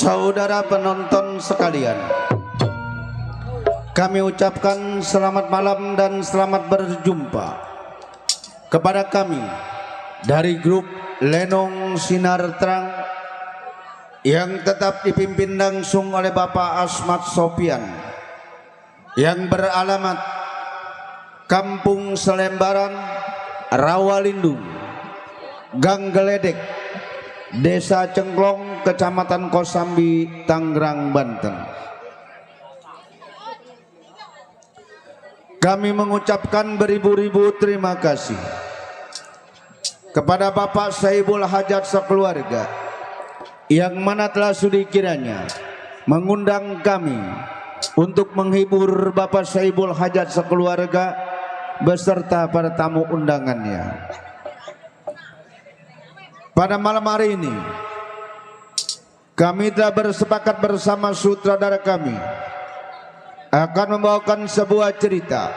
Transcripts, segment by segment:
Saudara penonton sekalian, kami ucapkan selamat malam dan selamat berjumpa kepada kami dari grup Lenong Sinar Terang yang tetap dipimpin langsung oleh Bapak Asmat Sopian yang beralamat Kampung Selembaran, Rawalindung, Gang Geledek, Desa Cengklong, Kecamatan Kosambi, Tangerang, Banten. Kami mengucapkan beribu-ribu terima kasih kepada Bapak Saibul Hajat sekeluarga yang mana telah sudi kiranya mengundang kami untuk menghibur Bapak Saibul Hajat sekeluarga beserta para tamu undangannya. Pada malam hari ini kami telah bersepakat bersama sutradara kami akan membawakan sebuah cerita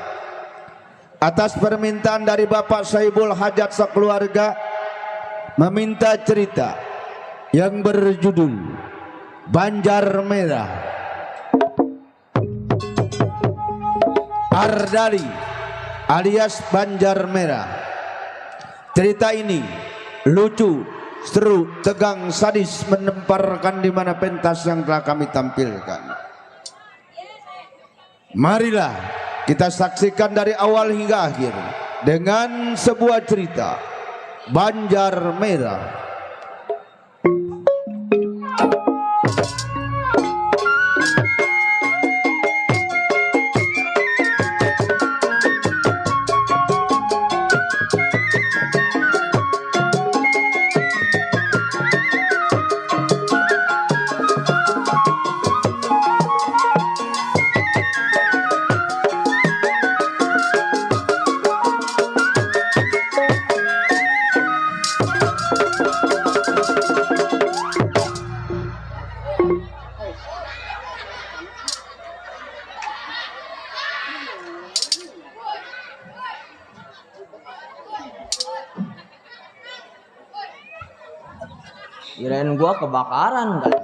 atas permintaan dari Bapak Saibul Hajat sekeluarga, meminta cerita yang berjudul Banjar Merah. Ardali alias Banjar Merah. Cerita ini lucu, seru, tegang, sadis, menemparkan di mana pentas yang telah kami tampilkan. Marilah kita saksikan dari awal hingga akhir dengan sebuah cerita Banjar Merah. Kirain gua kebakaran kali.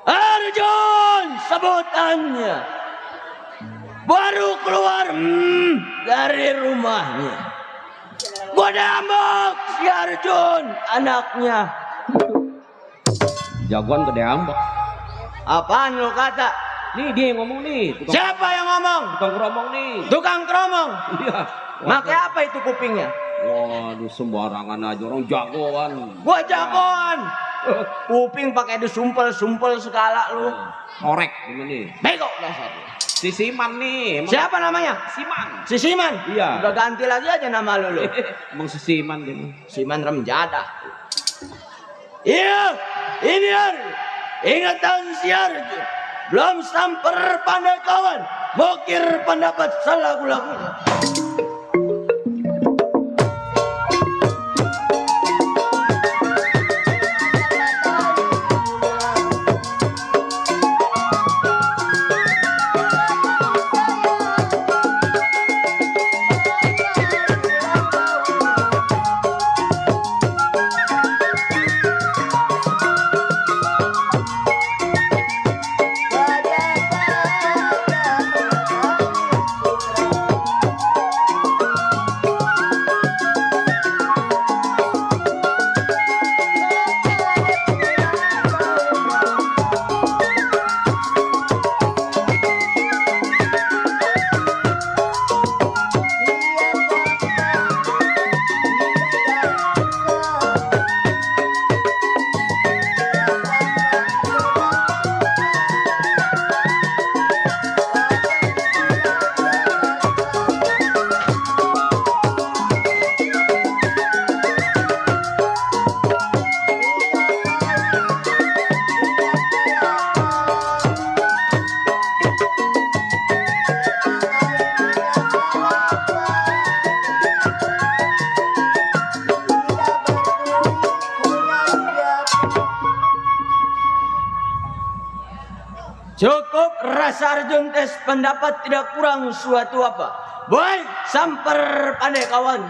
Arjun sebutannya baru keluar dari rumahnya. Gua dambok si Arjun anaknya. Jagoan gede ambek. Apaan lu kata? Nih dia yang ngomong nih. Siapa yang ngomong? Tukang keromong nih. Tukang keromong. Iya. Pakai apa itu kupingnya? Waduh sembarangan aja orang jagoan. Gua jagoan. Kuping pakai disumpel-sumpel segala lu. Korek gimana nih? Bego dasar. Si Siman nih. Emang Siapa namanya? Siman. Si Siman. Iya. Udah ganti lagi aja nama lu. Emang si Siman dia. Siman Remjada. Iya, ini ingatan siar. Belum samper pandai kawan. Mokir pendapat salah lagu. Cukup rasa Arjun tes pendapat tidak kurang suatu apa. Boy, samper pandai kawan.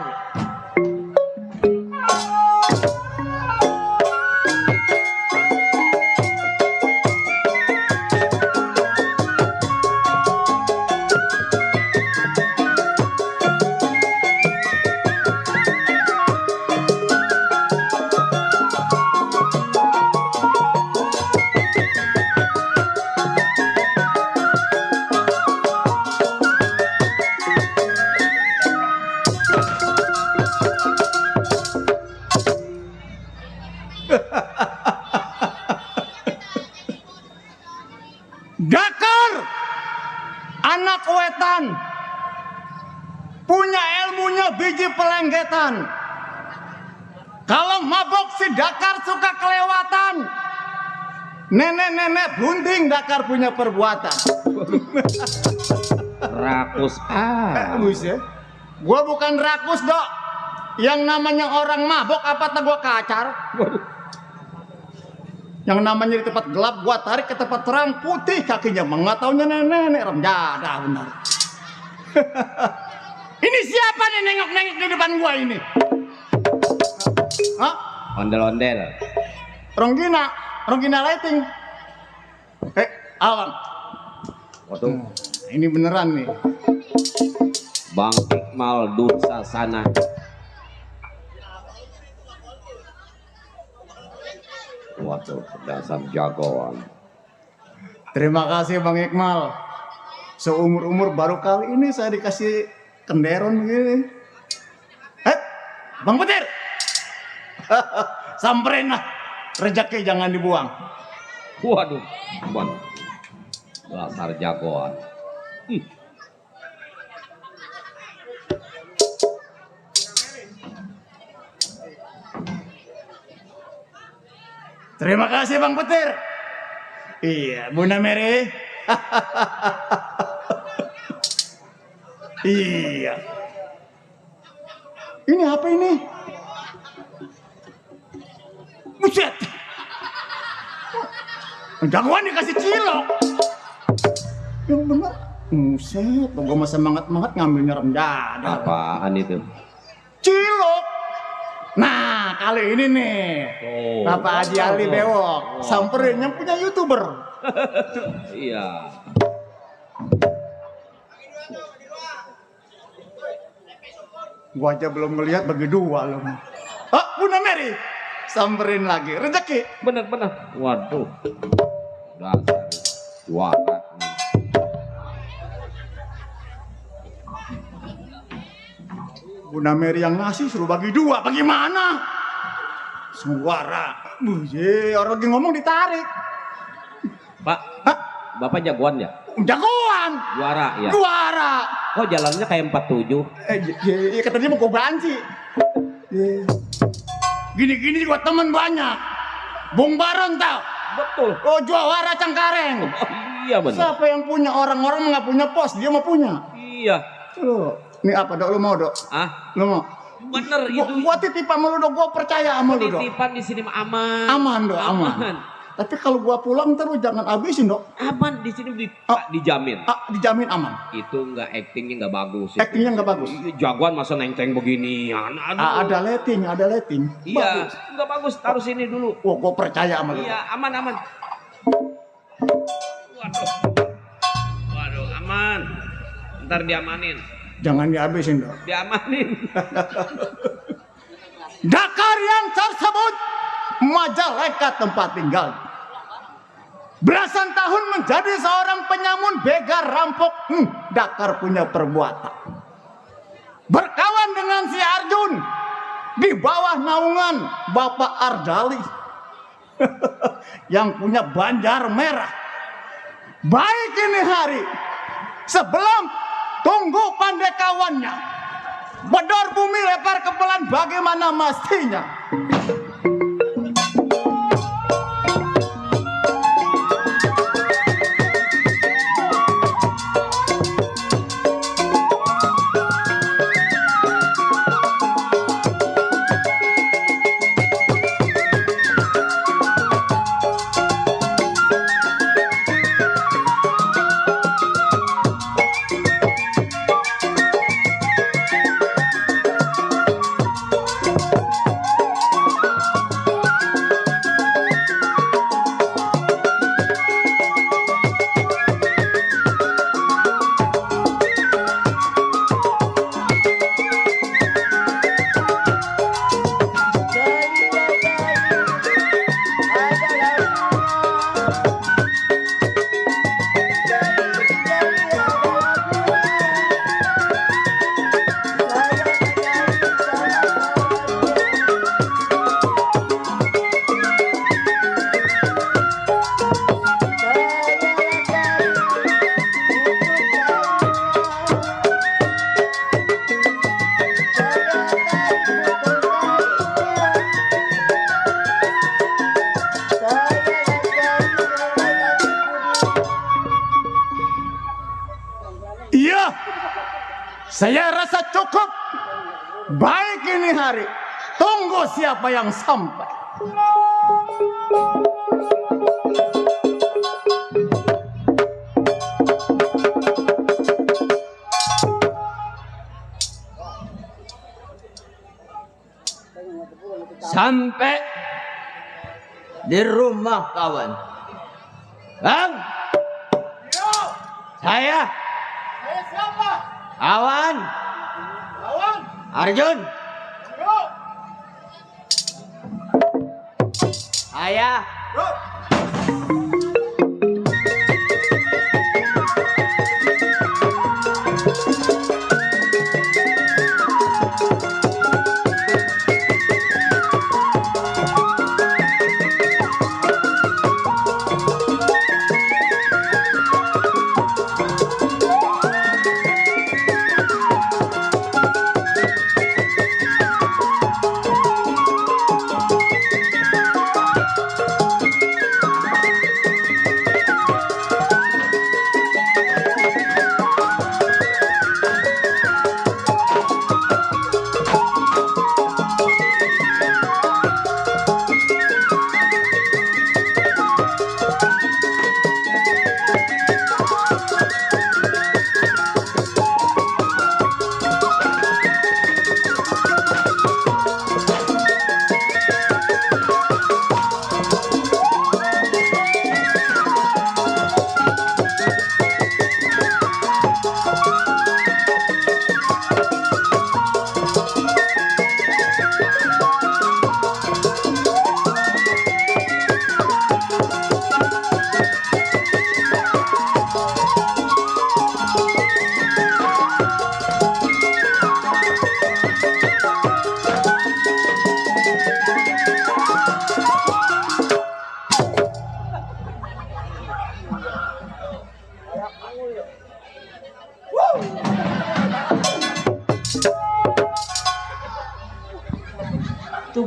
Dakar anak wetan punya ilmunya biji pelenggetan. Kalau mabok si Dakar suka kelewatan. Nenek-nenek bunting Dakar punya perbuatan. Rakus Buset. Gua bukan rakus, Dok. Yang namanya orang mabok apa tak gua kacar? Yang namanya di tempat gelap gua tarik ke tempat terang, putih kakinya, mengataunya nenek Remjada benar. Ini siapa nih nengok-nengok di depan gua ini? Hah? ondel-ondel. Ronggina lighting. Awan. Waduh. Ini beneran nih. Bang Iqmal Dursasana. Waduh, dasar jagoan. Terima kasih Bang Iqmal. Seumur-umur baru kali ini saya dikasih kenderon gini. Bang Petir. Samperin lah. Rezeki jangan dibuang. Waduh, Bon. Dasar jagoan. Terima kasih Bang Petir. Iya, Bunda Mary. Iya. Ini apa ini? Buset. Jagoan dikasih cilok. Yang benar Buset, gue mah semangat-semangat ngambilnya rendah. Apaan itu? Cilok. Nah, kali ini nih. Oh. Bapak Haji Ali Bewok samperin yang punya YouTuber. Iya. Gua aja belum ngelihat bagi dua loh. Ah, Bunda Mary. Samperin lagi. Rezeki. Bener-bener. Waduh. Dasar juara. Bunda Mary yang ngasih suruh bagi dua. Bagaimana? Suara. Buye, orang lagi ngomong ditarik. Pak, Hah? Bapak jagoan ya? Jagoan. Juara ya? Juara. Oh jalannya kayak 47. Ya katanya mau banci. Gini-gini juga teman banyak. Bung Baron tau. Betul. Oh juara Cengkareng. Oh, iya bener. Siapa yang punya orang-orang nggak punya pos, dia mau punya. Iya. Loh, ini apa dok? Lu mau dok? Ah, Lu mau? bener itu. Gua titipan sama lu dok, gua percaya sama lu dok. Titipan di sini mah aman. Aman dok, aman. Tapi kalau gua pulang ntar lu jangan habisin dok. Aman di sini Ah. dijamin. Dijamin aman. Itu enggak actingnya enggak bagus. Itu. Actingnya nggak bagus. Iya, jagoan masa nenteng begini. Aduh. Ada letting, ada letting. Iya, Bagus. enggak bagus. Taruh sini dulu. Wah, gua percaya sama lu. Iya, aman. Waduh. Waduh, aman. Ntar diamanin. Jangan dihabisin dok. Diamanin. Dakar yang tersebut Majalengka tempat tinggal. Belasan tahun menjadi seorang penyamun begal rampok. Dakar punya perbuatan. Berkawan dengan si Arjun di bawah naungan Bapak Ardali yang punya Banjar Merah. Baik ini hari sebelum tunggu pandai kawannya. Bedor bumi lebar kebelan bagaimana mestinya. Iya, saya rasa cukup. Baik ini hari, tunggu siapa yang sampai. Sampai di rumah kawan. Bang, saya Siapa? kawan Lawan? Arjun. Yuk. Saya Yuk.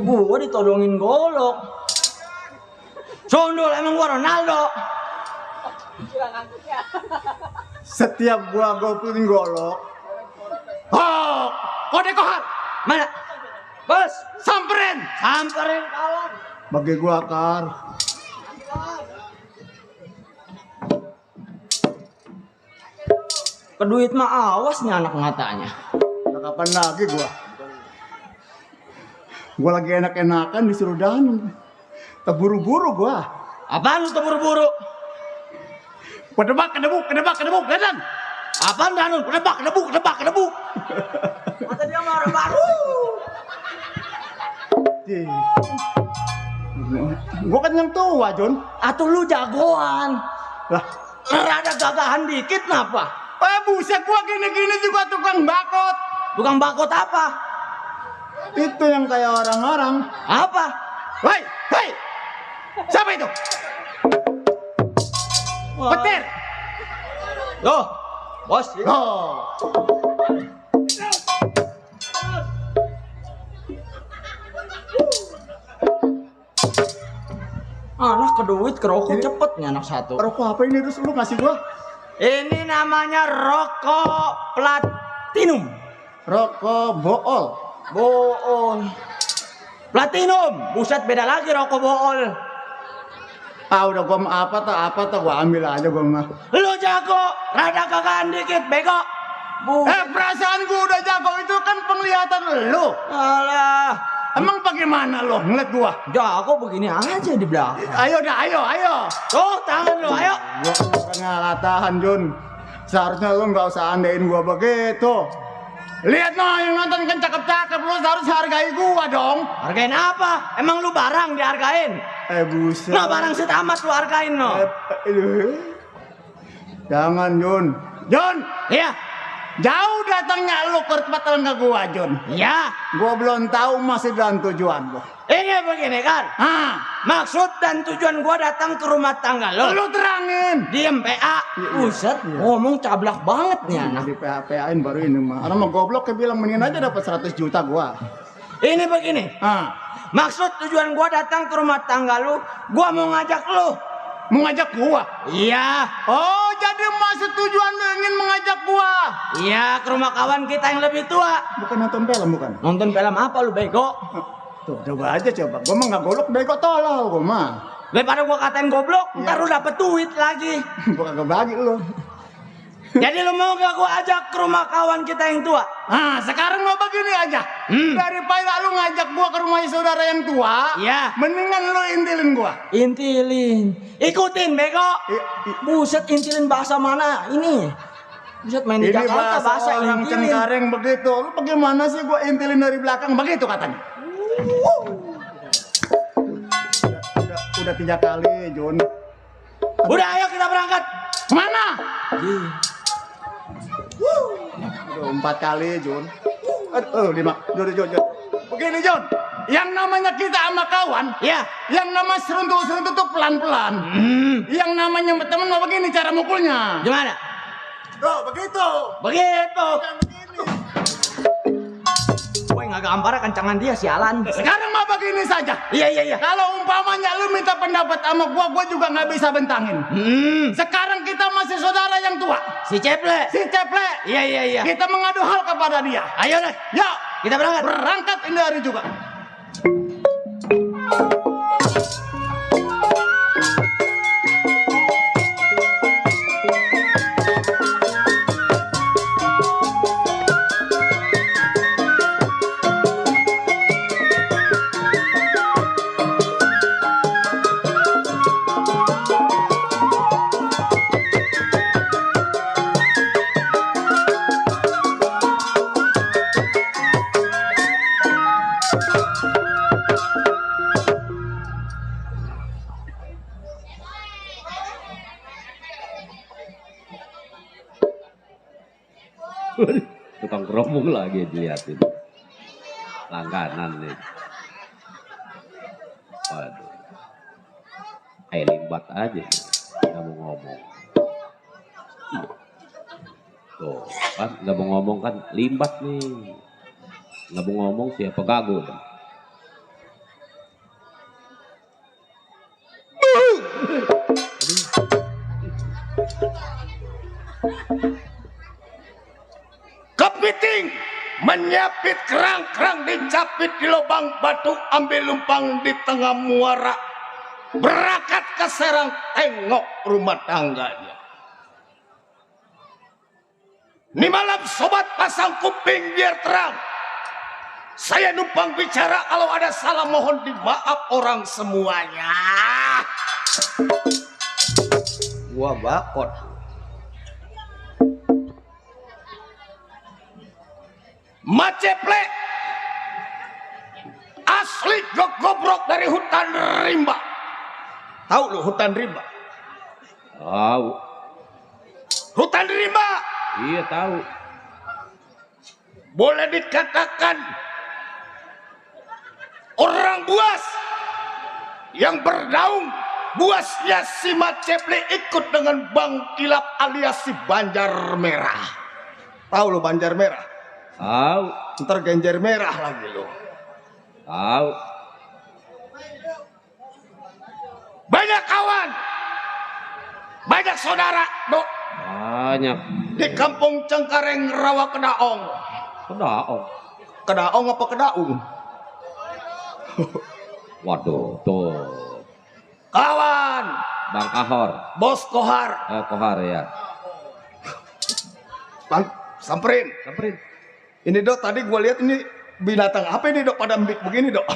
Gua ditodongin golok. Sondol emang gua Ronaldo. Setiap gua goblin golok. Oh, kode kohar. Mana? Bos, Samperin. samperin kawan. Bagi gua kar. Keduit mah awas nih anak matanya. Kapan lagi gua? Gua lagi enak-enakan disuruh danung. Terburu-buru gua. Apaan lu terburu-buru? Kedebak, dan. Apaan Danun? Kedebak. Kata dia mah orang baru. Gua kan yang tua, Jon. Atuh lu jagoan. Lah, Rada gagahan dikit napa? buset gua gini-gini juga tukang bakot. Tukang bakot apa? Itu yang kayak orang-orang. Apa? Hei. Siapa itu? Petir. Loh, bos. Oh. Anak keduit kerokok cepet nih anak satu. Rokok apa ini terus lu ngasih gua? Ini namanya rokok platinum. Rokok bool. Bool. Platinum. Buset beda lagi rokok bool. Ah udah gua mah apa tuh gua ambil aja gua mah. Lu jago, rada gagahan dikit bego. Perasaan gua udah jago itu kan penglihatan lu. Alah, Emang bagaimana lo ngeliat gua? jago begini aja di belakang. Ayo. Tuh tangan lu, ayo. Gua nggak tahan Jun. Seharusnya lu nggak usah andein gua begitu. Lihat no yang nonton kan cakep-cakep, lu harus hargai gua dong. Hargain apa? Emang lu barang dihargain? Buset. Nah barang setamat lu hargain no. Jangan Jun. Iya, Jauh datangnya lu ke tempat tetangga gua Jun. iya. Gua belum tahu masih dan tujuan gua. Ini begini kan. Maksud dan tujuan gua datang ke rumah tangga lo. Lu terangin. Diem PA. Buset, ngomong cablak banget nih anak. Di PHP-ain baru ini mah. Orang mah goblok ke bilang mendingan aja dapat 100 juta gua. Ini begini. Maksud tujuan gua datang ke rumah tangga lu, gua mau ngajak lu. Mau ngajak gua? Iya. Oh, jadi maksud tujuan lu ingin mengajak gua? Iya, ke rumah kawan kita yang lebih tua. Bukan nonton film bukan? Nonton film apa lu bego? Tuh, coba aja coba. Gua mah nggak golok bego tolol gua mah. Daripada gua katain goblok, ntar lu dapet duit lagi. Gua kagak bagi lu. Jadi lu mau gak gua ajak ke rumah kawan kita yang tua? Sekarang mau begini aja. Daripada lu ngajak gua ke rumah saudara yang tua, Iya. mendingan lu intilin gua. Intilin. Ikutin bego. Buset intilin bahasa mana ini? Buset main di Ini Jakarta bahasa orang intilin. Cengkareng begitu. Lu bagaimana sih gua intilin dari belakang begitu katanya? Udah 3 kali, Jun. Udah ayo kita berangkat. Kemana? Udah 4 kali, Jun. 5. Jun. Begini, Jun. Yang namanya kita sama kawan, Ya. yang nama seruntuk-seruntuk tuh pelan-pelan. Yang namanya teman mah begini cara mukulnya. Gimana? Tuh, begitu. Begitu. Yang begini. Gue nggak gambar kencangan dia sialan. Sekarang mah begini saja. Iya. Kalau umpamanya lu minta pendapat sama gua juga nggak bisa bentangin. Sekarang kita masih saudara yang tua. Si Ceple. Si Ceple. Iya. Kita mengadu hal kepada dia. Ayo deh. Yuk, Kita berangkat. berangkat ini hari juga. Tukang kerupuk lagi dilihatin. Langganan nih. Waduh. Kayak limbat aja. Nggak mau ngomong. Tuh kan nggak mau ngomong kan limbat nih. Nggak mau ngomong siapa gagu. Kepiting menyapit kerang-kerang dicapit di lubang batu, ambil lumpang di tengah muara, berangkat ke Serang tengok rumah tangganya. Ini malam sobat pasang kuping biar terang. Saya numpang bicara, kalau ada salah mohon dimaaf orang semuanya. Gua bakot. Maceple asli gobrok dari hutan rimba. Tahu lu hutan rimba? Tahu. Hutan rimba Iya tahu. boleh dikatakan orang buas yang berdaung. Buasnya si Maceple ikut dengan Bang Kilap alias si Banjar Merah. Tahu lu Banjar Merah? Tahu. Ntar Genjer Merah lagi lu. Tahu. Banyak kawan, banyak saudara, Dok, Banyak. di kampung Cengkareng Rawa Kedaong. Kedaong. Kedaong apa Kedaung? Waduh, tuh. Kawan, Bang Kahor. Bos Kohar, Kohar ya. samperin. Samperin. Ini Dok, tadi gue lihat ini binatang apa ini Dok, pada embik begini Dok.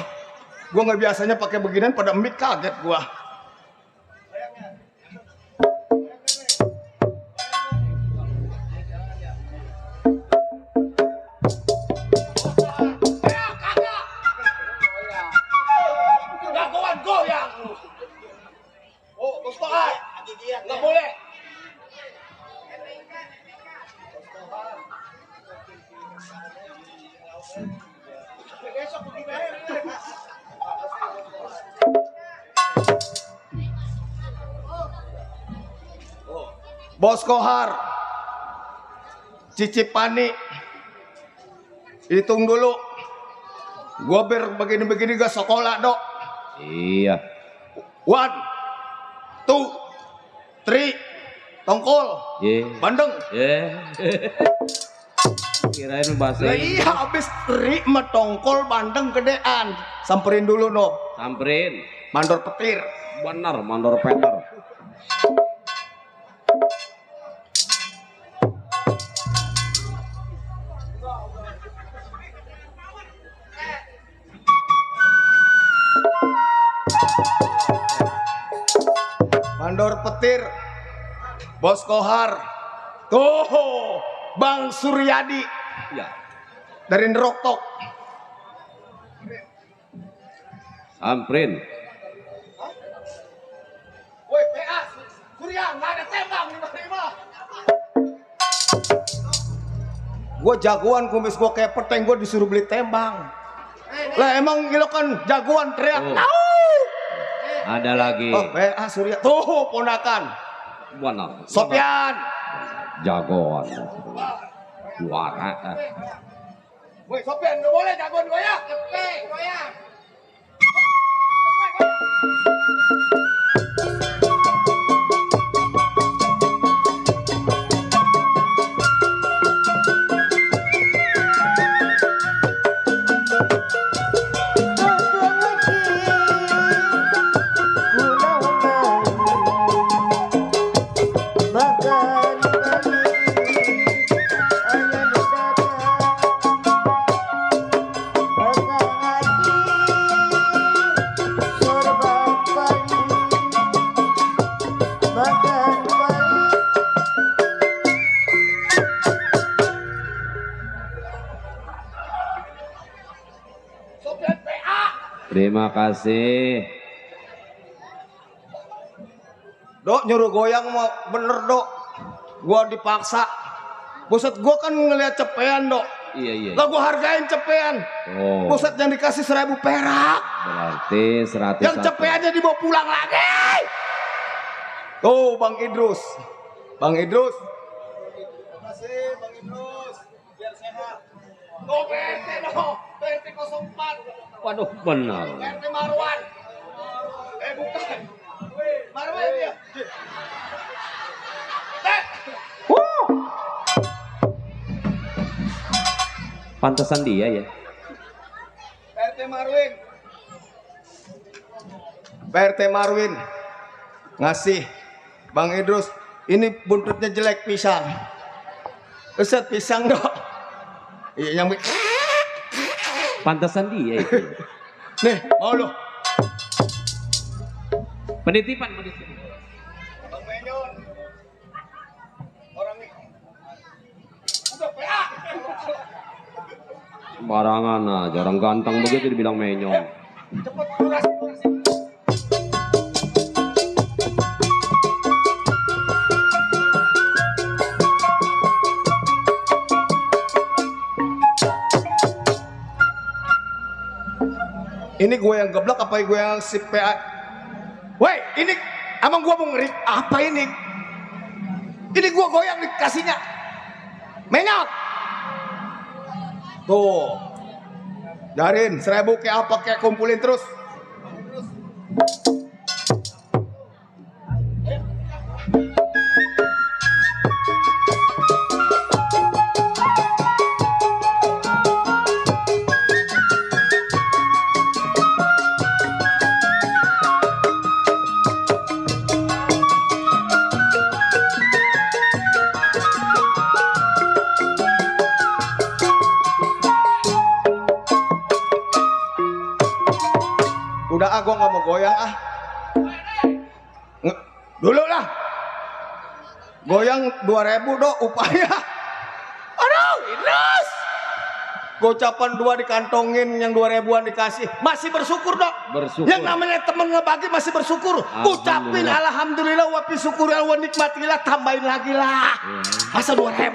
Gue nggak biasanya pakai beginian, pada embik, kaget gue. Jagoan goyang. Oh, Bos Kohar, nggak boleh. Bos Kohar, Cicipani, hitung dulu. Gua begini-begini gak sekolah Dok. Iya. 1, 2, 3, tongkol, Ye. bandeng. Ye. Kirain bahasa Lah Inggris. iya, habis 3 mah tongkol, bandeng gedean. Samperin dulu no, Samperin. mandor petir. Benar, mandor Peter. Mandor petir, Bos Kohar. Tuh, Bang Suryadi Ya. dari Neroktok. Samperin. Woi, PA, Surya, nggak ada tembang 55. Gue jagoan, kumis gue kayak peteng, gue disuruh beli tembang. Lah emang gila kan jagoan teriak. Oh. Au! Ada lagi. Oh, PA Surya. Tuh, ponakan. Benar. Sopyan. Jagoan. Juara. Woi, Sopyan, nggak boleh jagoan goyang. Goyang. Sopyan PA. Terima kasih. Dok nyuruh goyang mau bener Dok. Gua dipaksa. Buset, gua kan ngeliat cepean Dok. Iya, iya. Lah gua hargain cepean. Oh, Buset, yang dikasih 1.000 perak. berarti 100. Yang cepeannya dibawa pulang lagi. Tuh Bang Idrus. Bang Idrus. Terima kasih Bang Idrus. Biar sehat. Tuh PRT Dok. PRT 04. Waduh, benar. PRT Marwan. Bukan. Marwan dia. Pantesan dia ya. PRT Marwin. PRT Marwin ngasih Bang Idrus, ini buntutnya jelek pisang. Keset pisang dok. Iya nyambi. Pantesan dia itu. Nih mau lo. Penitipan. Bang Menyon. Orang ini. Udah PA. Barangan aja, orang ganteng begitu dibilang menyong. Cepet kurasi. Ini gue yang geblek apa gue yang si PA? Woi, ini emang gue mau ngeri apa ini? Ini gue goyang dikasihnya. Menyot. Tuh. Jarin 1000 kayak apa kayak kumpulin terus. Udah ah, gue gak mau goyang ah. Dulu lah. Goyang 2000 dok upaya. Aduh, Idrus. Gocapan 2 dikantongin, yang 2000-an dikasih. Masih bersyukur dok. Bersyukur. Yang namanya temen ngebagi masih bersyukur. Ucapin alhamdulillah wa fi syukur wa nikmatillah, tambahin lagi lah. Masa 2000?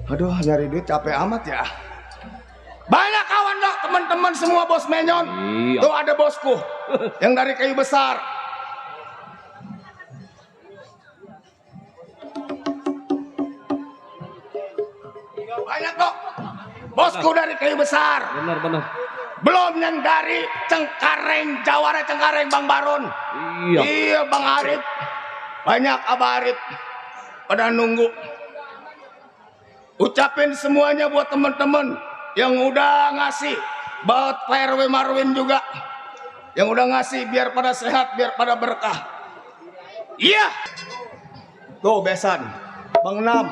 Aduh, nyari duit capek amat ya. Banyak kawan dok, teman-teman semua bos Menyon. Iya. Tuh ada bosku yang dari kayu besar. Banyak dok. Bosku dari kayu besar. Benar. Belum yang dari Cengkareng, Jawara Cengkareng Bang Baron. Iya. Iya Bang Arif. Banyak Abah Arif pada nunggu. Ucapin semuanya buat teman-teman yang udah ngasih, buat PRW Marwin juga yang udah ngasih, biar pada sehat, biar pada berkah. Iya. Tuh besan Bang Nam.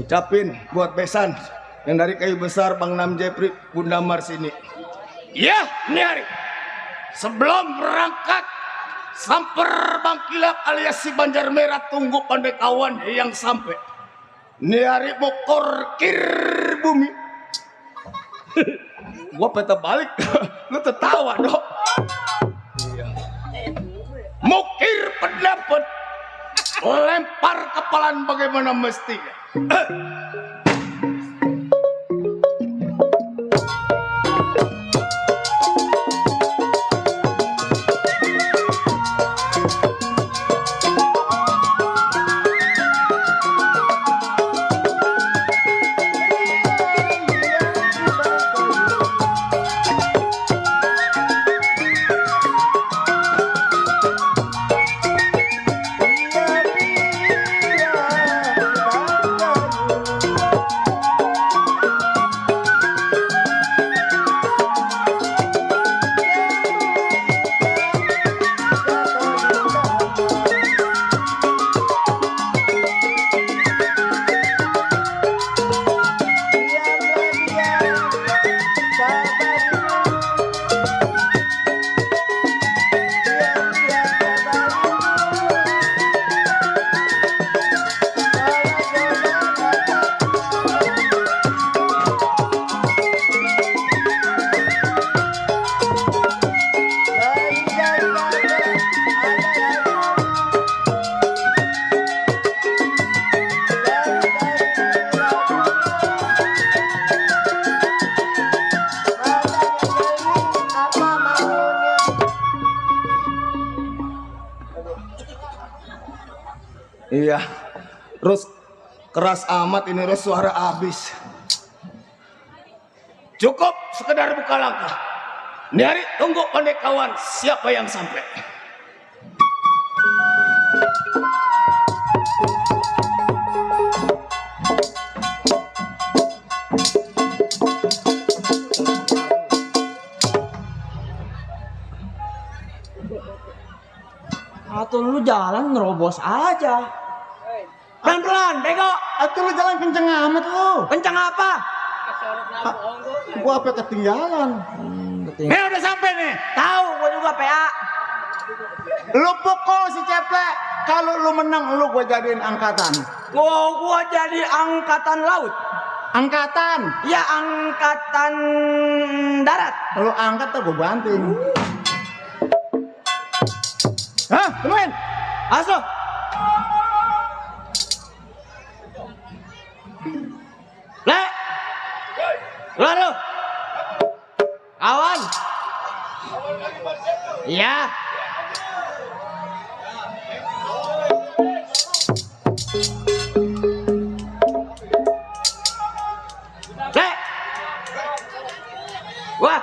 Ucapin buat besan yang dari kayu besar Bang Nam Jepri Bunda Mars ini. Ya, ini hari sebelum berangkat samper Bang Kilap alias si Banjar Merah, tunggu pandai kawan yang sampai. Ini hari mau korkir bumi. Gua peta balik, lu tertawa dok. Mukir pendapat, lempar kepalan bagaimana mestinya. Iya. Terus keras amat ini Rus, suara habis. Cukup sekedar buka langkah. Nyari tunggu pandai kawan siapa yang sampai. Atau lu jalan nerobos aja. Pelan-pelan, bego. Atuh lu jalan kenceng amat lu. Kencang apa? Gua apa ketinggalan? Udah sampai nih. Tahu gua juga PA. Lu pukul si Ceplek. Kalau lu menang lu gua jadiin angkatan. Gua jadi angkatan laut. Angkatan. Ya angkatan darat. Lu angkat tuh gua banting. Hah, temuin. Masuk. Le. Keluar lu. Kawan. Iya. Le. Wah.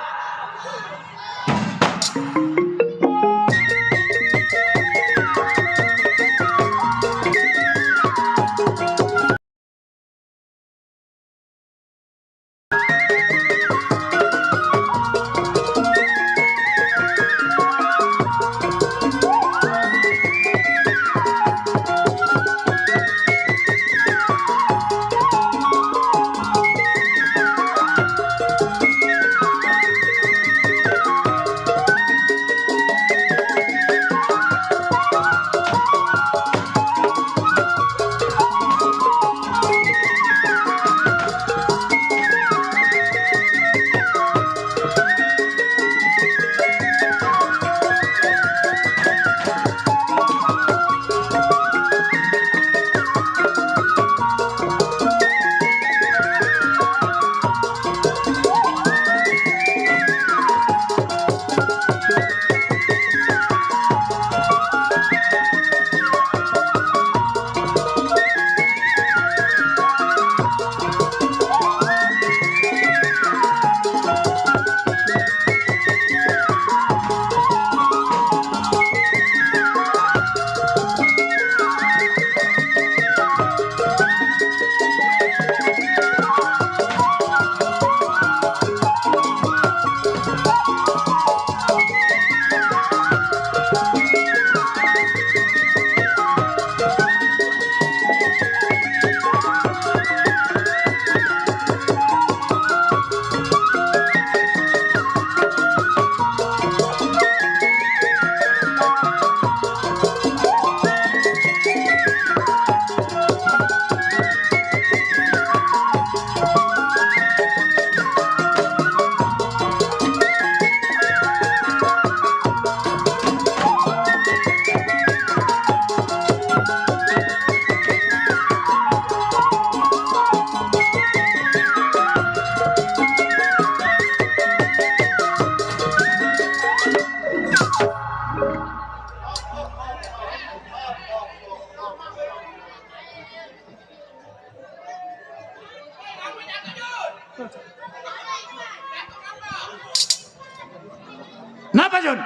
Kenapa Jun?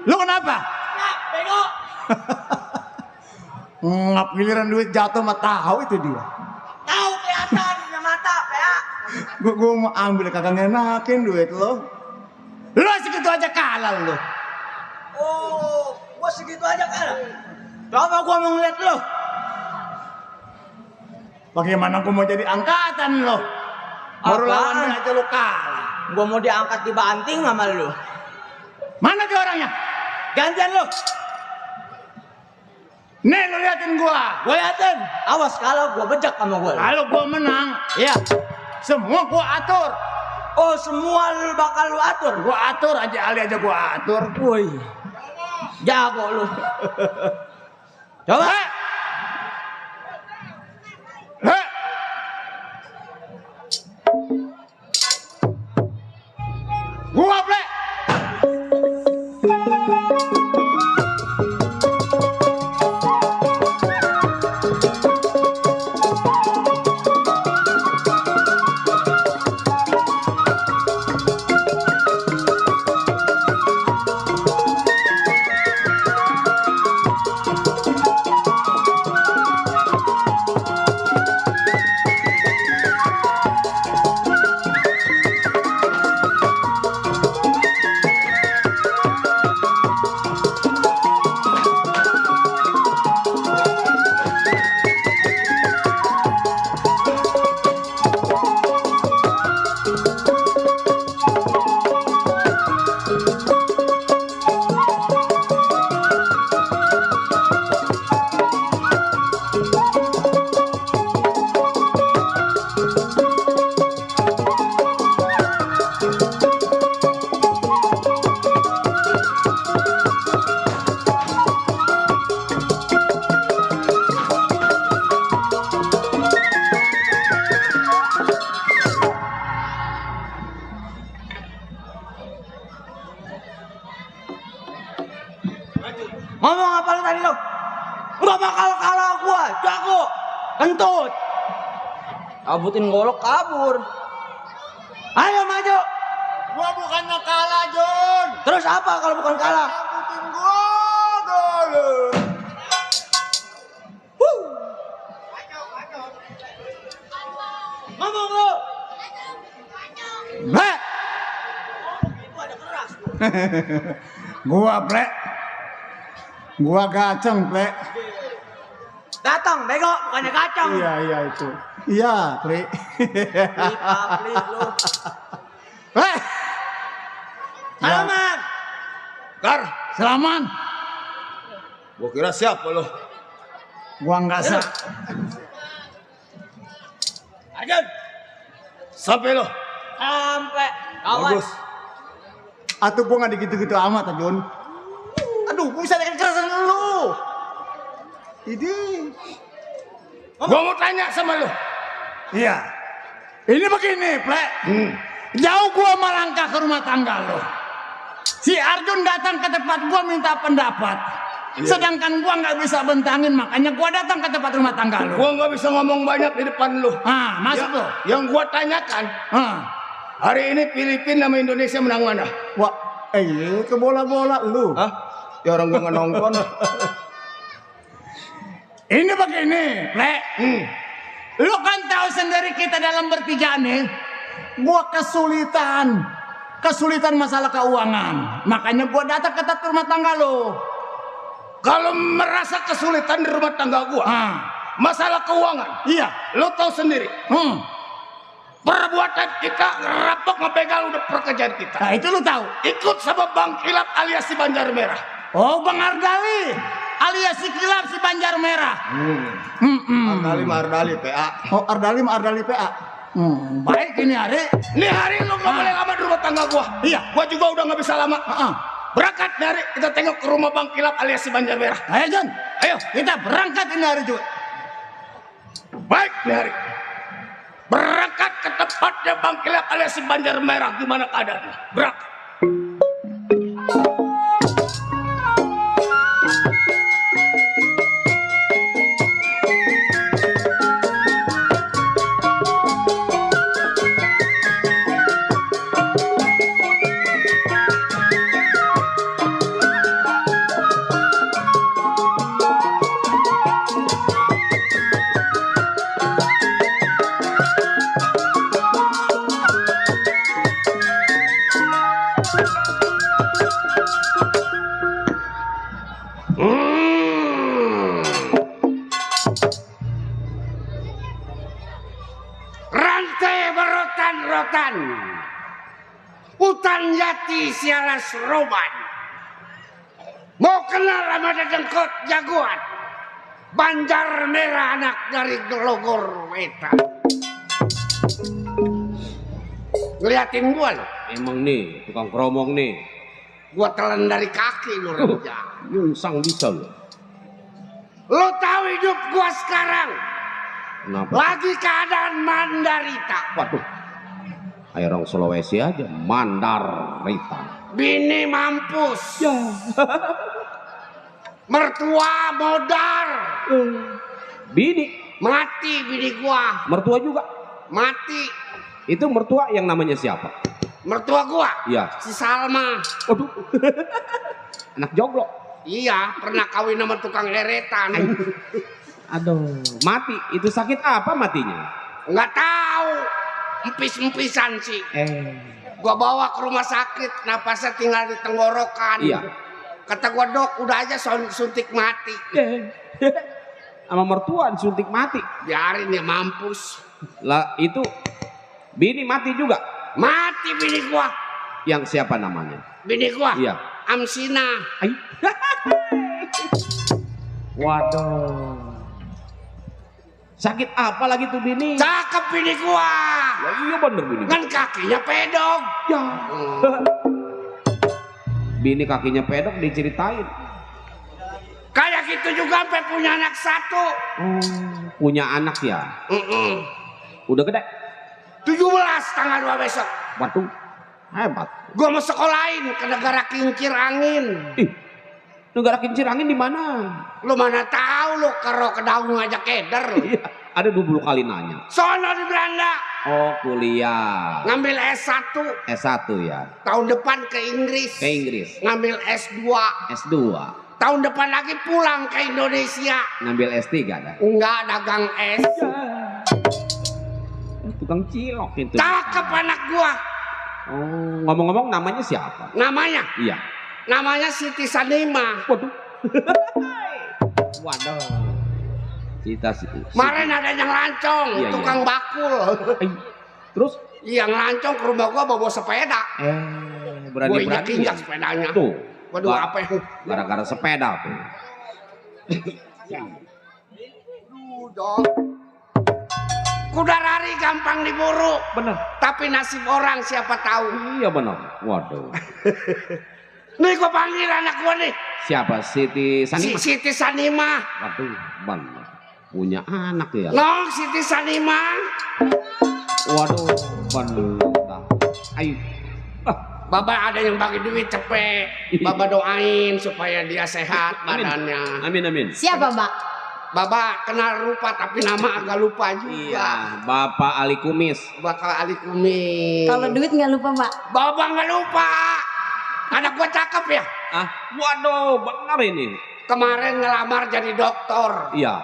Lu kenapa? Nah, bego. Ngap giliran duit jatuh mah tahu itu dia. Tahu kelihatan punya mata, PA. Gua mau ambil kagak ngenakin duit lo. Lo segitu aja kalah lo. Oh, gua segitu aja kan. Coba gua mau ngeliat lo. Bagaimana gua mau jadi angkatan lo? Baru Apaan? lawan dia aja lo kalah. Gua mau diangkat di banting sama lu. Mana dia orangnya? Gantian lu. Nih lo liatin gua. Gua liatin. Awas kalau gua bejak sama gua. Kalau gua menang, Iya. semua gua atur. Oh, semua lu bakal lu atur. Gua atur aja, Ali aja gua atur. Woi. Jago lu. Coba. Hei! Hei! Gua play. Ngomong apa lu tadi lu? Nggak bakal kalah gua, jago, kentut. Kabutin golok kabur. Ayo maju. Gua bukannya kalah, Jon. Terus apa kalau bukan kalah? Ngikutin gua dulu. Ngomong lu. Ble. Gua ble. Gua gaceng ble. Datang, bego, bukannya kacang. Iya itu. Iya, ble. Pelit lu. Ble. Salaman. Gar, Selaman. Gua kira siapa lu? Gua nggak sa. Arjun. Sampai lo. Sampai. Kawan. Atuh gua nggak gitu-gitu amat, Jun. Aduh, bisa dengan kerasan lu. Ini. Gua mau tanya sama lu. Iya. Ini begini, Ple. Jauh gua melangkah ke rumah tangga lo. Si Arjun datang ke tempat gua minta pendapat. Sedangkan gua nggak bisa bentangin, makanya gua datang ke tempat rumah tangga lo. Gua nggak bisa ngomong banyak di depan lu. Masuk lo. Yang gua tanyakan, hari ini Filipina sama Indonesia menang mana? Wah, ke bola-bola lu. Hah? Ya orang gua nggak nonton. Ini begini, Ple. Lu kan tahu sendiri kita dalam bertiga nih, gua kesulitan masalah keuangan. Makanya gua datang ke tempat rumah tangga lo. Kalau merasa kesulitan di rumah tangga gua, masalah keuangan, Iya. lu tahu sendiri. Perbuatan kita ngerampok ngebegal udah pekerjaan kita. Nah itu lu tahu. Ikut sama Bang Kilap alias si Banjar Merah. Oh, Bang Ardali alias si Kilap si Banjar Merah. Ardali PA. Oh, Ardali PA. Baik ini hari. Ini hari lu nggak boleh lama di rumah tangga gua. Iya. Gua juga udah nggak bisa lama. Berangkat dari kita tengok ke rumah Bang Kilap alias si Banjar Merah. Ayo John, Ayo. kita berangkat ini hari juga. Baik nih hari. Berangkat ke tempatnya Bang Kilap alias si Banjar Merah. Gimana keadaannya? Berangkat. Rantai berotan-rotan, hutan jati sialas roban. Mau kenal sama dedengkot jagoan, Banjar Merah anak dari Gelogor Wetan. Ngeliatin gua lo, Emang nih, tukang keromong nih. gua telan dari kaki lo Raja. Nyungsang bisa loh. Lo tahu hidup gua sekarang Kenapa? lagi keadaan mandarita. Waduh. Ayo orang Sulawesi aja, Mandarita. Bini mampus. Mertua modar. Bini, Mati bini gua. mertua juga. Mati. Itu mertua yang namanya siapa? Mertua gua. Iya. Si Salma. Waduh. Anak joglo. Iya, pernah kawin sama tukang eretan. Aduh, mati. Itu sakit apa matinya? Nggak tahu. Empis-empisan sih. Gua bawa ke rumah sakit, napasnya tinggal di tenggorokan. Iya. Kata gua, dok, udah aja suntik mati. Sama mertua disuntik mati. Biarin ya, mampus. Lah itu bini mati juga. Mati bini gua. Yang siapa namanya? Bini gua. Iya. Amsina. Ai. Waduh. Sakit apa lagi tuh bini? Cakep bini gua. Ya, iya bener bini. Kan kakinya pedok. Ya. Bini kakinya pedok diceritain. Kayak gitu juga sampai punya anak satu. Punya anak ya? Udah gede? 17 tanggal 2 besok. Waduh, hebat. Gua mau sekolahin ke negara kincir angin. Ih, Negara kincir angin di mana? Lu mana tahu lu karo kedaung ngajak keder lu. Iya, ada 20 kali nanya. Sono di Belanda. Oh, kuliah. Ngambil S1. S1 ya. Tahun depan ke Inggris. Ke Inggris. Ngambil S2. S2. Tahun depan lagi pulang ke Indonesia. Ngambil S3 ada. Enggak dagang es. Tukang cilok itu. Cakep anak gua. Oh, ngomong-ngomong namanya siapa? Namanya? Iya. Namanya Siti Sanima. Waduh. Waduh. Kemarin ada yang lancong, Iya, tukang bakul. Terus? Iya ngelancong ke rumah gua bawa sepeda. Gua Berani-berani injak sepedanya. Tuh. Waduh apa ya? Gara-gara sepeda tuh. Kuda lari gampang diburu. Bener. Tapi nasib orang siapa tahu. Iya bener. Waduh. Nih gua panggil anak gua nih. Siapa? Siti Sanima. Siti Sanima. Waduh, bener. Punya anak ya. Nong Siti Sanima. Waduh, bener. Ayo. Baba ada yang bagi duit cepet. Baba doain supaya dia sehat badannya. Amin, amin. Siapa, Mbak? Baba kenal rupa tapi nama agak lupa juga. Iya, Bapak Ali Kumis. Bakal Ali Kumis. Kalau duit nggak lupa, Mbak. Baba nggak lupa. Anak gua cakep ya. Ah, waduh, benar ini. Kemarin ngelamar jadi dokter. Iya.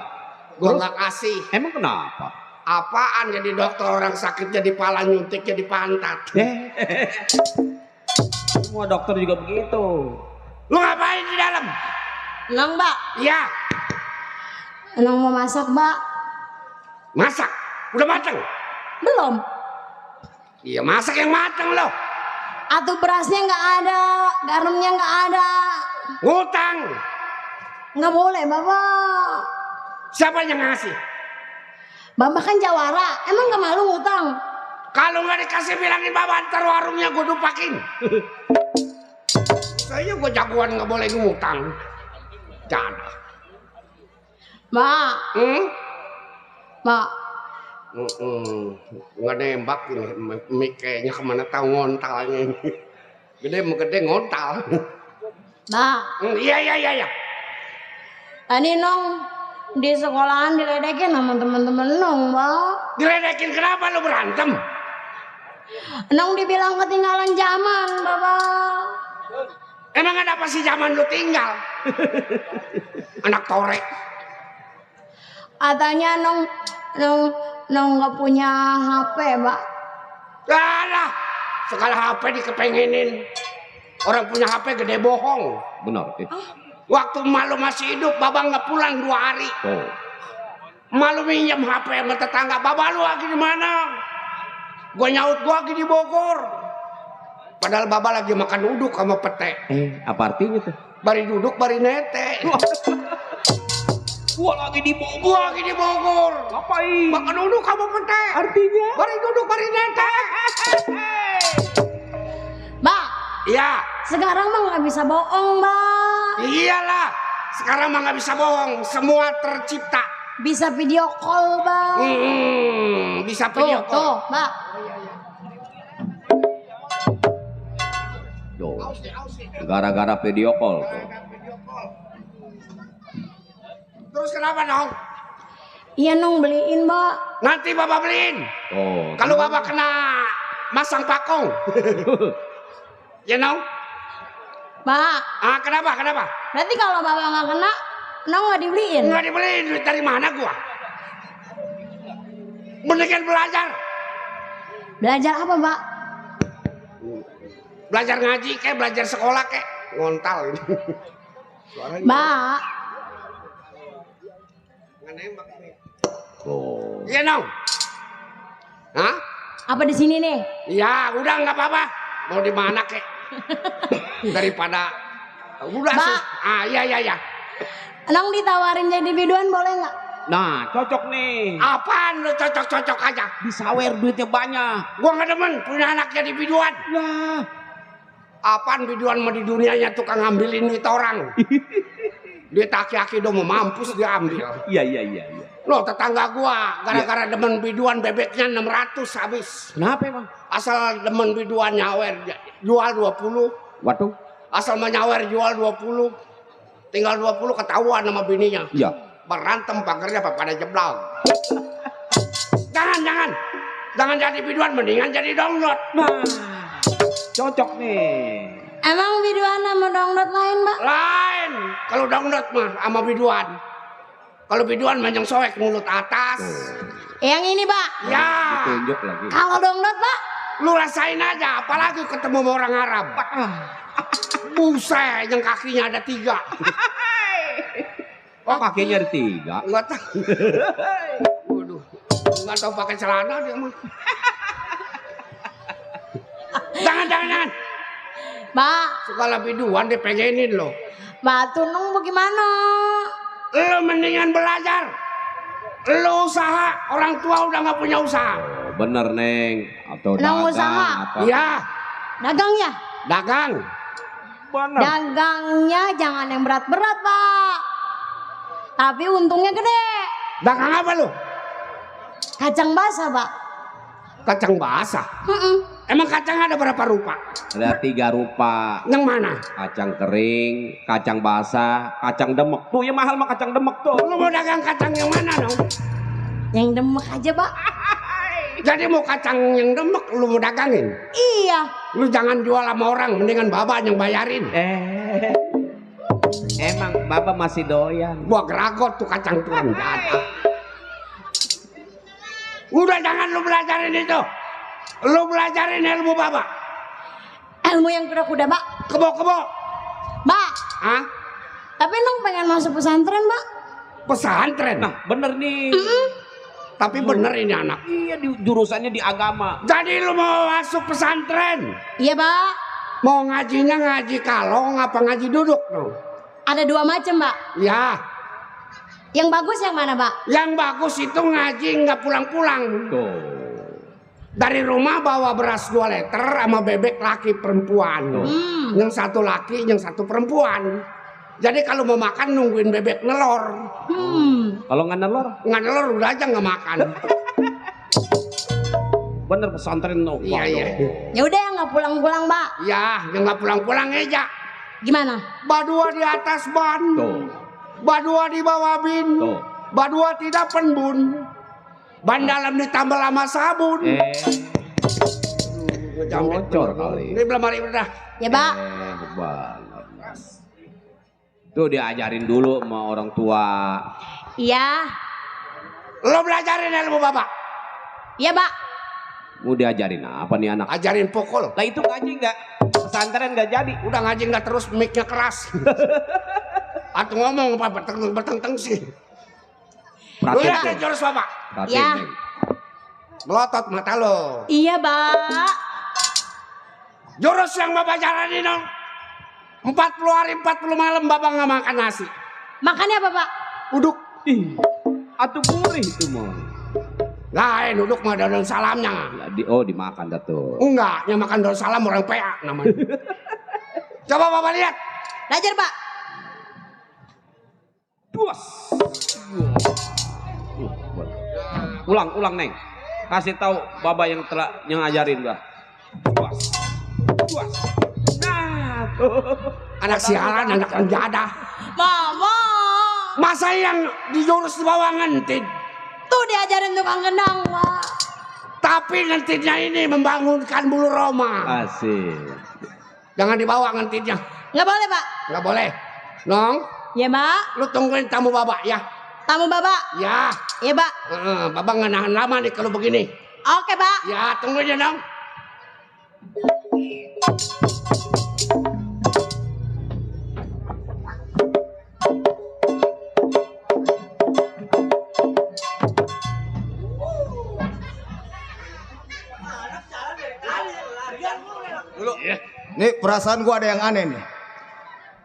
Gua nggak kasih. Emang kenapa? Apaan jadi dokter orang sakit jadi pala nyuntik jadi pantat. Semua dokter juga begitu. Lu ngapain di dalam? Nong, Mbak. Iya. Nong mau masak, Mbak. Masak. Udah mateng? Belum. Iya masak yang mateng loh. Atau berasnya nggak ada, garamnya nggak ada. Ngutang. Nggak boleh, Bapak. Siapa yang ngasih? Bapak kan jawara, emang nggak malu ngutang? Kalau nggak dikasih bilangin Baba ntar warungnya gue dupakin. Saya gue jagoan nggak boleh ngutang. Jangan. Mbak. Mbak. Nggak nembak ini. Kayaknya kemana tahu ngontalnya ini. Gede mau gede ngontal. Mbak. Iya. Tadi Nong di sekolahan diledekin sama teman-teman Nong, Mbak. Diledekin kenapa lu berantem? Nong dibilang ketinggalan zaman, Bapak. Emang ada apa sih zaman lu tinggal? Anak torek. Katanya Nong nggak punya HP, Mbak. Alah, sekali HP dikepengenin. Orang punya HP gede bohong. Benar. Waktu malu masih hidup, Baba nggak pulang 2 hari. Oh. Malu minjem HP sama tetangga. Baba lu lagi di mana? Gua nyaut gua lagi di Bogor. Padahal Baba lagi makan uduk sama pete. Apa artinya tuh? Bari duduk, bari nete. Gua lagi di Bogor. Gua lagi di Bogor. Ngapain? Makan uduk sama pete. Artinya? Bari duduk, bari nete. Mbak, Iya. sekarang mah nggak bisa bohong, Mbak. Iyalah. Sekarang mah nggak bisa bohong. Semua tercipta. Bisa video call, Mbak. Bisa video call. Tuh, Mbak. Tuh. Gara-gara video call tuh. Terus kenapa dong? Iya Nong beliin, Mbak. Nanti Bapak beliin. Oh. Kalau Bapak kena masang pakong. Ya Nong? Mbak, Kenapa? berarti kalau Bapak nggak kena, Nong nggak dibeliin. Nggak dibeliin, duit dari mana gua? Mendingan belajar. Belajar apa, Mbak? Belajar ngaji kayak belajar sekolah kayak ngontal ini. Mbak, Oh. Iya Nong? Hah? apa di sini nih? Ya udah nggak apa-apa. Mau di mana kek? Daripada udah Mbak. sih. Iya. Nong ditawarin jadi biduan boleh nggak? Nah, cocok nih. Apaan lu cocok-cocok aja? Disawer duitnya banyak. Gua nggak demen punya anak jadi biduan. Lah. Apaan biduan mah di dunianya tukang ngambilin duit orang. Duit aki-aki dong mau mampus dia ambil. Iya. Loh tetangga gua gara-gara demen biduan bebeknya 600 habis. Kenapa emang? Asal demen biduan nyawer jual 20. Waduh. Asal menyawer jual 20. Tinggal 20 ketahuan sama bininya. Iya. Berantem pagernya pada jeblok. Jangan jadi biduan, mendingan jadi dangdut. Nah, cocok nih. Emang biduan sama dangdut lain, Mbak? Lain. Kalau dangdut mah sama biduan. Kalau biduan mah yang soek mulut atas. Yang ini, Pak. Ya. Tunjuk lagi. Kalau dangdut, Pak? Lu rasain aja, apalagi ketemu sama orang Arab. Buset, yang kakinya ada 3. Oh, kakinya ada 3. Enggak tahu. Waduh. Enggak tahu pakai celana dia mah. Jangan. Mbak, Segala biduan dipengenin lo. Mbak Tunung bagaimana? Lo mendingan belajar. Lo usaha, orang tua udah nggak punya usaha. Oh, bener, Neng. Atau Nang dagang usaha. apa? Iya, Dagang ya? dagang. Bener. Dagangnya jangan yang berat-berat, Pak. Tapi untungnya gede. Dagang apa lo? Kacang basah, Pak. Kacang basah. Emang kacang ada berapa rupa? Ada 3 rupa. Yang mana? Kacang kering, kacang basah, kacang demek. Tuh yang mahal mah kacang demek tuh. Lo mau dagang kacang yang mana dong? Yang demek aja, Pak. Jadi mau kacang yang demek lo mau dagangin? Iya. Lu jangan jual sama orang, mendingan baba yang bayarin. Emang Bapak masih doyan. Gua geragot tuh kacang tuan jatah. Udah jangan lu belajarin itu. Lu belajarin ilmu baba. Ilmu yang kuda-kuda, Pak. Kebo-kebo. Mbak, Hah? tapi Nung pengen masuk pesantren, Mbak. Pesantren. Nah, bener nih. Tapi bener ini anak. Iya, jurusannya di agama. Jadi lu mau masuk pesantren? Iya, Pak. Mau ngajinya ngaji kalong apa ngaji duduk dong? Ada 2 macam, Mbak. Ya, Yang bagus yang mana, Pak? yang bagus itu ngaji nggak pulang-pulang. Tuh. Dari rumah bawa beras 2 liter sama bebek laki perempuan. Yang satu laki, yang satu perempuan. Jadi kalau mau makan nungguin bebek nelor. Kalau nggak nelor, Nggak nelor udah aja nggak makan. bener pesantren no. Iya, iya. Ya udah yang nggak pulang-pulang, Mbak. Ya, yang nggak pulang-pulang aja. Gimana? Badua di atas ban. Tuh. Badua di bawah bin. Tuh. Badua tidak penbun. Ban dalam ditambal sama sabun. Bocor kali. Ini belum hari udah. Ya, Pak. Banget. Tuh diajarin dulu sama orang tua. Iya. Lo belajarin ilmu bapak. Iya, Pak. Mau diajarin apa nih anak? Ajarin pukul. Lah itu ngaji nggak? Pesantren nggak jadi. Udah ngaji nggak terus mic-nya keras. Atau ngomong apa berteng-teng sih. Lu Perhatiin lihat tuh. jurus bapak. Perhatiin, Ya. Neng. Melotot mata lo. Iya, Pak. Jurus yang bapak jalanin dong. 40 hari 40 malam bapak nggak makan nasi. Makannya apa, Pak? Uduk. Atuh gurih itu mah. Lain uduk mah daun salamnya. Lah, dimakan dah tuh. Enggak, yang makan daun salam orang PA namanya. Coba bapak lihat. Belajar, Pak. Duas. Ulang Neng. Kasih tahu Baba yang telah ngajarin gua. Duas. Nah, Anak sialan, anak penjadah. Mama. Masa yang di jurus di bawah ngentin. Tuh diajarin tukang gendang, Pak. Tapi ngentinnya ini membangunkan bulu Roma. asik. Jangan dibawa ngentinnya. Nggak boleh, Pak. Nggak boleh. Nong, Ya, Pak. lu tungguin tamu bapak ya. Tamu Bapak. Ya. Iya, Pak. Bapak nggak nahan lama nih kalau begini. Oke, Pak. Ya, tungguin ya, Nong. Nih perasaan gua ada yang aneh nih.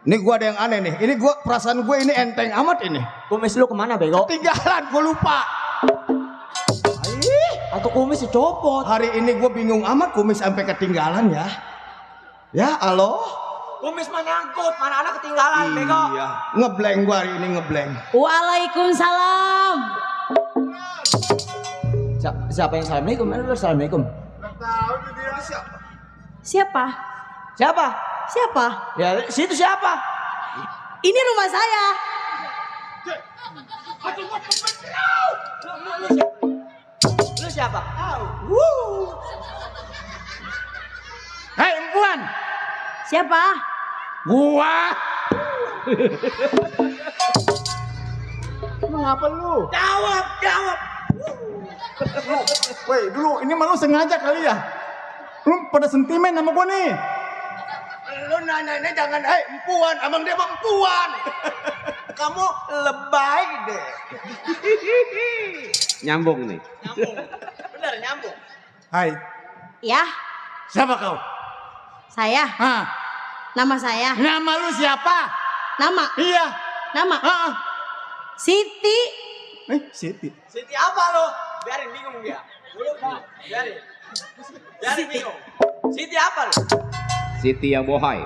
Ini gua ada yang aneh nih. Ini gua perasaan gue ini enteng amat ini. Kumis lu kemana bego? Ketinggalan, gua lupa. Atau kumis dicopot? Hari ini gua bingung amat kumis sampai ketinggalan ya. Ya, halo. Kumis mah nyangkut, mana anak ketinggalan bego? Iya. Ngeblank gua hari ini ngeblank. Waalaikumsalam. Siapa yang assalamualaikum? Assalamualaikum. Siapa? Siapa? Siapa? Ya situ siapa? Ini rumah saya. Lu siapa? Hei empuan, Siapa? gua. Emang apa lu? Jawab, jawab. Woi dulu, ini malu sengaja kali ya. Lu pada sentimen sama gua nih. Lu nanya jangan, hei empuan, emang dia empuan. Kamu lebay deh. Nyambung nih. Nyambung. Bener nyambung. Hai, Ya, siapa kau? saya. Hah, Nama saya. nama lu siapa? Nama. Iya. Nama. Ah, Siti. Siti. Siti apa lo? Biarin bingung dia. Biarin. Biarin bingung. Siti apa lo? Siti yang bohai.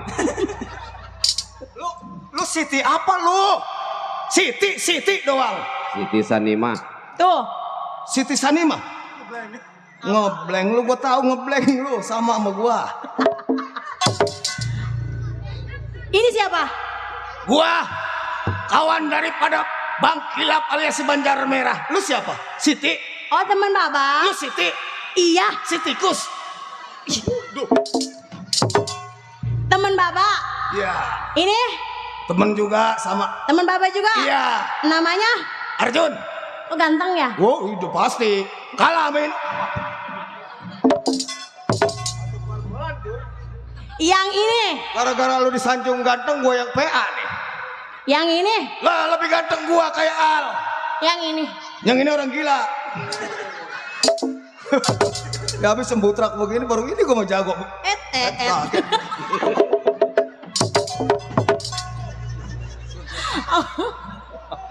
Lu Siti apa lu? Siti doang. Siti Sanima. Tuh. Siti Sanima. Ngebleng lu, gua tahu ngebleng lu sama gua. Ini siapa? Gua kawan daripada Bang Kilap alias si Banjar Merah. Lu siapa? Siti. Oh, teman Baba. Lu Siti. Iya, Si tikus. teman Baba. Ya, Ini temen juga sama. teman Baba juga. Iya, Namanya? Arjun. Oh, ganteng ya? Wow, itu pasti. Kalah, Min. Yang ini. Gara-gara lu disanjung ganteng, gua yang PA nih. Yang ini. Lah, lebih ganteng gua kayak Al. Yang ini. Yang ini orang gila. Ya habis sembutrak begini, baru ini gua mau jago.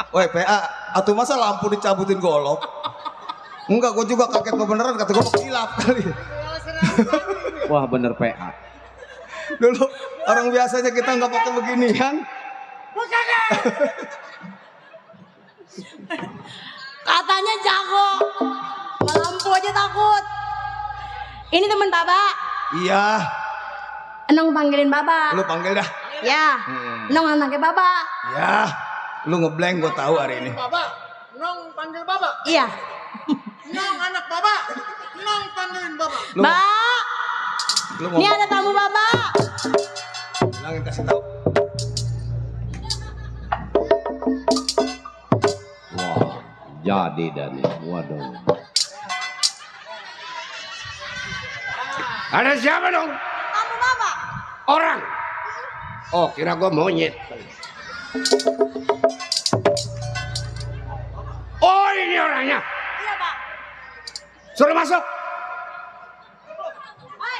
Woi PA, atuh masa lampu dicabutin golok? Enggak, gua juga kaget beneran, kata gua kilap kali. Wah bener PA. Dulu orang biasanya kita nggak pakai beginian. Katanya jago. Lampu aja takut. Ini teman Baba. Iya, Enong panggilin Baba. lu panggil dah. Ya. Enong anaknya Baba. Ya, lu ngeblank gua tahu hari ini. Baba, Nong panggil Baba. Iya. Nong anak Baba. Nong panggilin Baba. Lu, Ba. lu Ini ngomong, ada tamu Baba. bilangin kasih tahu. Wah jadi dan waduh. Ada siapa dong? Tamu Baba. Orang. Oh, kira gua monyet. Oh, ini orangnya. Iya, Pak. Suruh masuk. Hai.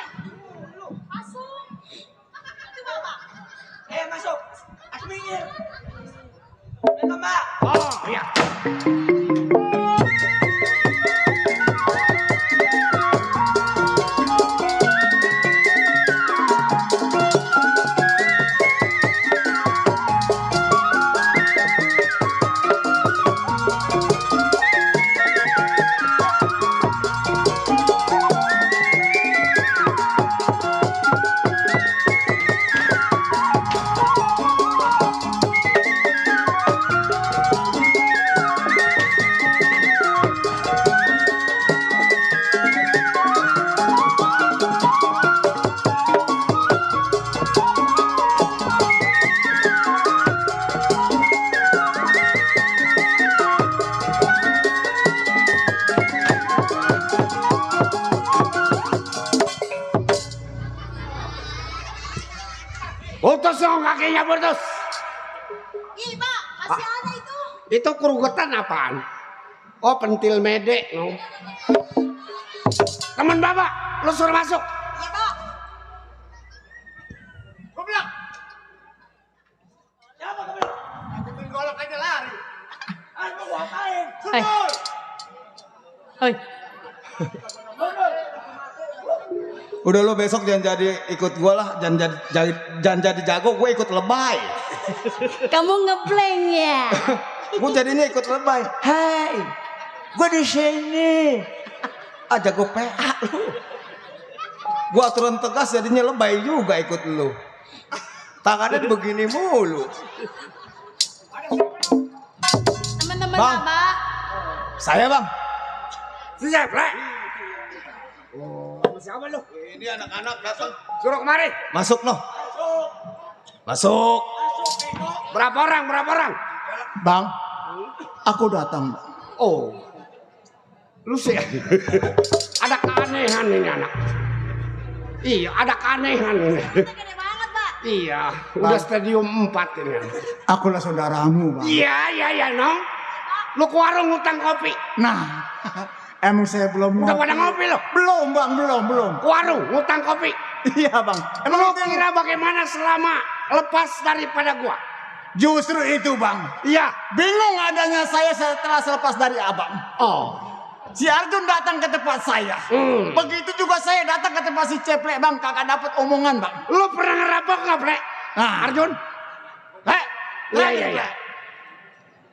Masuk. Itu Baba. Masuk. Aku minggir. Welcome, Mbak. Oh, iya. Putus dong kakinya, putus. Ih, Pak, masih ada itu. Itu kerugetan apaan? Oh, pentil medek. No. Teman Bapak, lu suruh masuk. Iya, Pak. Gua bilang. Siapa kamu? Bikin golok aja lari. Aku mau ngapain? Hei. Hoi. Udah lo besok jangan jadi ikut gua lah, jangan jadi jago, gue ikut lebay. Kamu ngeblank ya? Gue jadinya ikut lebay. Hai, gue di sini. Aja gue PA lu. Gue aturan tegas jadinya lebay juga ikut lu. Tangannya begini mulu. Bang. ya, Pak? Saya bang. Siap, Le. Oh, siapa lu? Ini anak-anak datang. Suruh kemari. Masuk noh. Masuk. Berapa orang? Berapa orang? Bang, aku datang. Bang. Oh. Lu sih. Ada keanehan ini anak. Iya, ada keanehan ini. Gede banget, Pak. Iya, udah stadium 4 ini. Akulah saudaramu, Bang. Iya, Nong. Lu ke warung ngutang kopi. Nah, emang saya belum Udah ngopi. pada ngopi lo? Belum, Bang, belum. Ke warung ngutang kopi. Iya, Bang. Emang Lu itu yang- kira bagaimana selama lepas daripada gua? justru itu, Bang. Iya. Bingung adanya saya setelah selepas dari Abang. Oh. Si Arjun datang ke tempat saya. Begitu juga saya datang ke tempat si Ceplek, Bang. Kagak dapat omongan, Bang. Lu pernah ngerampok nggak, Bre? Nah. Arjun? Iya.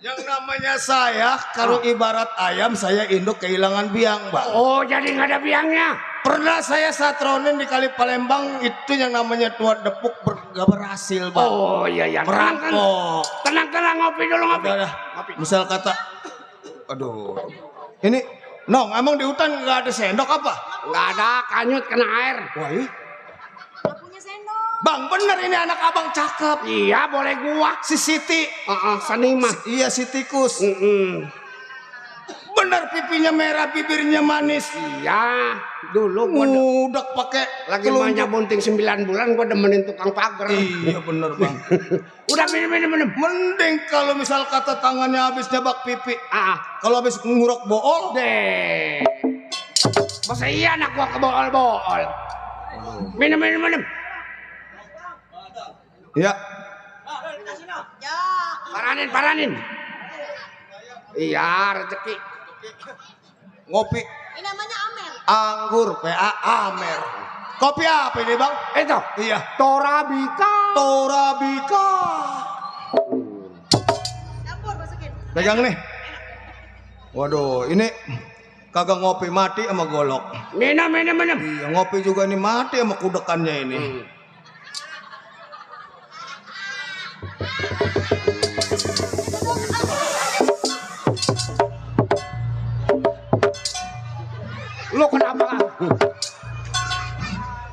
Yang namanya saya, kalau ibarat ayam, saya induk kehilangan biang, bang. Oh, jadi nggak ada biangnya. Pernah saya satronin di Kali Palembang, itu yang namanya tua depuk gak berhasil, bang. Oh, iya. Merampok. Tenang, ngopi dulu, ngopi. Udah. Misal kata, aduh, ini, Nong, emang di hutan nggak ada sendok apa? Nggak ada, kanyut kena air. Wah, ih. Nggak punya sendok. Bang, bener ini anak abang cakep. Iya, boleh gua. Si Siti, Seniman. iya si tikus. Mm-mm. Bener pipinya merah, bibirnya manis. Iya, dulu gua Udah pakai lagi mainnya bunting 9 bulan, gua demenin tukang pagar. Iya bener bang. Udah minum. Mending kalau misal kata tangannya habis nyabak pipi, kalau habis nguruk bool, Deh. Masa iya anak gua kebool-bool. Minum. ya Ya. Paranin. Iya, rezeki. ngopi Ini namanya Amer. anggur PA Amer. Kopi apa ini bang? Itu. Iya. Torabika. Torabika. Campur, masukin. Pegang nih. Waduh, ini kagak ngopi mati sama golok. Minum. Iya, ngopi juga ini mati sama kudekannya ini.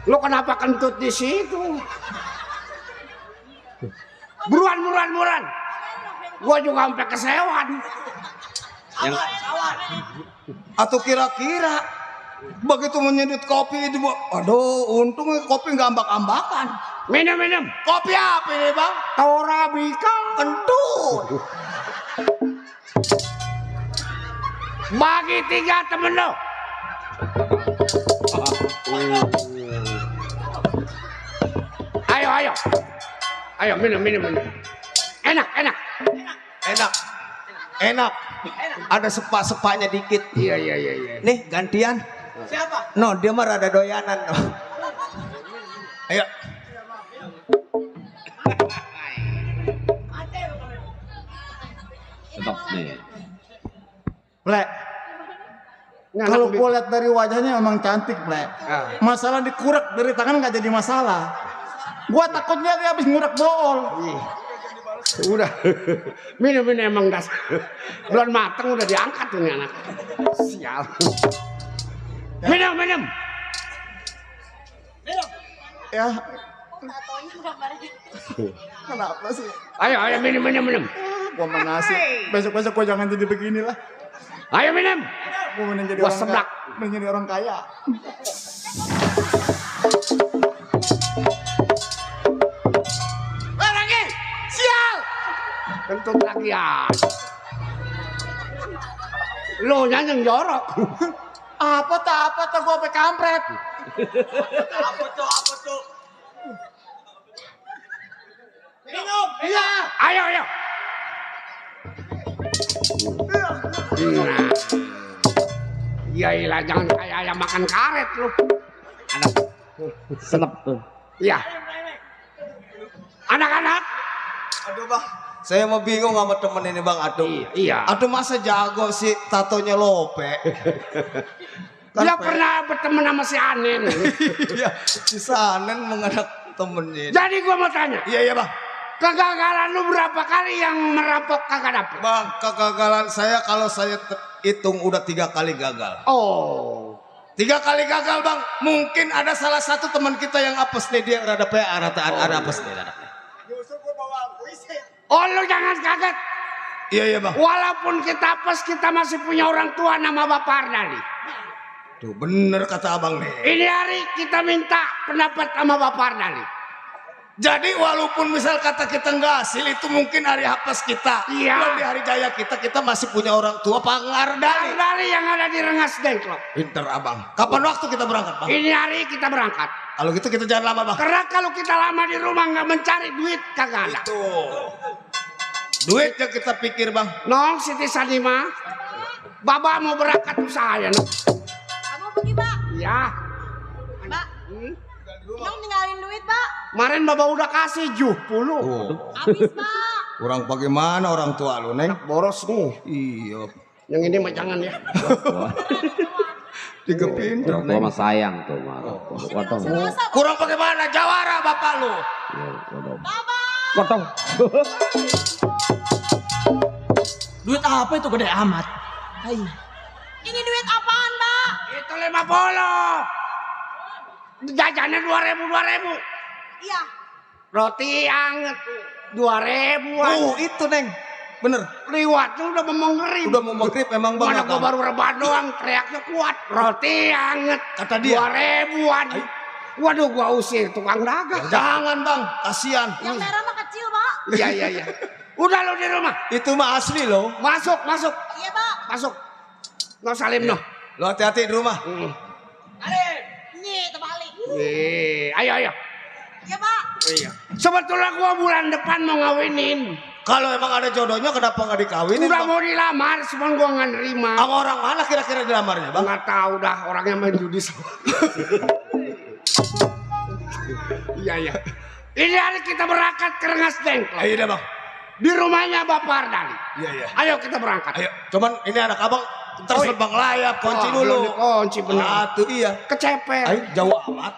Lu kenapa kentut di situ? Buruan. Gua juga sampai kesewan. Atau kira-kira begitu menyedut kopi itu, aduh, untung kopi nggak ambak-ambakan. Minum. Kopi apa ini bang? Torabika. Kentut. Bagi 3 temen lo. Ayo minum. Enak. Enak. Ada sepak-sepaknya dikit. Iya. Nih gantian. Siapa? No, dia mah rada doyanan. No. Ayo. Plek. Kalau gue lihat dari wajahnya emang cantik, Plek. Masalah dikurek dari tangan nggak jadi masalah. Gua takutnya dia habis ngurek bool. Udah. Minum emang dasar. Belum mateng udah diangkat ini anak. Sial. Minum. Ya, Tatonya gambarnya. kenapa sih? Ayo minum. Gua menasib. Besok-besok gua jangan jadi beginilah. Ayo minum. Gua mending jadi Gua orang seblak. kaya. Mending jadi orang kaya. Lagi. Sial. Kentut lagi ya. Lo yang jorok. Apa tuh gua sampai kampret. Apa tuh? Minum. Iya. Ayo. Nah. Iyalah jangan kayak ayam makan karet lu. Ada senep tuh. Iya. Anak-anak. Aduh bang, saya mau bingung sama temen ini bang. Aduh. Iya. Aduh masa jago sih tatonya lope. Dia pernah berteman sama si Anen. Iya, si Sanen menganak temennya. Jadi gua mau tanya, Iya bang. kegagalan lu berapa kali yang merampok kagak dapet? Bang, kegagalan saya kalau saya hitung udah 3 kali gagal. Oh. 3 kali gagal bang. Mungkin ada salah satu teman kita yang apes nih, dia rada PA, ada apes nih. Oh lu jangan kaget. Iya bang. Walaupun kita apes, kita masih punya orang tua nama Bapak Ardali. Tuh bener kata abang nih. Ini hari kita minta pendapat sama Bapak Ardali. Jadi walaupun misal kata kita nggak hasil, itu mungkin hari hapes kita. Iya. Dan di hari jaya kita masih punya orang tua Pak Ardali. Ardali yang ada di Rengas Dengklok. Pinter abang. Kapan waktu kita berangkat bang? Ini hari kita berangkat. Kalau gitu kita jangan lama bang. Karena kalau kita lama di rumah nggak mencari duit kagak ada. Tuh. Duit yang kita pikir bang. Nong Siti Sanima, Baba mau berangkat usaha ya Nong. Kamu pergi, Pak. Iya. Pak. Nong tinggalin duit, Pak. Kemarin Baba udah kasih 70. Habis, Pak. Kurang bagaimana orang tua lu neng? Boros nih. Iya. Yang ini mah jangan ya. Tiga pinter. Gua mah sayang tuh malah. Potong. Kurang bagaimana jawara bapak lu? Potong. Duit apa itu gede amat? Hai. Ini duit apaan, Pak? Itu 50. Jajannya 2.000. Iya. Roti anget 2.000-an. Itu neng. Bener. Liwat tuh udah mau ngerib. Udah mau maghrib emang bang. Mana gua baru rebahan doang, teriaknya kuat. Roti anget Kata dia. 2.000-an. Waduh, gua usir tukang dagang. Jangan bang, kasihan. Yang merah mah kecil, Pak. Iya. Udah lu di rumah. Itu mah asli loh. Masuk. Iya, Pak. Masuk. No salim no. Lo hati-hati di rumah. Nih, terbalik. Ayo. Iya, Pak. Iya. Sebetulnya gua bulan depan mau ngawinin. Kalau emang ada jodohnya kenapa nggak dikawinin Udah bang? mau dilamar, cuman gua nggak nerima. Sama orang mana kira-kira dilamarnya bang? Nggak tahu dah, orangnya main judi semua. Iya. Ini hari kita berangkat ke Rengas Dengklok. Iya bang. Di rumahnya Bapak Ardali. Iya. Ayo kita berangkat. Ayo, cuman ini anak abang tersebang layap, kunci Oh, dulu. belum dikunci bener. Tuh iya. Kecepet. Ayo, jauh amat.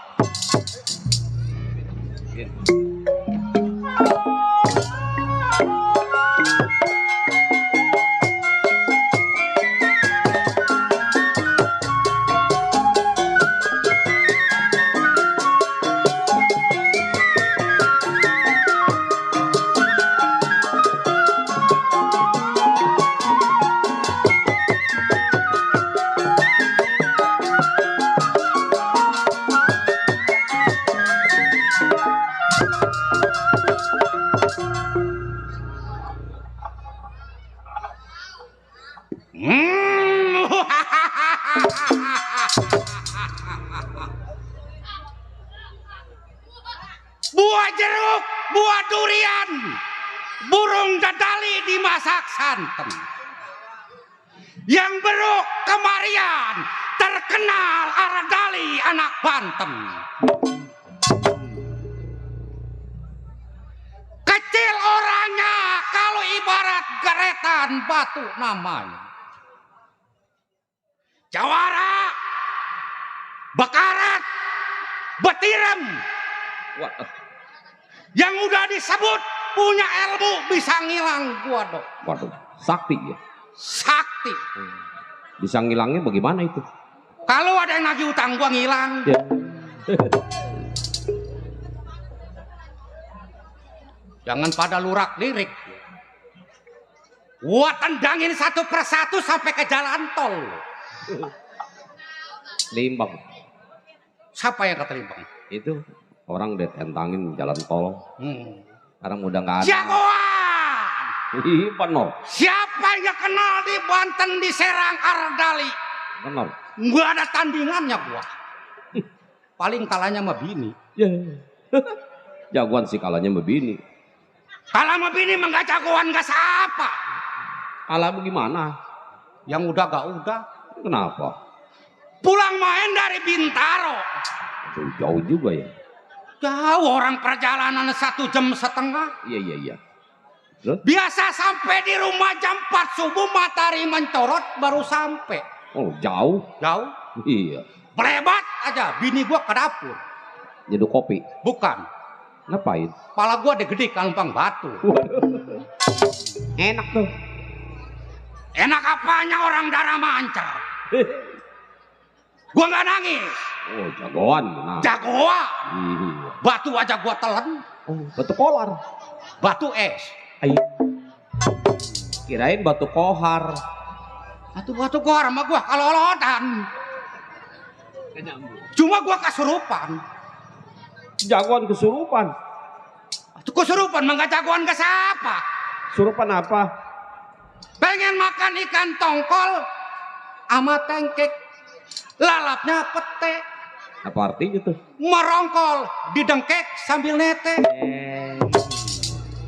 Buah jeruk, buah durian, burung dadali dimasak santan. Yang beruk kemarian, terkenal Ardali anak Banten. Kecil orangnya, kalau ibarat geretan batu namanya. Jawara, bekarat, betirem. Yang udah disebut punya ilmu bisa ngilang gua dong. Waduh, sakti ya. Sakti. Bisa ngilangnya bagaimana itu? Kalau ada yang nagih utang gua ngilang. Ya. Jangan pada lurak lirik. Gua tendangin satu persatu sampai ke jalan tol. Limbang. Siapa yang ketelimbang? Itu orang ditentangin jalan tol. Sekarang udah nggak ada. Jagoan. Ih, benar. Siapa yang kenal di Banten di Serang Ardali? Benar. Nggak ada tandingannya gua. Paling kalahnya sama bini. Ya. Jagoan sih kalahnya begini. Kalah sama bini mah nggak jagoan nggak siapa. Kalah bagaimana? Yang udah gak udah. Kenapa? Pulang main dari Bintaro. Aduh, jauh juga ya. Jauh orang perjalanan 1,5 jam. Iya. Biasa sampai di rumah jam 4 subuh matahari mencorot baru sampai. Oh, jauh. Jauh. Iya. Belebat aja bini gua ke dapur. Nyeduh kopi. Bukan. Ngapain? Pala gua ada gede kampang batu. Enak tuh. Enak apanya orang darah mancar. Gua nggak nangis. Oh, jagoan. Nah. Jagoan. Iya. Batu aja gua telan. Oh, batu kolar. Batu es. Ayo. Kirain batu kohar. Batu gua sama gua kalolotan. Cuma gua kesurupan. Jagoan kesurupan. Kesurupan mah nggak jagoan ke siapa? Surupan apa? Pengen makan ikan tongkol sama tengkek. Lalapnya pete. Apa artinya tuh? Merongkol didengkek sambil nete.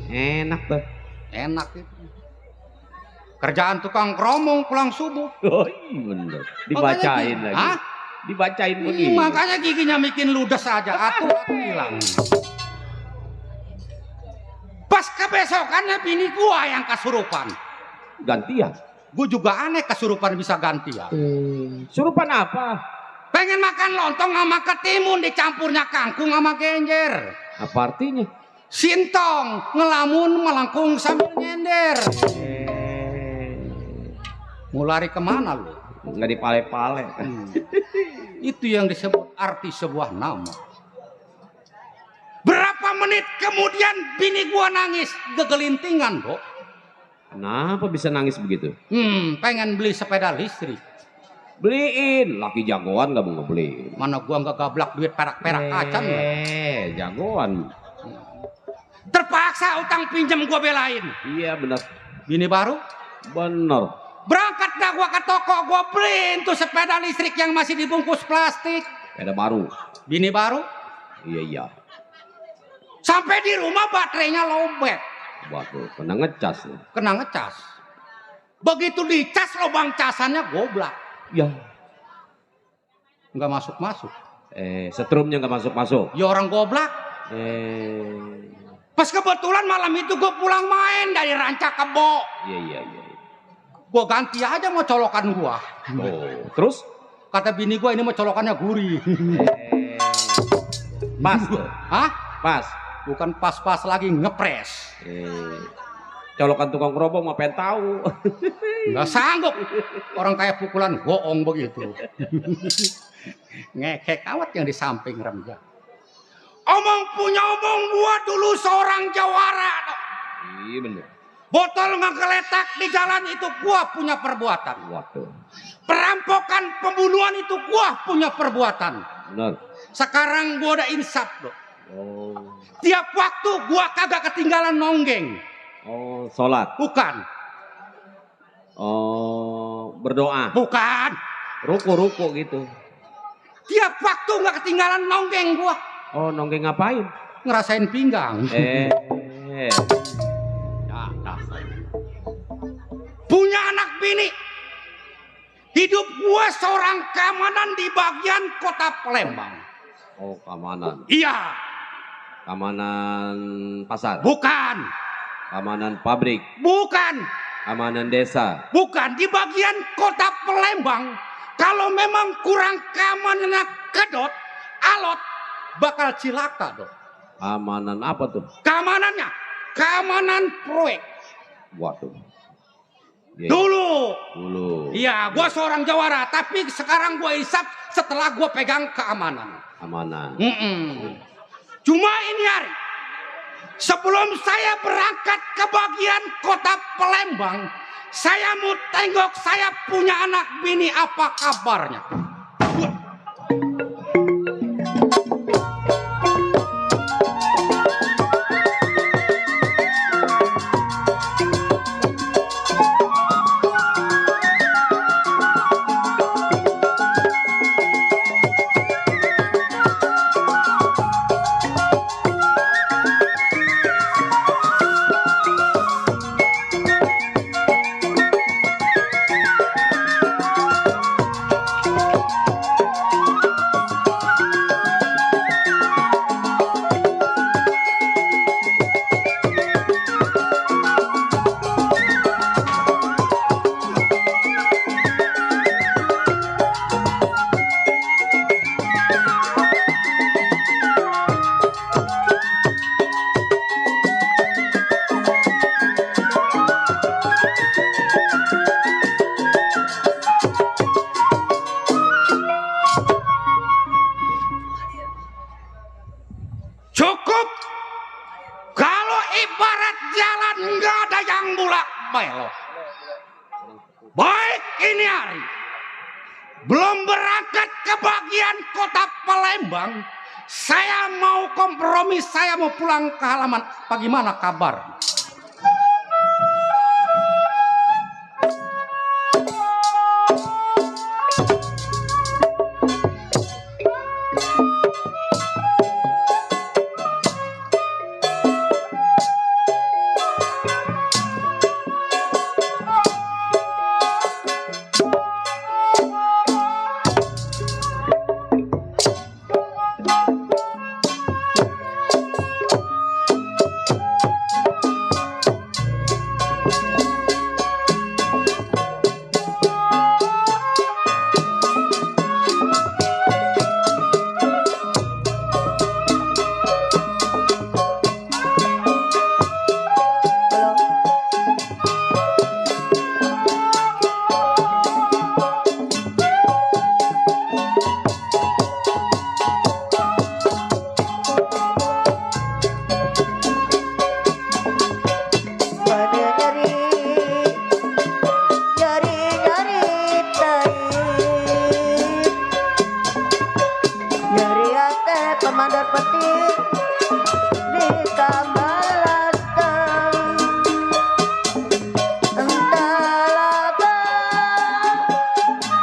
Enak tuh. Enak itu. Kerjaan tukang kromong pulang subuh. Oh iya bener. Dibacain lagi. Hah? Dibacain begini. Makanya giginya bikin ludes aja. Atuh hilang. Pas kebesokannya bini gua yang kesurupan. Gantian. Gua juga aneh kesurupan bisa gantian. Surupan apa? Pengen makan lontong sama ketimun dicampurnya kangkung sama genjer. Apa artinya? Sintong ngelamun melengkung sambil nyender. Mau lari kemana lu? Nggak dipale-pale. Itu yang disebut arti sebuah nama. Berapa menit kemudian bini gua nangis gegelintingan, Dok. Kenapa bisa nangis begitu? Pengen beli sepeda listrik. Beliin. Laki jagoan nggak mau ngebeliin. Mana gua nggak gablak duit perak-perak acan. Jagoan. Terpaksa utang pinjam gua belain. Iya benar. Bini baru? Bener. Berangkat dah gua ke toko, gua beliin tuh sepeda listrik yang masih dibungkus plastik. Sepeda baru. Bini baru? Iya. Sampai di rumah baterainya lowbat. Waduh, kena ngecas. Kena ngecas. Begitu dicas lubang casannya goblak. Ya. Nggak masuk-masuk. Setrumnya nggak masuk-masuk. Ya orang goblak. Pas kebetulan malam itu gue pulang main dari Ranca Kebo. Iya. Gue ganti aja mau colokan gua. Oh, terus? Kata bini gue ini mau colokannya gurih. Pas tuh. Hah? Pas. Bukan pas-pas lagi ngepres. Colokan tukang kerobong mah pengen tahu. Nggak sanggup. Orang kayak pukulan goong begitu. Ngekek awat yang di samping remja. Omong punya omong gua dulu seorang jawara. Iya bener. Botol ngegeletak di jalan itu gua punya perbuatan. Waduh. Perampokan pembunuhan itu gua punya perbuatan. Bener. Sekarang gua udah insaf, Dok. Oh. Tiap waktu gua kagak ketinggalan nonggeng. Oh, sholat. Bukan. Oh, berdoa. Bukan. Ruku gitu. Tiap waktu nggak ketinggalan nonggeng gua. Oh, nonggeng ngapain? Ngerasain pinggang. Punya anak bini. Hidup gua seorang keamanan di bagian kota Palembang. Oh, keamanan. Iya. Keamanan pasar. Bukan. Keamanan pabrik. Bukan. Keamanan desa. Bukan. Di bagian kota Palembang. Kalau memang kurang keamanannya kedot, alot, bakal cilaka, Dok. Keamanan apa tuh? Keamanannya. Keamanan proyek. Waduh. Yeah. Dulu. Iya, gua seorang jawara, tapi sekarang gua isap setelah gua pegang keamanan. Keamanan. Cuma ini hari, sebelum saya berangkat ke bagian kota Palembang, saya mau tengok saya punya anak bini apa kabarnya. Baik ini hari, belum berangkat ke bagian kota Palembang, saya mau kompromi, saya mau pulang ke halaman. Bagaimana kabar? Pemandar petir di Kamalatan, entah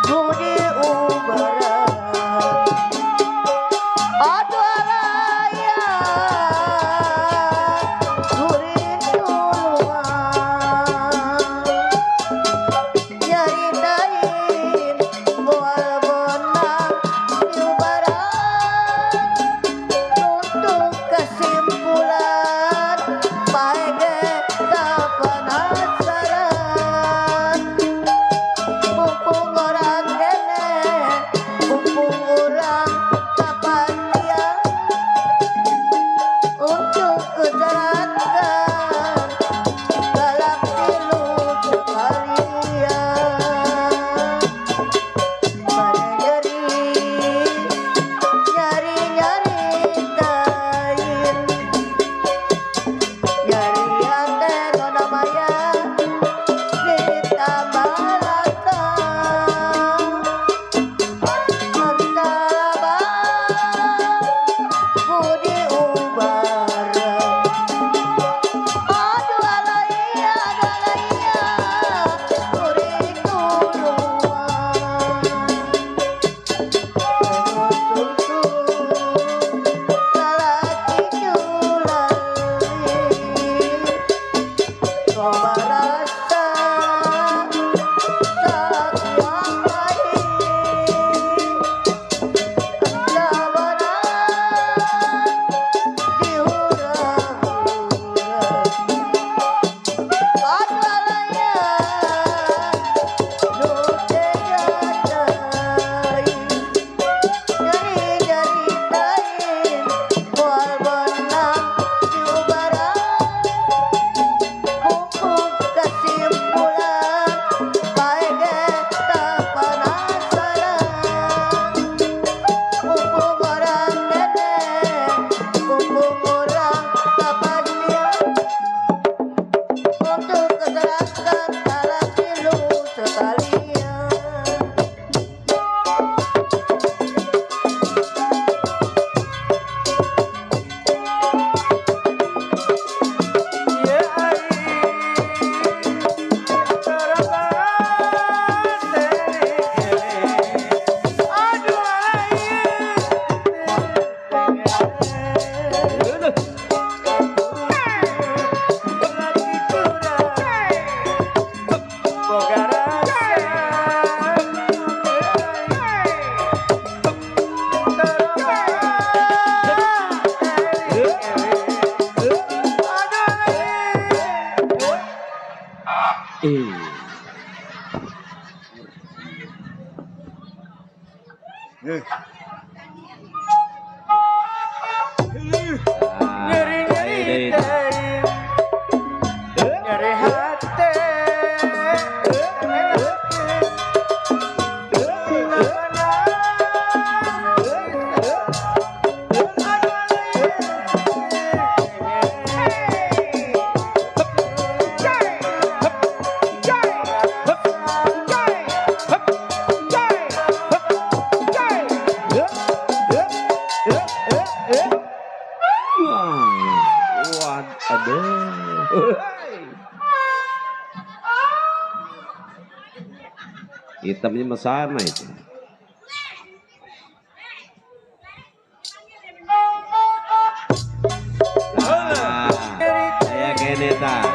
budi ubaran, aduh alaya gurin duluan, nyaritain mual bonang di ubaran. Untuk kesimpulan paege tak penasaran, mumpung orang kene, mumpung orang kapatia, untuk kejarankan galak tilu sekalian. Mana nyari kain, nyari ate nona maya di Tamalatan, mentaba budi ubaran, aduh alaya kuring duluan. Hitamnya mah sama itu. Kayak gini tak.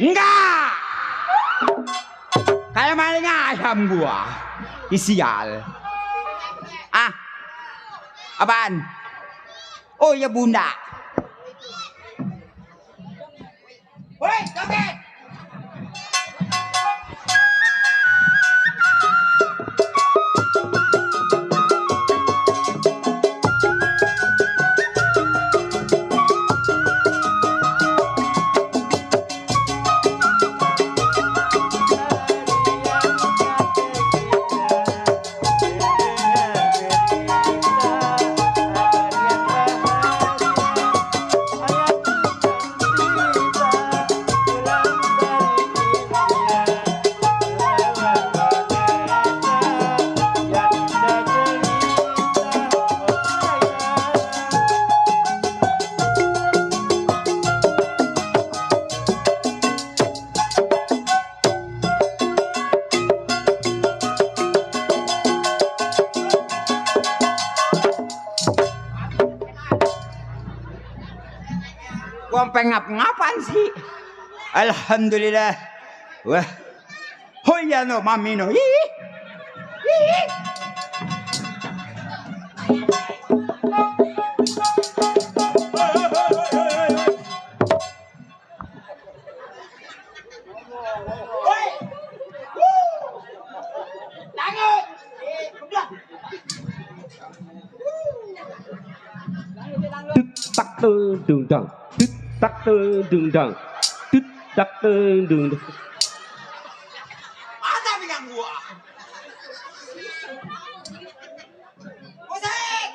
Enggak. Kayak maling ayam gua. Isial. Ah. Apaan? Oh ya bunda. Woi, joget. Gua ngap-ngapan sih. Alhamdulillah. Wah. Hoya no mami no. Ih. Ih. Tak dung dang. Tak dung dang. Tak dung dang. Ada bilang gua. Musik.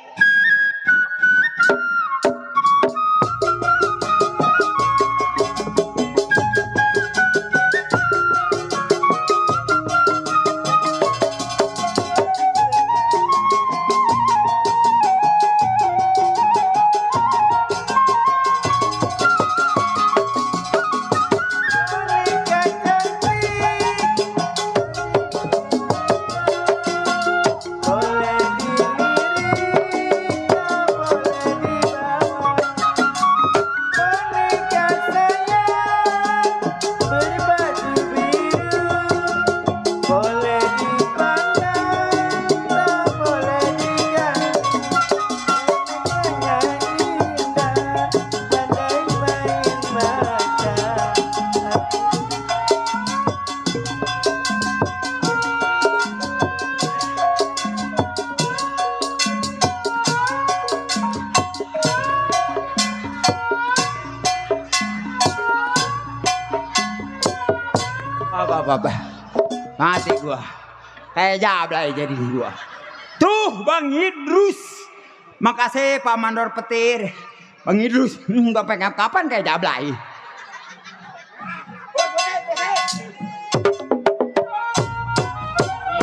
Apa? Mati gua. Kayak jablay jadi gua. Tuh Bang Idrus. Makasih Pak Mandor Petir. Bang Idrus, bapak kapan kayak jablay?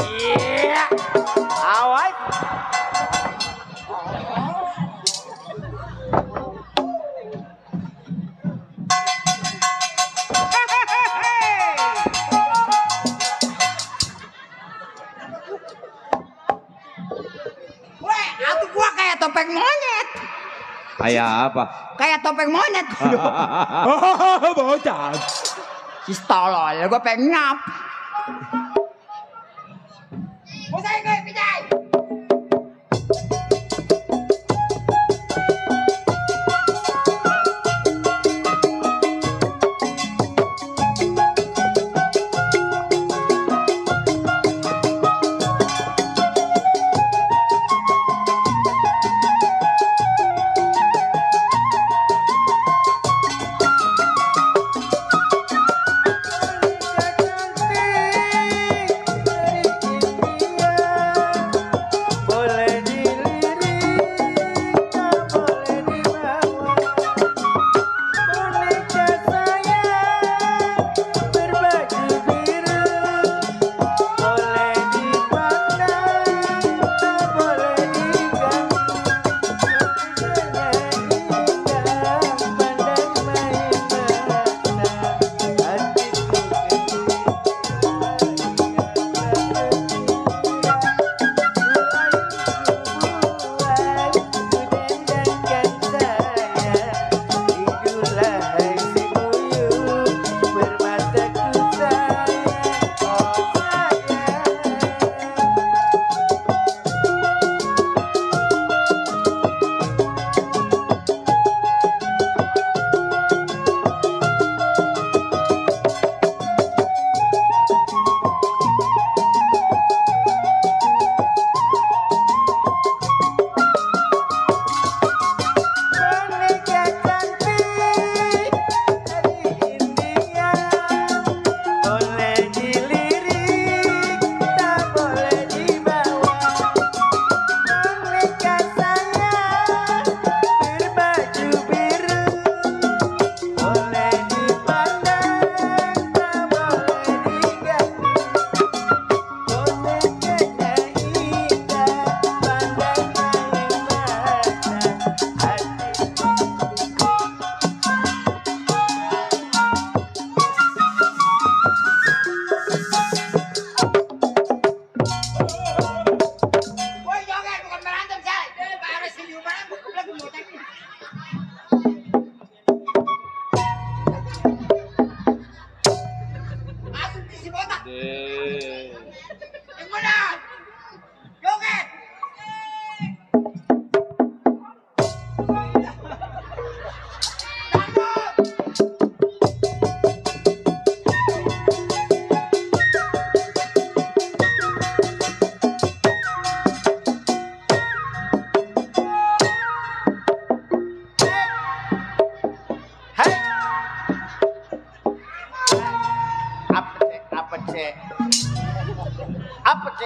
Iya. Awas. Kayak apa? Kayak topeng monyet. Bocah. Si tolol, gue pengen ngap. Musik gue, Pijay.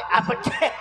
Apa cek?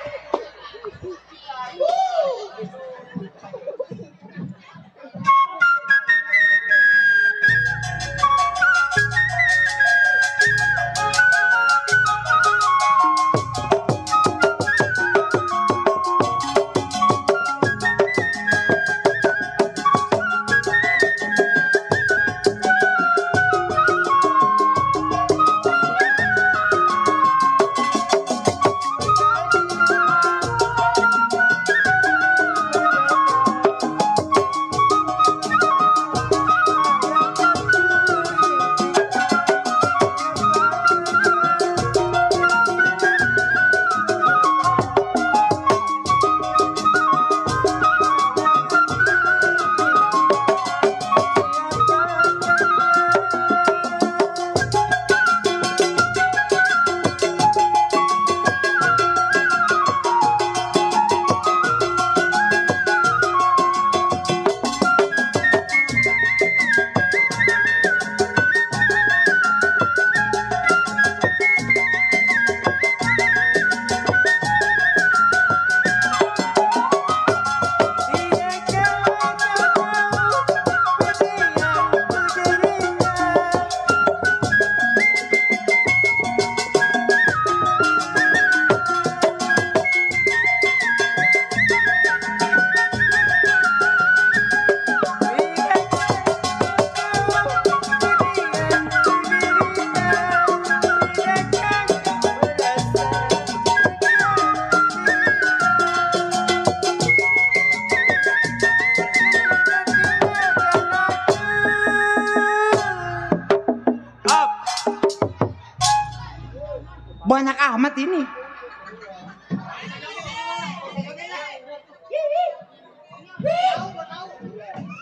Banyak amat ini.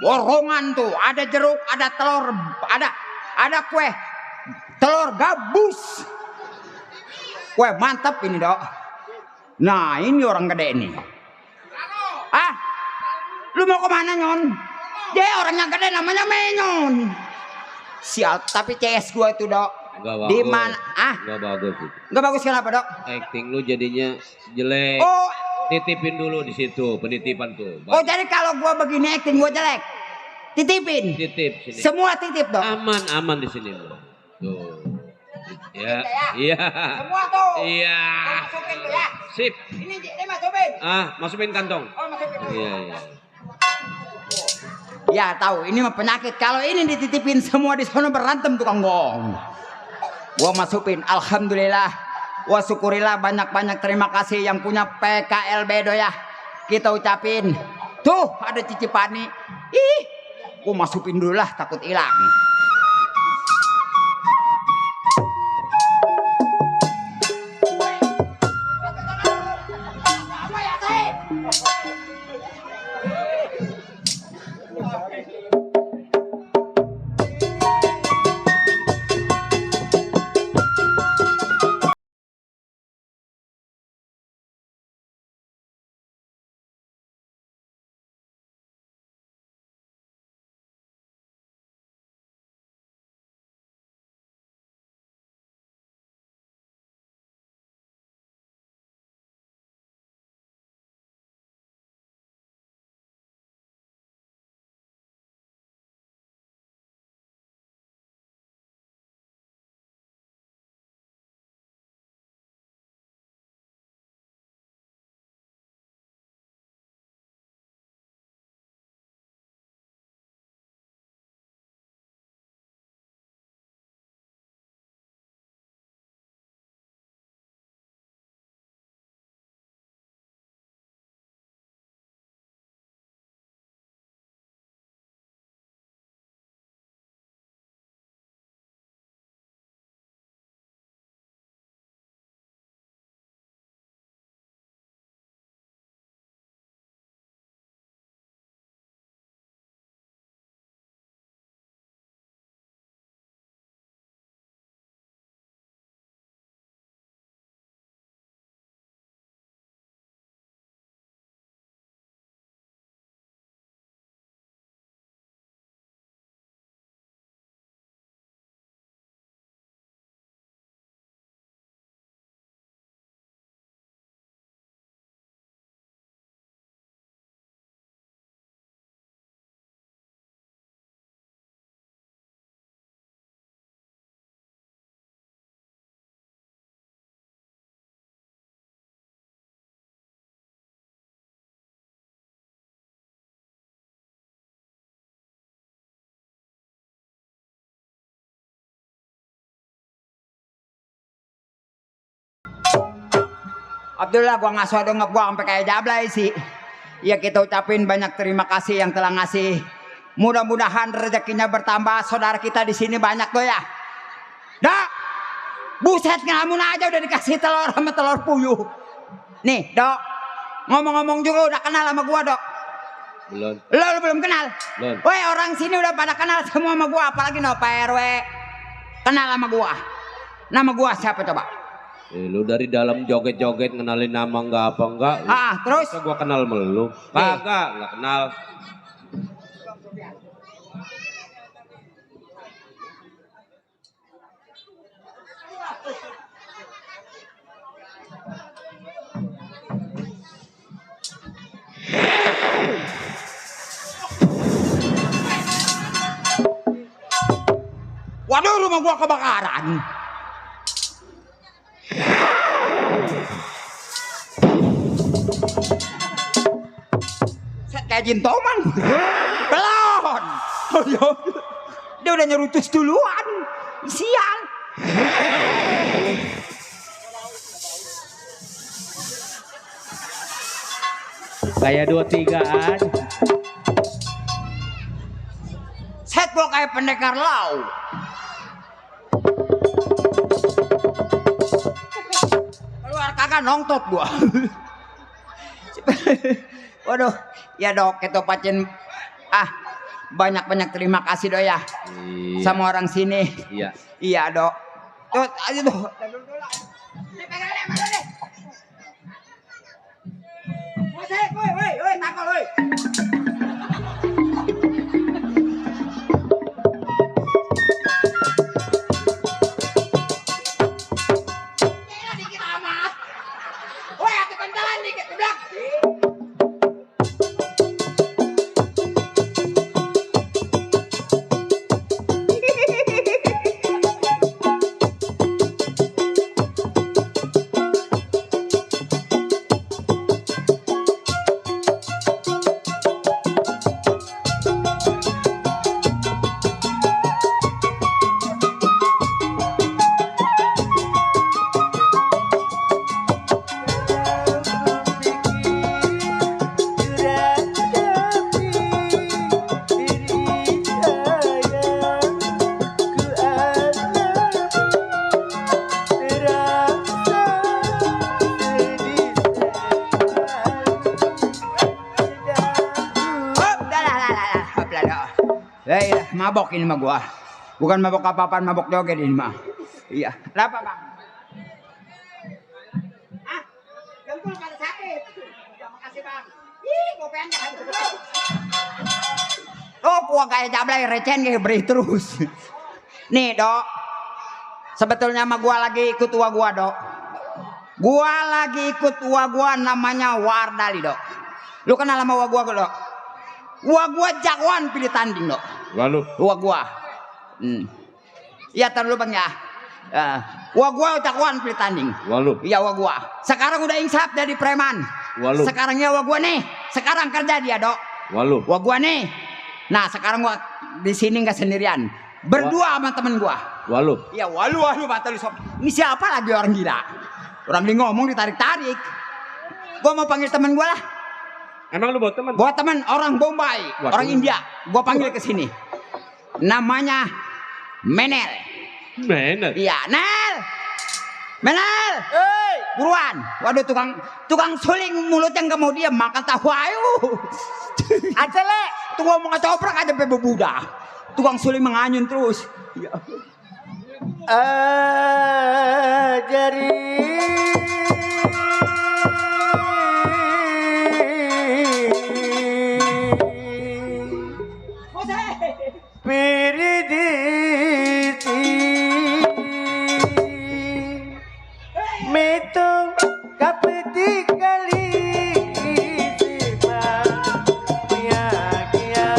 Borongan tuh, ada jeruk, ada telur, ada kue, telur gabus. Kue mantap ini dok. Nah ini orang gede ini. Ah, lu mau kemana nyon? Dia orang yang gede namanya Menyon. Sial, tapi CS gua itu dok. Nggak bagus. Di mana? Ah, Nggak bagus. nggak bagus kenapa dok? Acting lu jadinya jelek. Oh, Titipin dulu di situ, penitipan tuh. oh jadi kalau gua begini acting gua jelek, titipin. Titip sini. Semua titip dok. Aman di sini lu. Tuh. Ya, iya. Semua tuh. Iya. Masukin tuh ya. Sip. Ini masukin. Masukin kantong. Oh masukin tuh. Iya. Ya tahu ini mah penyakit. Kalau ini dititipin semua di sana berantem tukang bohong. Gua masukin. Alhamdulillah. Wah syukurilah banyak-banyak terima kasih yang punya PKLB do ya. Kita ucapin. Tuh ada cicipani. Ih, gua masukin dulu lah takut hilang. Abdullah gua ngasuh dong gua sampai kayak jablay sih. Ya kita ucapin banyak terima kasih yang telah ngasih. Mudah-mudahan rezekinya bertambah. Saudara kita di sini banyak tuh ya. Dok, buset ngelamun aja udah dikasih telur sama telur puyuh. Nih dok, ngomong-ngomong juga udah kenal sama gua dok. Belum. Lo belum kenal? Belum. Woi orang sini udah pada kenal semua sama gua. Apalagi no Pak RW kenal sama gua. Nama gua siapa coba? Lu dari dalam joget-joget ngenalin nama nggak apa enggak? Terus? Masa gua kenal melu? Kagak, nggak kenal. Waduh rumah gua kebakaran. Set kayak jin tomang. Belon. Dia udah nyerutus duluan. Sial. Kayak 2-3-an. Set gua kayak pendekar lau. makan nongtot gua. Waduh, ya dok, itu pacen banyak-banyak terima kasih dok ya. Iya. Sama orang sini. Iya. Iya dok. Tuh, ayo dok. Woi, takol woi. Mabok ini mah gua. Bukan mabok apa-apaan, mabok joget ini mah. Iya. Kenapa, Bang? Jempol pada sakit. Terima kasih, Bang. Ih, gua pendek. Oh, gua kayak jablay recen kayak beri terus. Nih, Dok. Sebetulnya mah gua lagi ikut tua gua, Dok. Gua lagi ikut tua gua namanya Wardali, Dok. Lu kenal sama tua gua, Dok? Gua jagoan pilih tanding, Dok. Lalu gua. Iya, tar dulu Bang ya. Gua jagoan pilih tanding. Lalu. Iya, gua. Sekarang udah insaf dari preman. Lalu. Sekarang ya gua nih. Sekarang kerja dia, Dok. Lalu. Gua nih. Nah, sekarang gua di sini enggak sendirian. Berdua sama temen gua. Walu. Iya, walu mata lu sob. Ini siapa lagi orang gila? Orang dia ngomong ditarik-tarik. Gua mau panggil temen gua lah. Emang lu bawa teman? Bawa teman orang Bombay, orang India. Gua panggil ke sini. Namanya Menel. Menel. Iya, Nel. Menel. Buruan. Waduh, tukang suling mulut yang mau diam makan tahu ayo. Aja le. Tuh ngomong ngecoprak aja sampai bebudah. Tukang suling menganyun terus. Iya. Ajari Piriditi Metung kapeti kali Sima Kia kia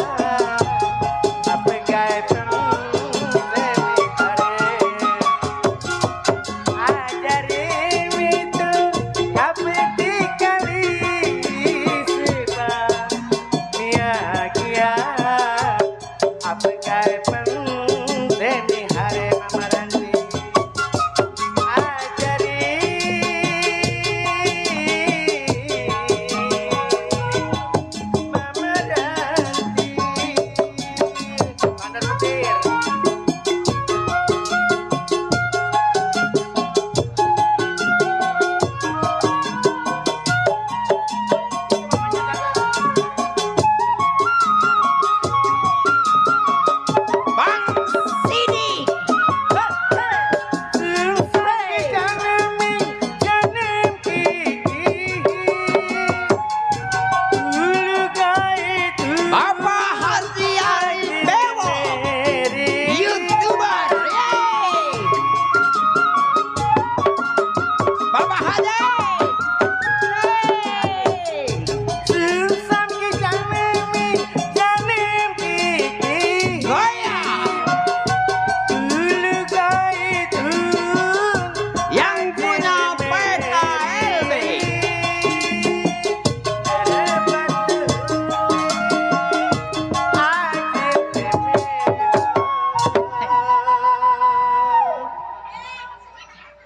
Apa gaya Demi kare Ajarin metung kapeti kali Sima Kia kia Apa gaya Demi hari mamaranti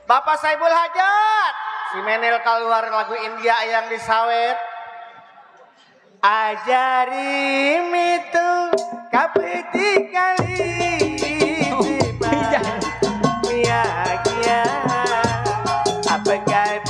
Bapak Saibul Hajat, si Menel keluar lagu India yang disawet. Ajari itu kapeti kali Mia kia apa kai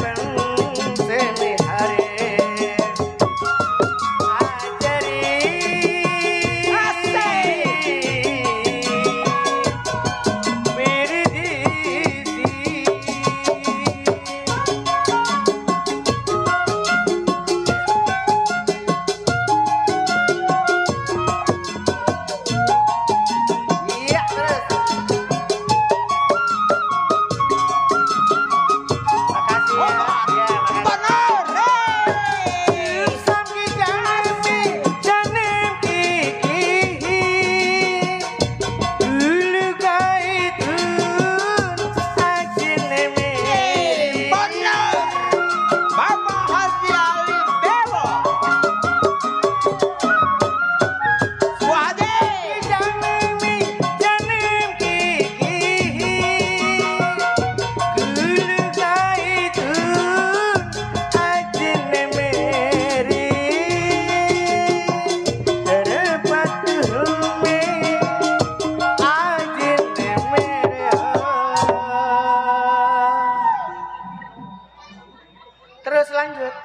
lanjut.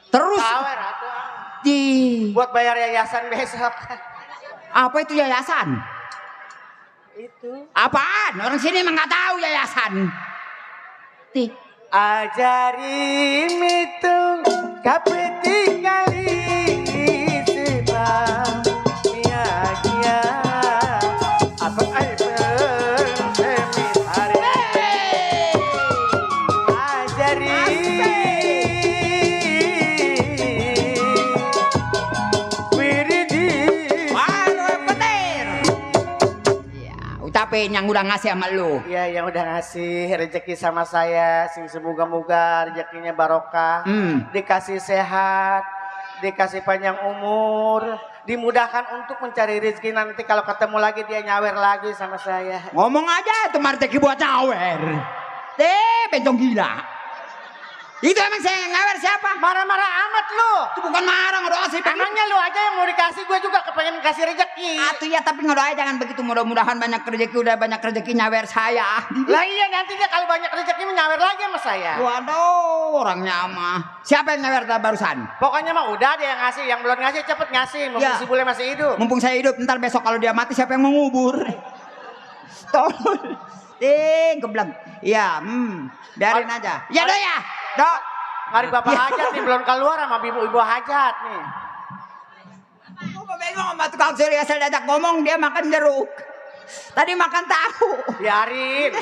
Terus Sawer atuh. di Buat bayar yayasan besok. apa itu yayasan? Itu. Apaan? Orang sini emang nggak tahu yayasan. Ti. Ajari mitung kapeti kali sebab bahagia apa semis hari ajari wiridi Waduh, petir. Ya, ucapin yang udah ngasih sama lu. ya yang udah ngasih rezeki sama saya sing semoga-moga rezekinya barokah dikasih sehat dikasih panjang umur dimudahkan untuk mencari rezeki nanti kalau ketemu lagi dia nyawer lagi sama saya. Ngomong aja itu rezeki buat nyawer. Bencong gila. Itu emang saya yang nyawer siapa? Marah-marah amat lu. Itu bukan marah, ngedoa sih. Emangnya lu aja yang mau dikasih, gue juga kepengen kasih rezeki. Atuh ya, tapi ngedoa jangan begitu. Mudah-mudahan banyak rezeki, udah banyak rezeki nyawer saya. Lah iya nantinya kalau banyak rezeki menyawer lagi sama saya. Waduh, orangnya mah. Siapa yang nyawer tadi barusan? Pokoknya mah udah dia yang ngasih, yang belum ngasih cepet ngasih. Mumpung Ya. si bule masih hidup. Mumpung saya hidup, ntar besok kalau dia mati siapa yang mengubur? Tolong. Geblang. Iya, biarin aja. Ya dok ya, dok. Mari bapak hajat nih belum keluar sama ibu hajat nih. Gue bingung sama tukang surya, saya diajak ngomong dia makan jeruk. Tadi makan tahu. Biarin.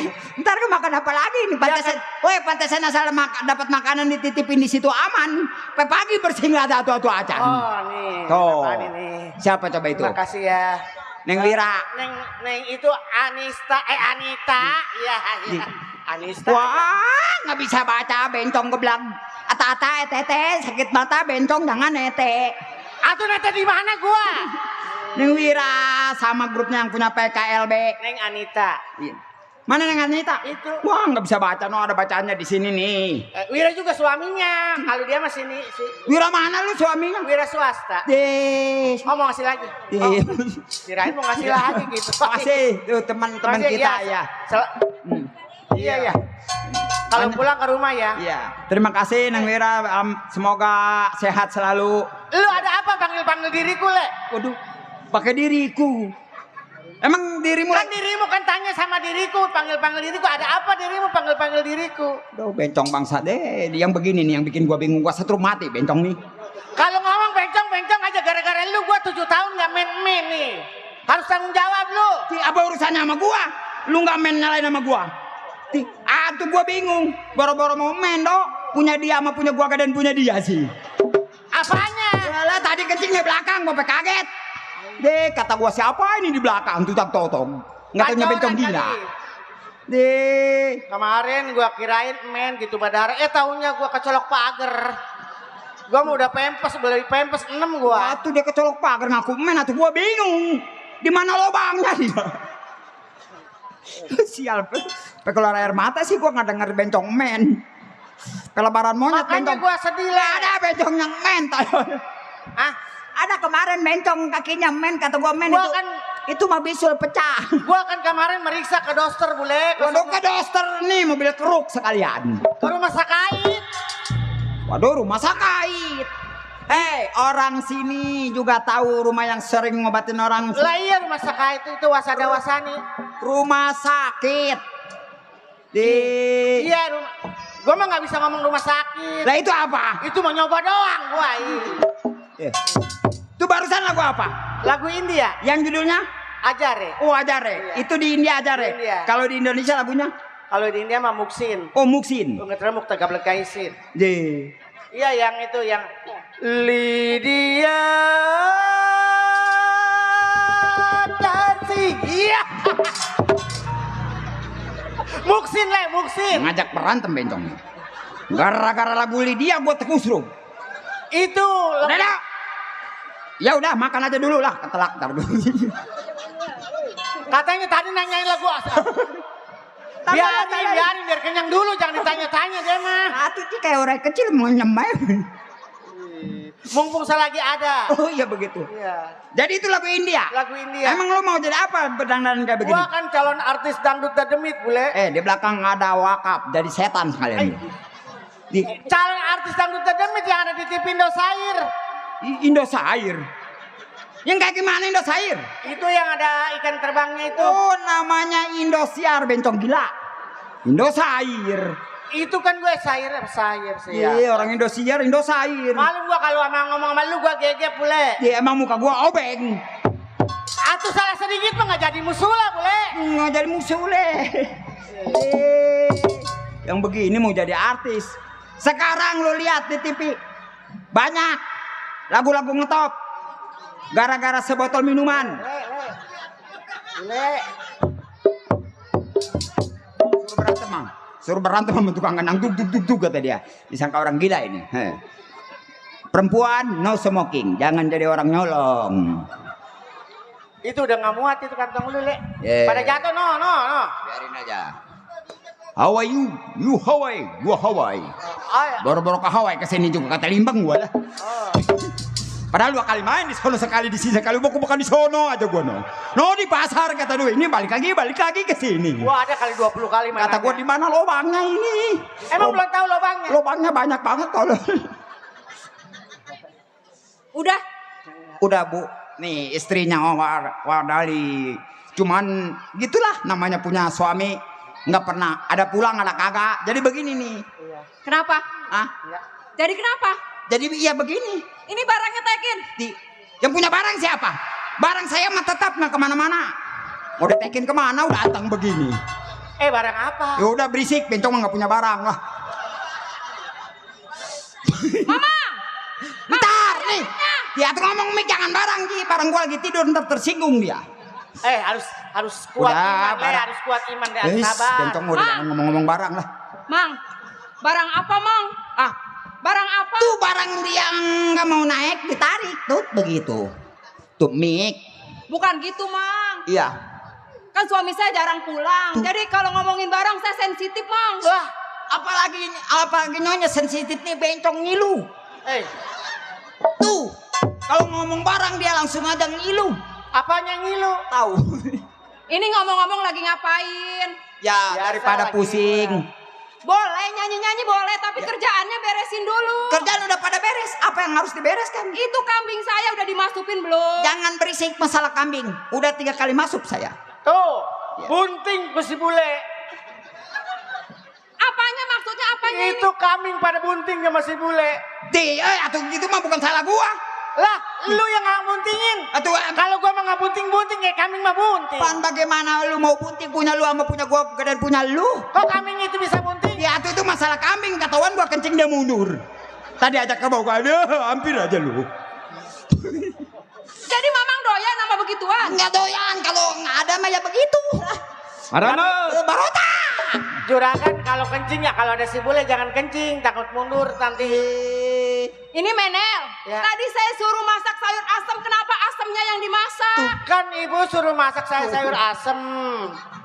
Ntar gue makan apa lagi nih? Pantesan, woi pantesan asal dapat makanan dititipin di situ aman. Sampai pagi bersih nggak ada atu-atu acan. Oh nih. Tuh. Apaan ini? Siapa coba itu? Terima kasih ya. Neng Wira. Neng itu Anita. Iya. Anista. Wah, nggak bisa baca bencong geblang. Ata-ata, tete, sakit mata bencong jangan nete. Atuh nete di mana gua? Neng Wira sama grupnya yang punya PKLB. Neng Anita. Mana Neng Anita? Itu. Wah, nggak bisa baca, no ada bacaannya di sini nih. Wira juga suaminya. Kalau dia masih nih si Wira mana lu suaminya? Wira swasta. Oh mau ngasih lagi? Oh, kirain mau ngasih lagi gitu. Makasih tuh teman-teman Makasih, kita iya. ya. Iya. Kalau pulang ke rumah ya. Iya. Terima kasih Neng Wira. Semoga sehat selalu. Lu ada apa panggil diriku le? Waduh, pakai diriku. Emang dirimu Kan dirimu kan tanya sama diriku, panggil diriku. Ada apa dirimu panggil diriku? Duh, bencong bangsa deh. Yang begini nih yang bikin gua bingung. Gua setrum mati bencong nih. Kalau ngomong bencong aja gara-gara lu gua 7 tahun nggak main nih. Harus tanggung jawab lu. Apa urusannya sama gua? Lu nggak main nyalain sama gua? Tuh gua bingung. Boro-boro mau main dok. Punya dia sama punya gua dan punya dia sih. Apanya? Yalah, tadi kencing di belakang, gua kaget. Deh, kata gua siapa ini di belakang tuh tak totong. Nggak tanya bencong gila. Deh, Kemarin gua kirain main gitu badara. Taunya gua kecolok pagar. Gua mau udah pempes, beli pempes 6 gua. waktu dia kecolok pagar ngaku main, atau gua bingung. Di mana lubangnya dia? Sial, keluar air mata sih gua nggak denger bencong men. Pelebaran monyet Makanya bencong. gua sedih lah. Ada bencong yang men tayo. Ah, Ada kemarin bencong kakinya men, kata gua men Gua itu. kan- Itu mah bisul pecah. gua kan kemarin meriksa ke dokter bule. Waduh ke doster nih mobil keruk sekalian. Ke rumah sakit. Waduh rumah sakit. Hei orang sini juga tahu rumah yang sering ngobatin orang. Lah iya rumah sakit itu wasada wasani. Rumah sakit. Di. Iya rumah. Gua mah nggak bisa ngomong rumah sakit. Lah itu apa? Itu mau nyoba doang gua. Itu barusan lagu apa? Lagu India. Yang judulnya? Ajare. Oh Ajare. Iya. Itu di India Di Ajare. India. Kalau di Indonesia lagunya? Kalau di India mah Muksin. Oh Muksin. Lu ngetra Mukta Gablek Kaisin. Di. Iya yang itu yang Lydia kasih. Iya. Muksin le, Muksin. Ngajak berantem bencong. Gara-gara lagu Lydia gua tekusruk. Itu. Udah dah. Ya udah makan aja dulu lah, ketelak tar dulu. Katanya tadi nanyain lagu asal. Biarin biar kenyang dulu, jangan ditanya-tanya dia mah. Atuh sih kayak orang kecil mau nyemai. Mumpung selagi ada. Oh iya begitu. Iya. Jadi itu lagu India. Lagu India. Emang lo mau jadi apa berdandan kayak begini? Gua kan calon artis dangdut dan demit bule. Di belakang ada wakaf jadi setan sekalian. Calon artis dangdut tergemit yang ada di TV Indosiar. Indosiar. Yang kayak gimana Indosiar? Itu yang ada ikan terbangnya itu. Oh, namanya Indosiar, bencong gila. Indosiar. Itu kan gue sayur sih ya. Iya, orang Indosiar. Malu gua kalau ngomong sama lu gua gege pule. Iya, emang muka gua obeng. Atuh salah sedikit mah nggak jadi musuh lah bule. Nggak jadi musuh le. Yang begini mau jadi artis. Sekarang lu lihat di TV banyak lagu-lagu ngetop gara-gara sebotol minuman. Bule. Suruh berantem sama tukang kenang duk kata dia. Disangka orang gila ini. Perempuan no smoking, jangan jadi orang nyolong. Itu udah nggak muat itu kantong lu le. Yeah. Pada jatuh no. Biarin aja. How are you? You Hawaii, gua Hawaii. Boro-boro ke Hawaii kesini juga kata limbang gua lah. Padahal 2 kali main di sono sekali di sini sekali bukan di sono aja gua no. No di pasar kata lu ini balik lagi ke sini. Gua ada kali 20 kali main. Kata gua di mana lobangnya ini? Emang belum tahu lobangnya? Lobangnya banyak banget tolong. Udah Bu. Nih istrinya Wadali. Cuman gitulah namanya punya suami nggak pernah ada pulang ada kagak. Jadi begini nih. Kenapa? Ah? Jadi kenapa? Jadi iya begini. Ini barangnya tekin. Yang punya barang siapa? Barang saya mah tetap nggak kemana-mana. Mau ditekin kemana udah datang begini. Barang apa? Ya udah berisik, bencong mah nggak punya barang lah. Mama. Bentar nih. Dia tuh ngomong mik jangan barang Ji. Barang gua lagi tidur ntar tersinggung dia. Harus kuat Udah, iman le, harus kuat iman deh, harus sabar. Bencong udah jangan ngomong-ngomong barang lah. Mang, barang apa Mang? Barang apa? Tuh barang dia nggak mau naik ditarik tuh begitu. Tuh mik. Bukan gitu Mang. Iya. Kan suami saya jarang pulang. Jadi kalau ngomongin barang saya sensitif Mang. Wah, apalagi nyonya sensitif nih bencong ngilu. Tuh, kalau ngomong barang dia langsung ada ngilu. Apanya ngilu? Tahu. Ini ngomong-ngomong lagi ngapain? Ya daripada pusing. Boleh nyanyi-nyanyi boleh, tapi kerjaannya beresin dulu. Kerjaan udah pada beres. Apa yang harus dibereskan? Itu kambing saya udah dimasukin belum? Jangan berisik masalah kambing. Udah 3 kali masuk saya. Tuh, bunting besi bule. Apanya maksudnya apanya Itu kambing pada buntingnya masih bule. Atau gitu mah bukan salah gua. Lah, lu yang nggak buntingin. Kalau gua mah nggak bunting-bunting ya kambing mah bunting. Pan bagaimana lu mau bunting punya lu sama punya gua dan punya lu? Kok kambing itu bisa bunting? Ya itu masalah kambing. Ketahuan gua kencing dia mundur. Tadi ajak ke bawah ada hampir aja lu. Jadi Mamang doyan sama begituan? Nggak doyan kalau nggak ada mah ya begitu. Barota. Juragan kalau kencing ya kalau ada si bule jangan kencing, takut mundur nanti. Ini Menel, tadi saya suruh masak sayur asem, kenapa asemnya yang dimasak? Tuh kan ibu suruh masak sayur asem.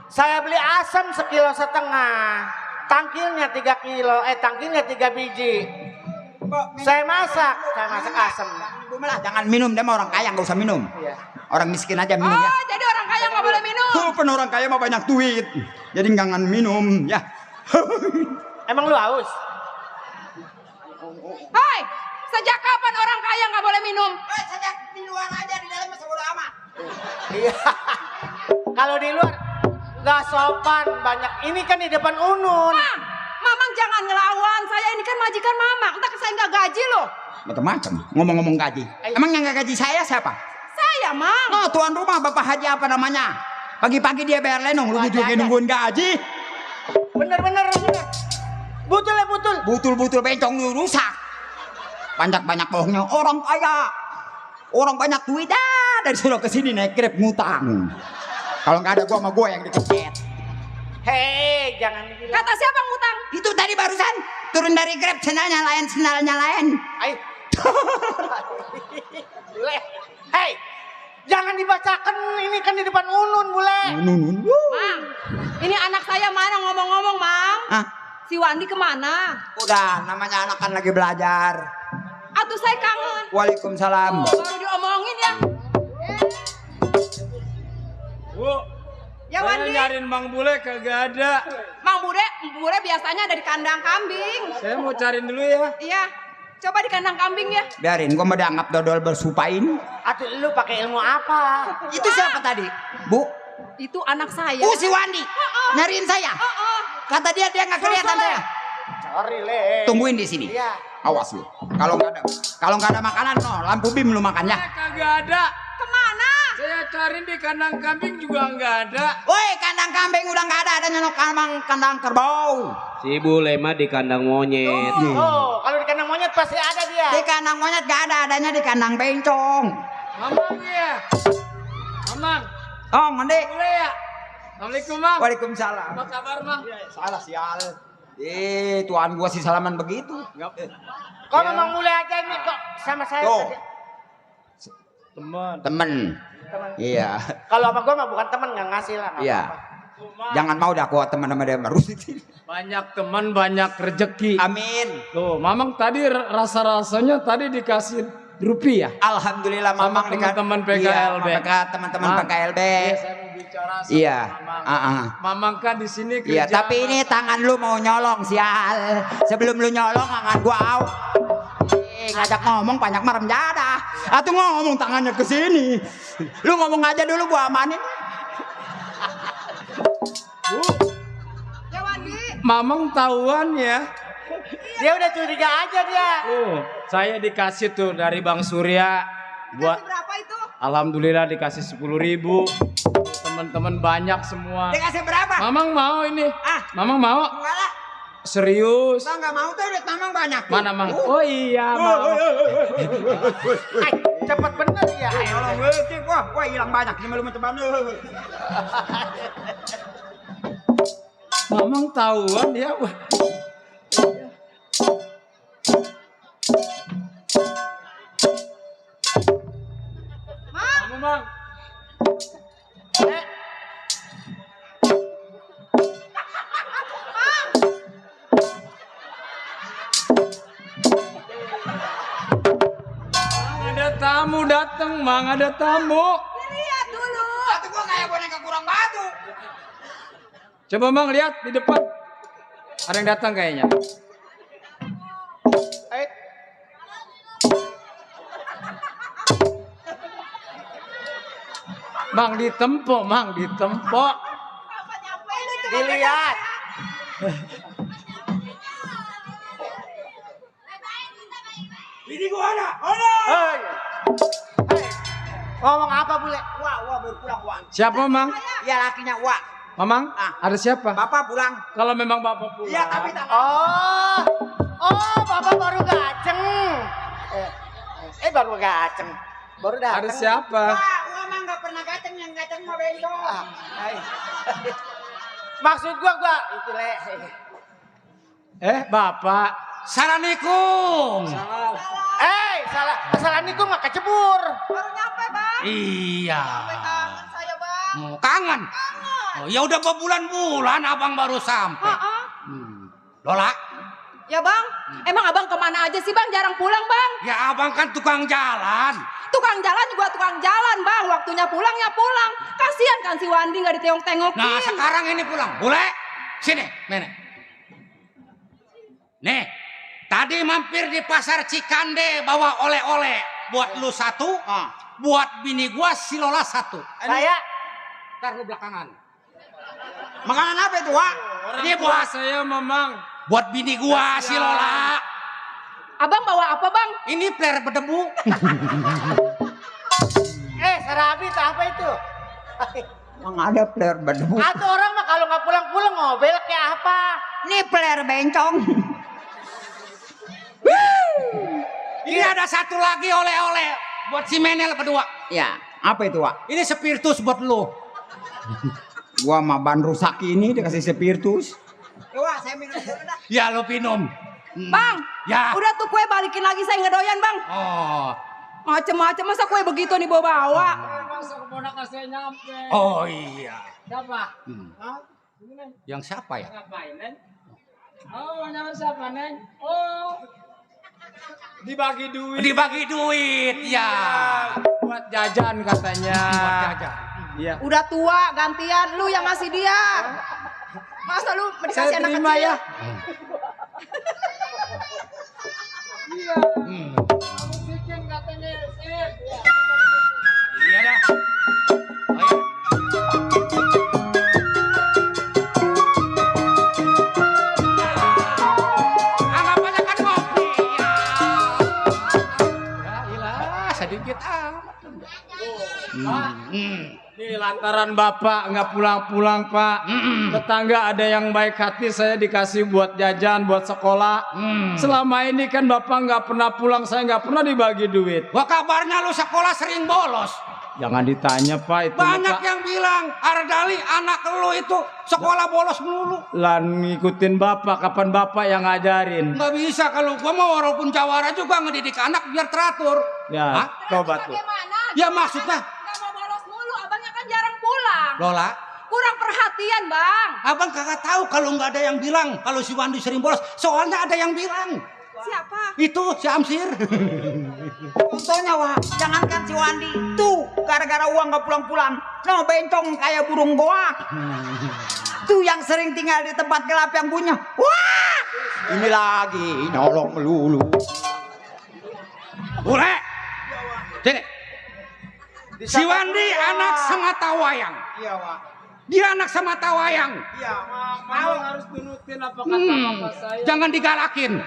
Saya beli asem 1,5 kilo. Tangkilnya 3 kilo, tangkilnya 3 biji. Saya masak asem. Jangan minum, dia mah orang kaya nggak usah minum. Orang miskin aja minum ya. Jadi orang kaya nggak boleh minum? Pen orang kaya mah banyak duit, jadi jangan minum ya. Emang lu haus? Hai, sejak kapan orang kaya nggak boleh minum? Sejak di luar aja, di dalam masa bodo amat. Iya. Kalau di luar nggak sopan banyak. Ini kan di depan Unun. Mamang jangan ngelawan. Saya ini kan majikan Mamang. Entah saya nggak gaji loh. Macam-macam. Ngomong-ngomong gaji. Emang yang nggak gaji saya siapa? Saya Mang. Oh tuan rumah Bapak Haji apa namanya? Pagi-pagi dia bayar lenong. Lu juga nungguin gaji. Bener. Butul bencong lu rusak. Banyak bohongnya orang kaya. Orang banyak duit dah. Dari Solo ke sini naik Grab ngutang. Kalau nggak ada gua sama gua yang dikecet. Hei, jangan bilang. Kata siapa ngutang? Itu tadi barusan turun dari Grab sendalnya lain. Ayo. Hei, jangan dibacakan, ini kan di depan Unun bule. Mang, ini anak saya mana ngomong-ngomong Mang? Si Wandi kemana? Udah, namanya anak kan lagi belajar. Atuh saya kangen. Waalaikumsalam. Baru diomongin ya. Bu, Ya Wandi. nyariin Bang Bule kagak ada. Mang Bude, bule biasanya ada di kandang kambing. Saya mau cariin dulu ya. Iya. Coba di kandang kambing ya. Biarin, gua mau dianggap dodol bersupain. Aduh, lu pakai ilmu apa? Itu siapa tadi? Bu? Itu anak saya. Si Wandi. Nyariin saya. Kata dia nggak kelihatan saya. Sorry, Le. Tungguin di sini. Iya. Awas lu. Kalau nggak ada makanan, no, lampu bim lu makan ya. Kagak ada. Kemana? Saya cari di kandang kambing juga nggak ada. Woi, kandang kambing udah nggak ada, nyonok kandang kerbau. Si bule mah di kandang monyet. Oh, kalau di kandang monyet pasti ada dia. Di kandang monyet nggak ada, adanya di kandang bencong. Mamang ya. Mamang. Oh, mandi. Boleh ya. Assalamualaikum, Mang. Waalaikumsalam. Apa kabar, Mang? Salah sial. Tuan gua sih salaman begitu. Kok memang mulai aja nih kok sama saya. Tuh. Teman. Temen. Iya. Kalau sama gua mah bukan temen, nggak ngasih lah. nggak Iya. apa-apa. Jangan mau dah kuat teman sama dia terus. Banyak teman, banyak rezeki. Amin. Tuh, Mamang tadi rasa-rasanya tadi dikasih rupiah. Alhamdulillah Sama Mamang teman-teman PKLB. Iya, teman-teman Mang. PKLB. Iya, saya mau bicara sama Iya. Mamang. Mamang kan di sini kerja. Iya, tapi ini tangan lu mau nyolong sial. Sebelum lu nyolong tangan gua out. Ngajak ngomong banyak merem jadah. Atuh ngomong tangannya ke sini. Lu ngomong aja dulu gua amanin. Ya Wandi. Mamang tahuan ya. Dia udah curiga aja dia. Saya dikasih tuh dari Bang Surya buat Kasih berapa itu? alhamdulillah dikasih 10.000. Teman-teman banyak semua. Dikasih berapa? Mamang mau ini. Ah. Mamang mau? Enggak lah. Serius? Gua enggak mau tuh duit Mamang banyak. Mana Mang? Oh iya, mau. Ay, cepet bener ya. Tolong ngecek wah hilang banyak ini lu mencoba. Mamang tahuan ya. Wah. Kamu Mang. Ada tamu datang, Mang, ada tamu. Lihat dulu. Atuh gua kayak boneka kurang batu. Coba Mang lihat di depan. Ada yang datang kayaknya. Mang ditempo, Mang ditempo. Dilihat. Ini gua ada. Hei. Ngomong apa bule? Wah berpulang wah. Siapa Mang? Ya lakinya wah. Mamang? Ada siapa? Bapak pulang. Kalau memang Bapak pulang. Iya tapi tak Oh, bapak baru gaceng. Baru gaceng. Baru datang. Ada siapa? Wah mah nggak pernah gaceng, yang gaceng mah bencong. Maksud gua itu Le. Bapak. Assalamualaikum. Salah. Assalamualaikum nggak kecebur. Baru nyampe Bang. Iya. Kangen saya Bang. Kangen. Oh, ya udah berbulan-bulan abang baru sampai. Lola. Ya Bang. Emang Abang kemana aja sih Bang? Jarang pulang Bang. Ya abang kan tukang jalan. Tukang jalan juga tukang jalan Bang. Waktunya pulang ya pulang. Kasihan kan si Wandi nggak ditengok-tengokin. Nah sekarang ini pulang. Boleh? Sini, nenek. Nih, tadi mampir di pasar Cikande bawa oleh-oleh. Buat lu satu, buat bini gua si Lola satu. Saya Ntar lu belakangan. Makanan apa itu wah? Ini buat Saya Mamang. buat bini gua si Lola. Abang bawa apa Bang? Ini player berdebu. Sarabi itu apa itu? Emang ada player berdebu. Atau orang mah kalau nggak pulang-pulang ngobel kayak apa? Ini player bencong. Ini ada satu lagi oleh-oleh buat si Menel berdua. Ya, apa itu wah? Ini spiritus buat lu. Gua mah ban rusak ini dikasih spiritus. Wah, saya minum dulu dah. Ya lu minum. Bang. Ya. Udah tuh kue balikin lagi saya nggak doyan Bang. Oh. Macem-macem masa kue begitu nih bawa-bawa. Masa keponakan saya nyampe. Oh iya. Siapa? Yang siapa ya? Ngapain, Neng? Oh, nyampe siapa, Neng? Oh. Dibagi duit. Dibagi duit ya. Buat jajan katanya. Buat jajan. Iya. Udah tua gantian lu yang ngasih dia. Masa lu Saya dikasih anak terima kecil? ya. Iya dah. Oh, iya. Anggap aja kan ngopi. Ya ilah, sedikit amat. Nih lantaran Bapak nggak pulang-pulang Pak. Tetangga ada yang baik hati saya dikasih buat jajan, buat sekolah. Selama ini kan Bapak nggak pernah pulang, saya nggak pernah dibagi duit. Wah kabarnya lu sekolah sering bolos. Jangan ditanya Pak itu. Banyak Pak. yang bilang Ardali anak lu itu sekolah bolos melulu. Lan ngikutin Bapak, kapan Bapak yang ngajarin? Nggak bisa kalau gua mau walaupun jawara juga ngedidik anak biar teratur. Ya, Hah? coba tuh. Bagaimana? Ya maksudnya Gak mau bolos mulu, abangnya kan jarang pulang. Lola, Kurang perhatian bang. abang kagak tahu kalau nggak ada yang bilang kalau si Wandi sering bolos. Soalnya ada yang bilang. Siapa? Itu si Amsir. Contohnya wah, jangankan si Wandi tuh gara-gara uang gak pulang-pulang, no bencong kayak burung goak. Tuh yang sering tinggal di tempat gelap yang punya. Wah, ini lagi nolong melulu. Bule. Sini. Si Wandi anak sematawayang. Iya Pak. Dia anak sematawayang. Iya, Mamang harus turutin apa kata Bapak saya. Jangan digalakin.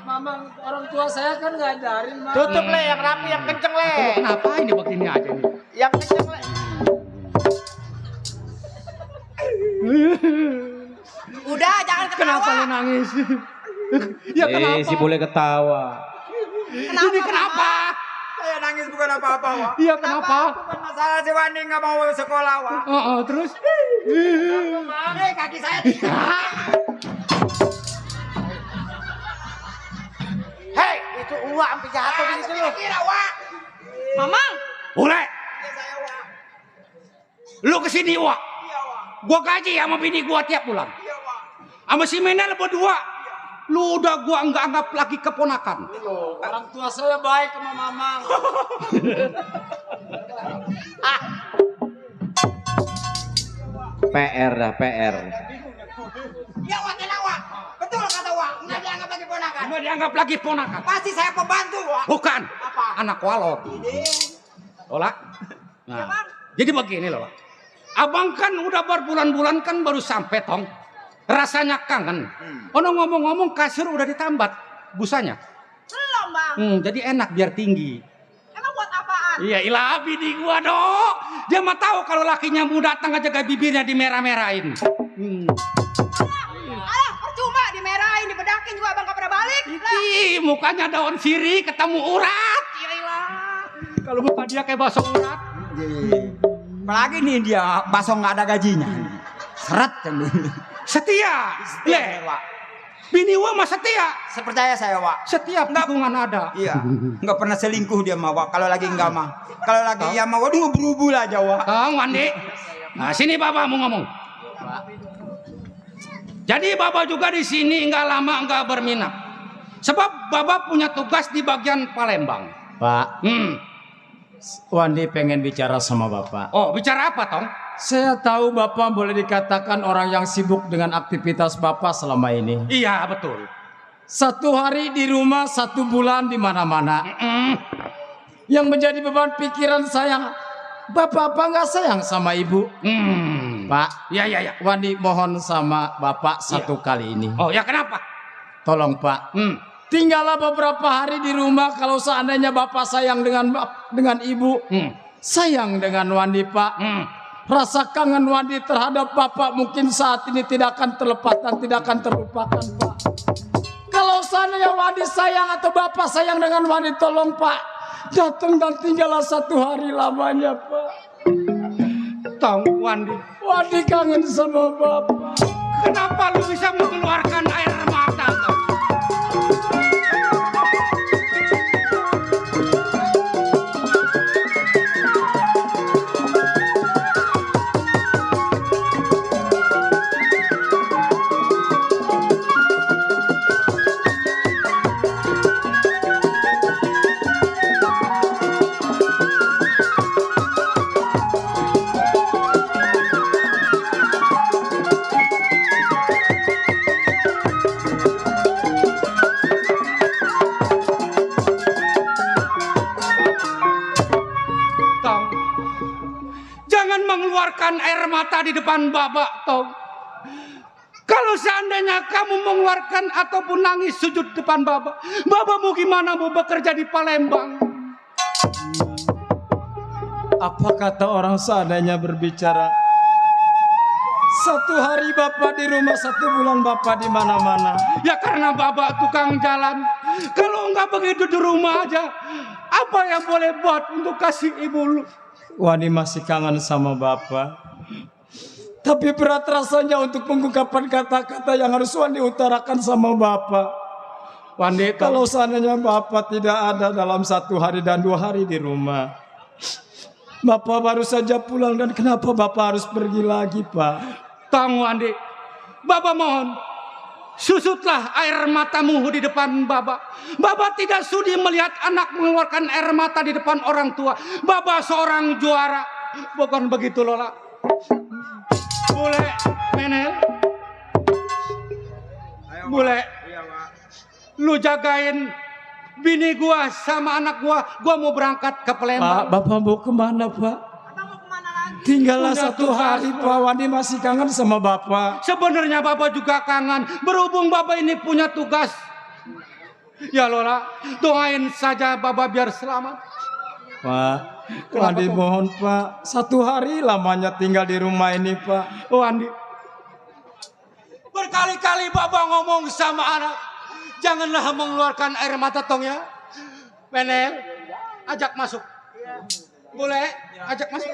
Mamang orang tua saya kan ngajarin Pak. Tutup le yang rapi, yang kenceng le. Kenapa ini begini aja nih? Yang kenceng le. Udah jangan ketawa. Kenapa lu nangis? Ya kenapa? Si boleh ketawa. Ini kenapa? Saya nangis bukan apa-apa wah. Iya kenapa? Bukan masalah si Wandi gak mau sekolah wah. Terus? Kaki saya. Hei, itu uang sampai jatuh di situ lu. Kira wah. Mamang. Bule. Lu kesini Wak. Gua gaji sama bini gua tiap bulan. Sama si Menel berdua. Lu udah gua nggak anggap lagi keponakan. Orang tua saya baik sama Mamang. PR dah, PR. Ya wah, kena wah. Betul kata wah, nggak dianggap lagi ponakan. Nggak dianggap lagi ponakan. Pasti saya pembantu wah. Bukan. Anak walor. Lola. Nah, jadi begini loh. Abang kan udah berbulan-bulan kan baru sampai tong. Rasanya kangen. Ono ngomong-ngomong kasur udah ditambat busanya. Belum bang. Jadi enak biar tinggi. Emang buat apaan? Iya ilah bini gua dok. Dia mah tahu kalau lakinya mau datang aja kayak bibirnya dimerah-merahin. Alah percuma dimerahin, dibedakin juga abang gak pernah balik. Ih, mukanya daun sirih ketemu urat. Iyalah. Kalau muka dia kayak bakso urat. Apalagi nih dia bakso nggak ada gajinya. Seret kan. Setia. Le. Bini gua mah setia. Sepercaya saya wak. Setiap tikungan ada. Iya. Nggak pernah selingkuh dia mah wak. Kalau lagi nggak mah. Kalau lagi ya mah waduh ngeberubul aja wak. Kang Wandi. Nah sini bapak mau ngomong. Jadi bapak juga di sini nggak lama nggak berminat. Sebab bapak punya tugas di bagian Palembang. Pak, Wandi pengen bicara sama Bapak. Oh bicara apa Tong? Saya tahu Bapak boleh dikatakan orang yang sibuk dengan aktivitas Bapak selama ini. Iya betul. 1 hari di rumah, 1 bulan di mana-mana. Yang menjadi beban pikiran saya, Bapak apa nggak sayang sama Ibu? Pak, Iya. Wandi mohon sama Bapak satu kali ini. Oh ya kenapa? Tolong Pak. Tinggallah beberapa hari di rumah. Kalau seandainya Bapak sayang dengan Ibu, sayang dengan Wandi Pak. Rasa kangen Wandi terhadap Bapak mungkin saat ini tidak akan terlepaskan, tidak akan terlupakan Pak. Kalau seandainya Wandi sayang atau Bapak sayang dengan Wandi, tolong Pak datang dan tinggallah 1 hari lamanya Pak. Tong Wandi. Wandi kangen sama Bapak. Kenapa lu bisa mengeluarkan air mata Tong? mata di depan Bapak, Tong. Kalau seandainya kamu mengeluarkan ataupun nangis sujud depan Bapak, Bapak mau gimana mau bekerja di Palembang? Apa kata orang seandainya berbicara? Satu hari Bapak di rumah, 1 bulan Bapak di mana-mana. Ya karena Bapak tukang jalan. Kalau enggak begitu di rumah aja, apa yang boleh buat untuk kasih ibu lu? Wani masih kangen sama Bapak. Tapi berat rasanya untuk mengungkapkan kata-kata yang harus Wani utarakan sama Bapak. Wandi, Kalau seandainya Bapak tidak ada dalam 1 hari dan 2 hari di rumah, Bapak baru saja pulang dan kenapa Bapak harus pergi lagi, Pak? Tong Wandi, Bapak mohon, susutlah air matamu di depan Bapak. Bapak tidak sudi melihat anak mengeluarkan air mata di depan orang tua. Bapak seorang juara. Bukan begitu, Lola. Bule, Menel. Bule, lu jagain bini gua sama anak gua mau berangkat ke Pak, Palembang. Bapak mau kemana, Pak? Tinggallah Punya 1 hari, tugas, Pak. Wani masih kangen sama Bapak. Sebenarnya Bapak juga kangen. Berhubung Bapak ini punya tugas. Ya Lola, doain saja Bapak biar selamat. Pak, Wandi mohon, Pak. 1 hari lamanya tinggal di rumah ini, Pak. Oh Andi, berkali-kali Bapak ngomong sama anak, janganlah mengeluarkan air mata, Tong ya. Menel, ajak masuk. Boleh, ajak masuk.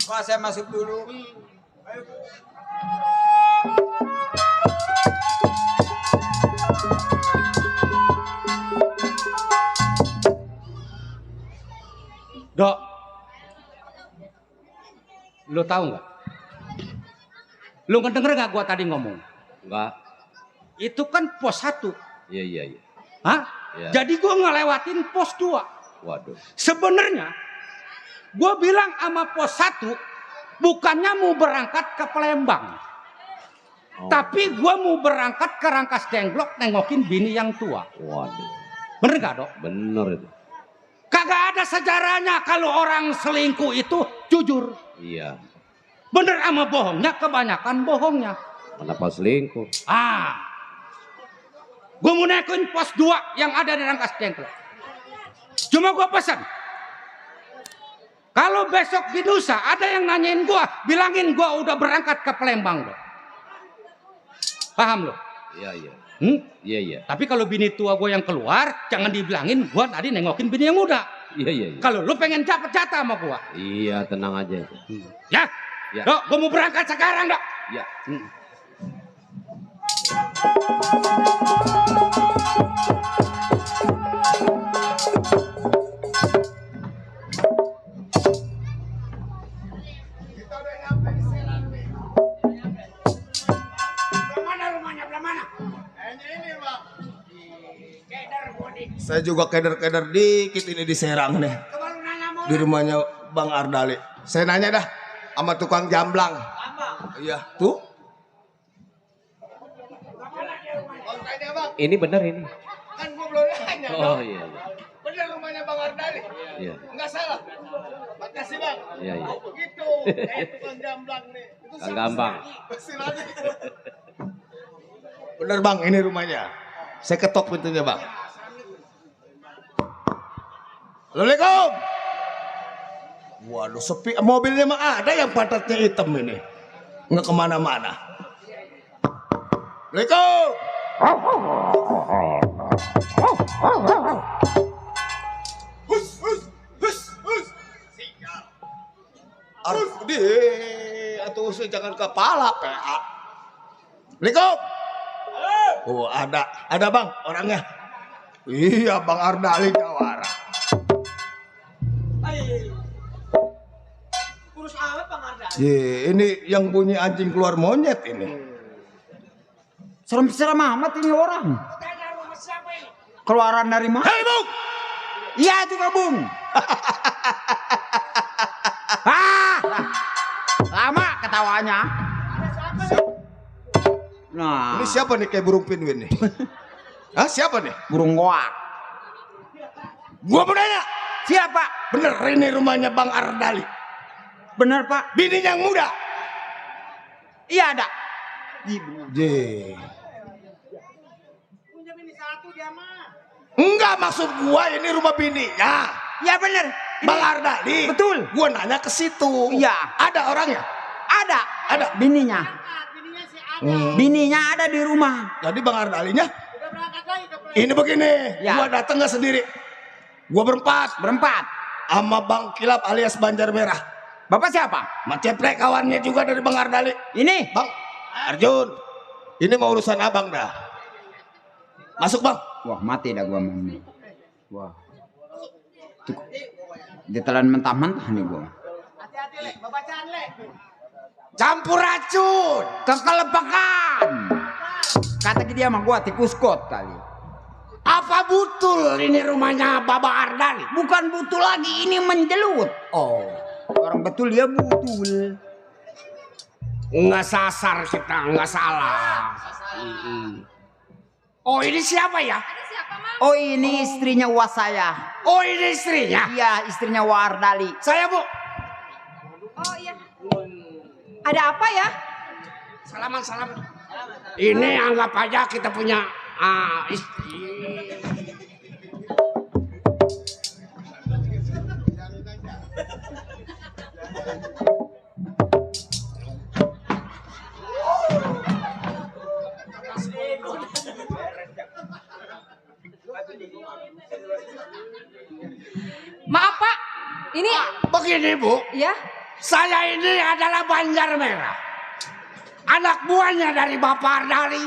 Pak, saya masuk dulu. Dok, lu tahu nggak? Lu ngedenger nggak gua tadi ngomong? Enggak. Itu kan pos 1. Iya. Hah? Ya. Jadi gua ngelewatin pos 2. Waduh. Sebenarnya gua bilang sama pos 1 bukannya mau berangkat ke Palembang. Tapi gua mau berangkat ke Rangkas Dengklok nengokin bini yang tua. Waduh. Bener gak, Dok? Bener itu. Kagak ada sejarahnya kalau orang selingkuh itu jujur. Iya. Bener sama bohongnya, kebanyakan bohongnya. Kenapa selingkuh? Gue mau naikin pos 2 yang ada di Rangkas Dengklok. Cuma gue pesan, kalau besok di Nusa ada yang nanyain gue, bilangin gue udah berangkat ke Palembang. Dok. Paham lo? Iya. Iya. Tapi kalau bini tua gue yang keluar, jangan dibilangin gue tadi nengokin bini yang muda. Iya. Kalau lu pengen dapat jatah sama gue. Iya, tenang aja. Ya? Ya. Dok, gue mau berangkat sekarang, Dok. Ya. Saya juga keder-keder dikit ini di Serang nih. Di rumahnya Bang Ardali. Saya nanya dah sama tukang jamblang. Iya, tuh. Ini bener ini. Kan gua belum nanya. Oh iya. Bener rumahnya Bang Ardali. Iya. Enggak salah. Makasih, Bang. Iya. Gitu. Tukang jamblang nih. Kang Gampang. Bener, Bang, ini rumahnya. Saya ketok pintunya, Bang. Assalamualaikum. Waduh, sepi. Mobilnya mah ada yang patatnya hitam ini. Nggak kemana-mana. Assalamualaikum. Arif di atau usai jangan kepala PA. Assalamualaikum. Oh, ada Bang orangnya. Iya, Bang Ardali Jawara. Kurus amat Bang Ardali. Ini yang bunyi anjing keluar monyet ini. Serem-serem amat ini orang. Keluaran dari mana? Hei, Bung. Iya itu Bung. Lama ketawanya. Nah, Ini siapa nih kayak burung pinguin nih? Hah, siapa nih? burung goak. Gua mau nanya, Siapa? Bener ini rumahnya Bang Ardali. Bener Pak. Bini yang muda. Iya ada. Enggak, maksud gua ini rumah bininya. Ya bener. Bang Ardali. Betul. Gua nanya ke situ. Iya. Ada orangnya? Ada. Ada. Bininya. Bininya ada di rumah. Jadi Bang Ardalinya ini begini, Ya. gua datang nggak sendiri, gua berempat sama Bang Kilap alias Banjar Merah. Bapak siapa? Mak Ceplek kawannya juga dari Bang Ardali. Ini Bang Arjun, ini mau urusan abang dah. Masuk Bang. wah mati dah gua. Wah. Ditelan mentah-mentah nih gua. Campur racun. Kekelepakan. Kata dia sama gua tikus kot kali. Apa betul ini rumahnya Baba Ardali? Bukan butuh lagi, ini menjelut. Oh, orang betul dia butul. Nggak sasar kita, nggak salah. Oh ini siapa ya? Oh ini istrinya Wah saya. Oh ini istrinya? Iya istrinya Wah Ardali. Saya Bu. Oh iya. Ada apa ya? Salaman. Ini anggap aja kita punya istri. Maaf Pak. Ini Begini Bu, ya. saya ini adalah Banjar Merah, anak buahnya dari Bapak Ardali.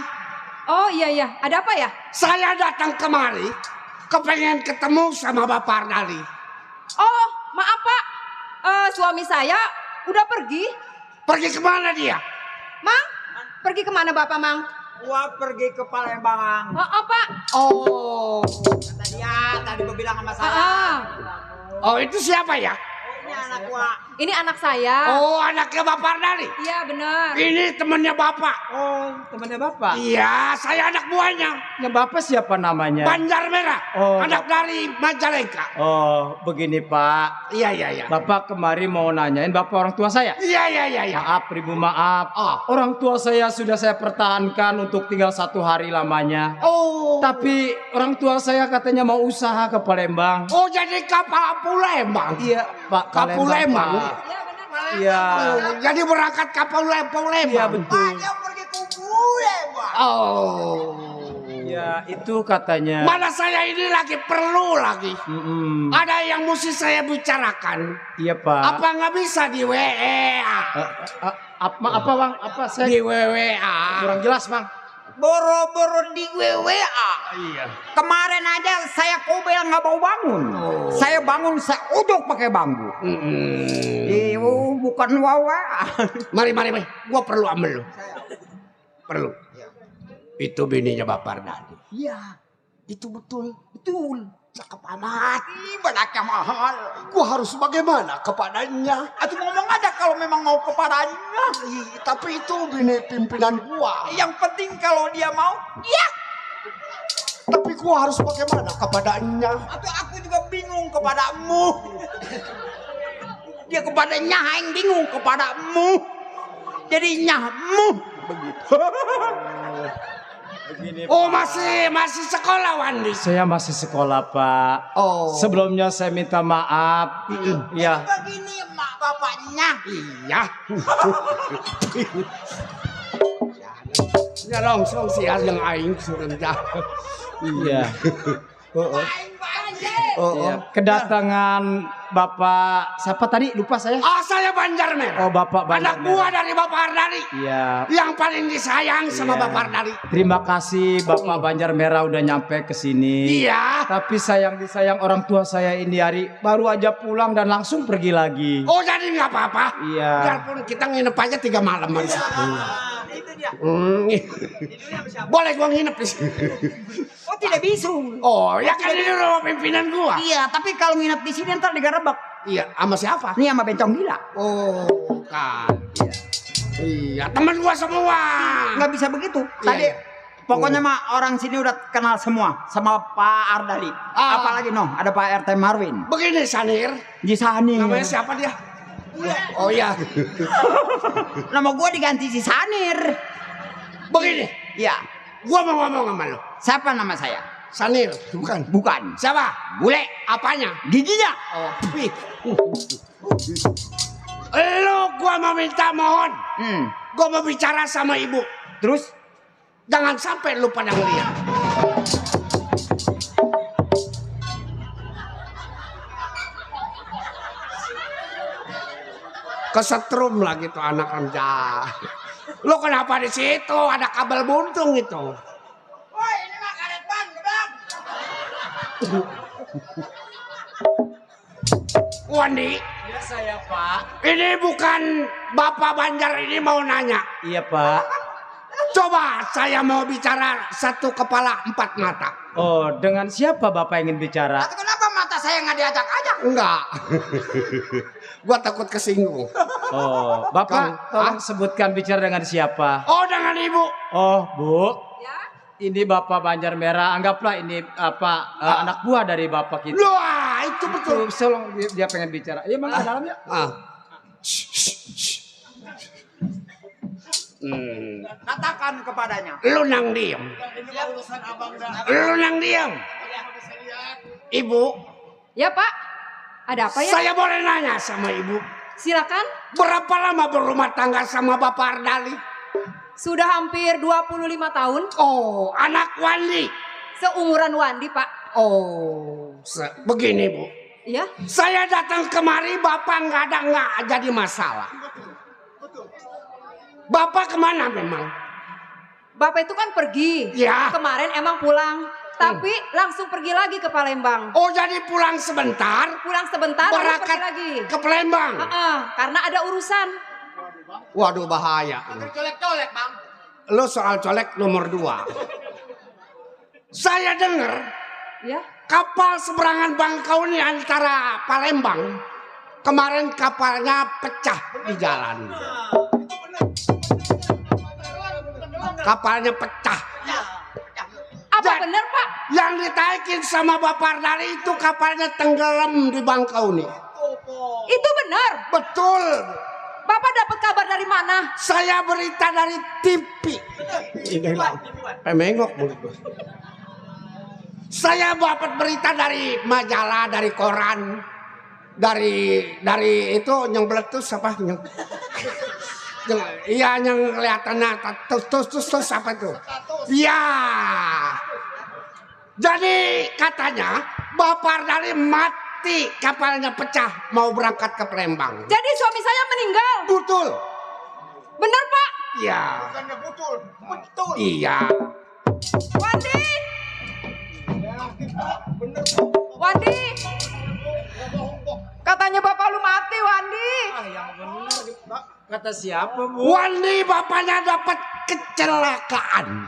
Oh iya. Ada apa ya? Saya datang kemari, kepengen ketemu sama Bapak Ardali. Oh maaf Pak. Suami saya udah pergi. Pergi kemana dia? Mang, pergi kemana Bapak Mang? Wah pergi ke Palembang. Oh Pak. Oh, Kata dia tadi gua bilang sama saya. oh itu siapa ya? Ini anak gua. Ini anak saya. Oh anaknya Bapak Ardali. Iya benar. Ini temannya Bapak. Oh, temannya Bapak. Iya, saya anak buahnya. Ya, Bapak siapa namanya? Banjar Merah, Oh, anak dari Majalengka. Oh, begini Pak. Iya. Bapak kemari mau nanyain Bapak orang tua saya. Iya. Maaf, ribu maaf. Orang tua saya sudah saya pertahankan untuk tinggal 1 hari lamanya. Oh. Tapi orang tua saya katanya mau usaha ke Palembang. Oh, jadi kapal Palembang. Iya, Pak. Palembang. Iya. Oh, jadi berangkat kapal Palembang. Iya betul. Dia pergi ke Palembang. Oh. Ya itu katanya. Mana saya ini lagi perlu lagi. Ada yang mesti saya bicarakan. Iya Pak. Apa nggak bisa di WA? Apa Bang? Apa saya Di WA. kurang jelas Bang? Boro-boro di WA. Iya. Kemarin aja saya kobel nggak mau bangun. Saya bangun saya uduk pakai bambu. Bukan wawa. Mari. Gua perlu ambil lu. Perlu. Itu bininya Bapak Ardali. Iya. Itu betul. Cakep amat. Benaknya mahal. Gua harus bagaimana kepadanya? Atuh ngomong aja kalau memang mau kepadanya. Tapi itu bini pimpinan gua. Yang penting kalau dia mau, iya. Tapi gua harus bagaimana kepadanya? Atuh aku juga bingung kepadamu. Dia kepadanya aing bingung kepadamu. Jadi nyahmu begitu. Oh masih sekolah Wandi. Saya masih sekolah Pak. Oh. Sebelumnya saya minta maaf. Ya. Begini mak bapaknya. Iya. Ya langsung siar yang aing suruh jalan. Iya. Iya. Kedatangan Bapak siapa tadi lupa saya. Saya Banjar Merah. Oh Bapak Banjar Anak buah dari Bapak Ardali. Iya. Yang paling disayang sama Iya. Bapak Ardali. Terima kasih Bapak Banjar Merah udah nyampe ke sini. Iya. Tapi disayang orang tua saya ini hari baru aja pulang dan langsung pergi lagi. Oh jadi nggak apa-apa. Iya. Biarpun kita nginep aja 3 malam. Itu dia. Boleh gua nginep di sini. Oh tidak bisa. Oh ya kan ini rumah pimpinan gua. Iya, tapi kalau nginep di sini ntar digerebek. Iya, sama siapa? Nih sama bencong gila. Oh, kan. Iya, teman gua semua. Nggak bisa begitu. Iya, Tadi iya. Pokoknya mah orang sini udah kenal semua sama Pak Ardali. Apalagi ada Pak RT Marwin. Begini Sanir. Ji Sanir. Namanya siapa dia? Oh iya. Nama gua diganti si Sanir. Begini. Iya. Gua mau ngomong sama lu. Siapa nama saya? Sanir. Bukan. Bukan. Siapa? Bule. Apanya? Giginya. Oh. Lu gua mau minta mohon. Gua mau bicara sama ibu. Terus? Jangan sampai lu pada ngeliat. Kesetrum lagi tuh anak anja. Lu kenapa di situ? Ada kabel buntung itu. Woi, ini mah karet bang, gebang. Wandi. Ya saya Pak. Ini bukan Bapak Banjar, ini mau nanya. Iya Pak. Coba saya mau bicara satu kepala empat mata. Oh, dengan siapa Bapak ingin bicara? Kenapa mata saya nggak diajak-ajak? Enggak. Gua takut kesinggung. Oh, Bapak tolong sebutkan bicara dengan siapa? Oh, dengan ibu. Oh, Bu. Ya. Ini Bapak Banjar Merah. Anggaplah ini anak buah dari Bapak kita. Wah, itu betul. Tolong dia pengen bicara. Iya, Bang, dalam ya. Katakan kepadanya. Lu nang diem. Lu nang diem. Ibu. Ya Pak. Ada apa ya? Saya boleh nanya sama ibu. Silakan. Berapa lama berumah tangga sama Bapak Ardali? Sudah hampir 25 tahun. Oh, anak Wandi. Seumuran Wandi Pak. Oh, begini Bu. Iya. Saya datang kemari Bapak nggak jadi masalah. Bapak kemana memang? Bapak itu kan pergi. Ya. Kemarin emang pulang. Tapi langsung pergi lagi ke Palembang. Oh, jadi pulang sebentar? Pulang sebentar lalu Berangkat pergi lagi. ke Palembang? Karena ada urusan. Waduh, bahaya. Colek-colek bang. Lo soal colek nomor 2. Saya dengar Ya. kapal seberangan Bangkau ini antara Palembang. Kemarin kapalnya pecah di jalan. Kapalnya pecah. Apa benar Pak? Yang ditaikin sama Bapak Ardali itu kapalnya tenggelam di Bangkau nih. Itu benar. Betul. Bapak dapat kabar dari mana? Saya berita dari TV. Pemengok mulut gue. Saya dapat berita dari majalah, dari koran, dari itu yang meletus apa yang iya yang kelihatannya terus apa itu? Iya. Jadi katanya Bapak Ardali mati, kapalnya pecah mau berangkat ke Palembang. Jadi suami saya meninggal. Betul. Benar Pak? Iya. Bukannya betul, betul. Iya. Wandi. Wandi. Katanya bapak lu mati Wandi. Yang benar. Kata siapa Bu? Wandi bapaknya dapat kecelakaan.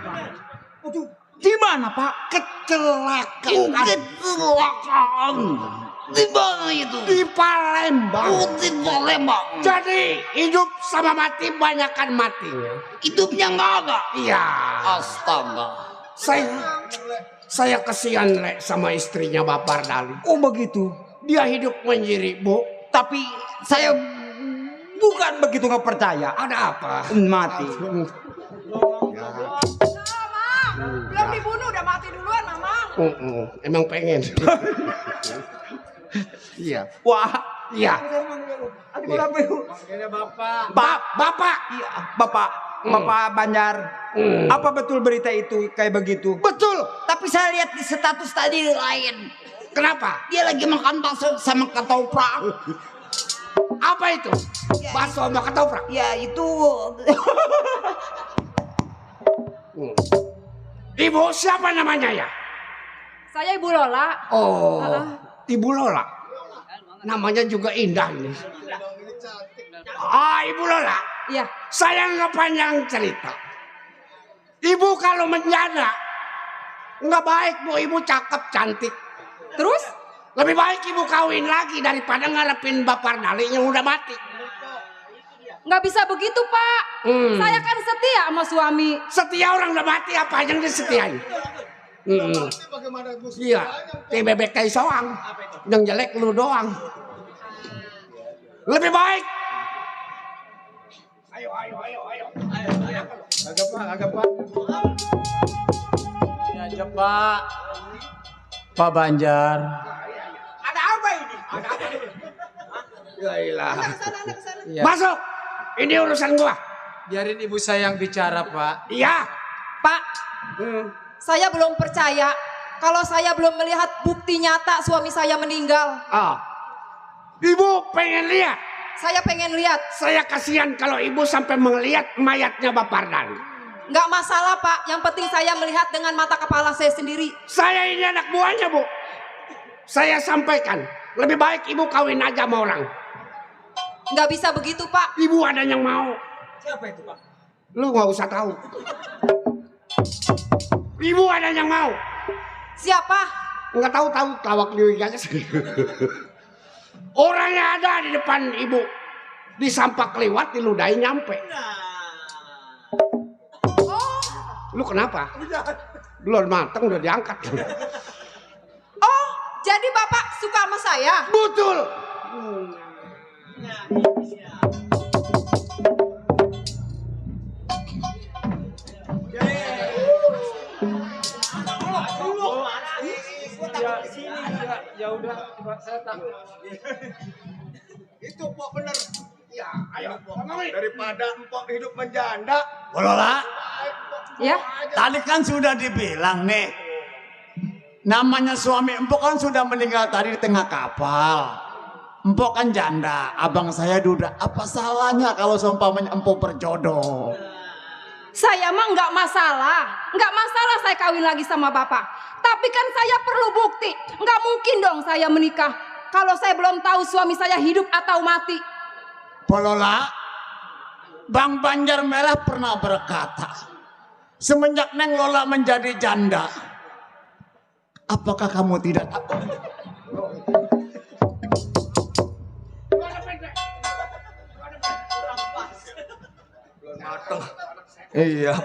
Di mana Pak? Kecelakaan. Kecelakaan. Di mana itu? Di Palembang. Oh, di Palembang. Jadi hidup sama mati banyakan matinya. Hidupnya nggak ada. Iya. Astaga. Saya kesian Le, sama istrinya Bapak Ardali. Oh begitu. Dia hidup mandiri Bu. Tapi saya bukan begitu nggak percaya. Ada apa? Mati. Belum dibunuh udah mati duluan Mama. Emang pengen. Iya. Wah. Iya. Bapak. Iya, Bapak. Bapak Banjar. Apa betul berita itu kayak begitu? Betul. Tapi saya lihat di status tadi lain. Kenapa? Dia lagi makan bakso sama ketoprak. Apa itu? Bakso sama ketoprak. Ya itu. Ibu siapa namanya ya? Saya Ibu Lola. Oh, Ibu Lola. Namanya juga indah ini. Ibu Lola. Iya. Saya nggak panjang cerita. Ibu kalau menjanda nggak baik Bu. Ibu cakep cantik. Terus? Lebih baik ibu kawin lagi daripada ngarepin Bapak Ardali yang udah mati. Nggak bisa begitu, Pak. Saya kan setia sama suami. Setia orang udah mati apa yang disetiain? Iya, bebek kayak soang. Yang jelek lu doang. Lebih baik. Ayo. Agak Pak. Ini aja Pak. Pak Banjar. Ada apa ini? Ya ilah. Ya. Masuk. Ini urusan gua. Biarin ibu saya yang bicara Pak. Iya. Pak, saya belum percaya kalau saya belum melihat bukti nyata suami saya meninggal. Ibu pengen lihat. Saya pengen lihat. Saya kasihan kalau ibu sampai melihat mayatnya Bapak Pardan. Nggak masalah Pak, yang penting saya melihat dengan mata kepala saya sendiri. Saya ini anak buahnya Bu. Saya sampaikan, lebih baik ibu kawin aja sama orang. Nggak bisa begitu Pak. Ibu ada yang mau. Siapa itu Pak? Lu nggak usah tahu. Ibu ada yang mau. Siapa? Nggak tahu lawak liu aja. Orangnya ada di depan ibu. Disampak lewat, diludahin nyampe. Lu kenapa? Belum mateng udah diangkat. Oh, jadi Bapak suka sama saya? Betul. Ya udah, saya takut. Itu Pok bener. Ya, ayo. Daripada Empok hidup menjanda. Lola, Ya. tadi kan sudah dibilang nih. Namanya suami Empok kan sudah meninggal tadi di tengah kapal. Empok kan janda, abang saya duda. Apa salahnya kalau seumpamanya Empok berjodoh? Saya mah nggak masalah saya kawin lagi sama Bapak. Tapi kan saya perlu bukti. Nggak mungkin dong saya menikah kalau saya belum tahu suami saya hidup atau mati. Polola, Bang Banjar Merah pernah berkata, semenjak Neng Lola menjadi janda, apakah kamu tidak tahu? Mateng. Iya,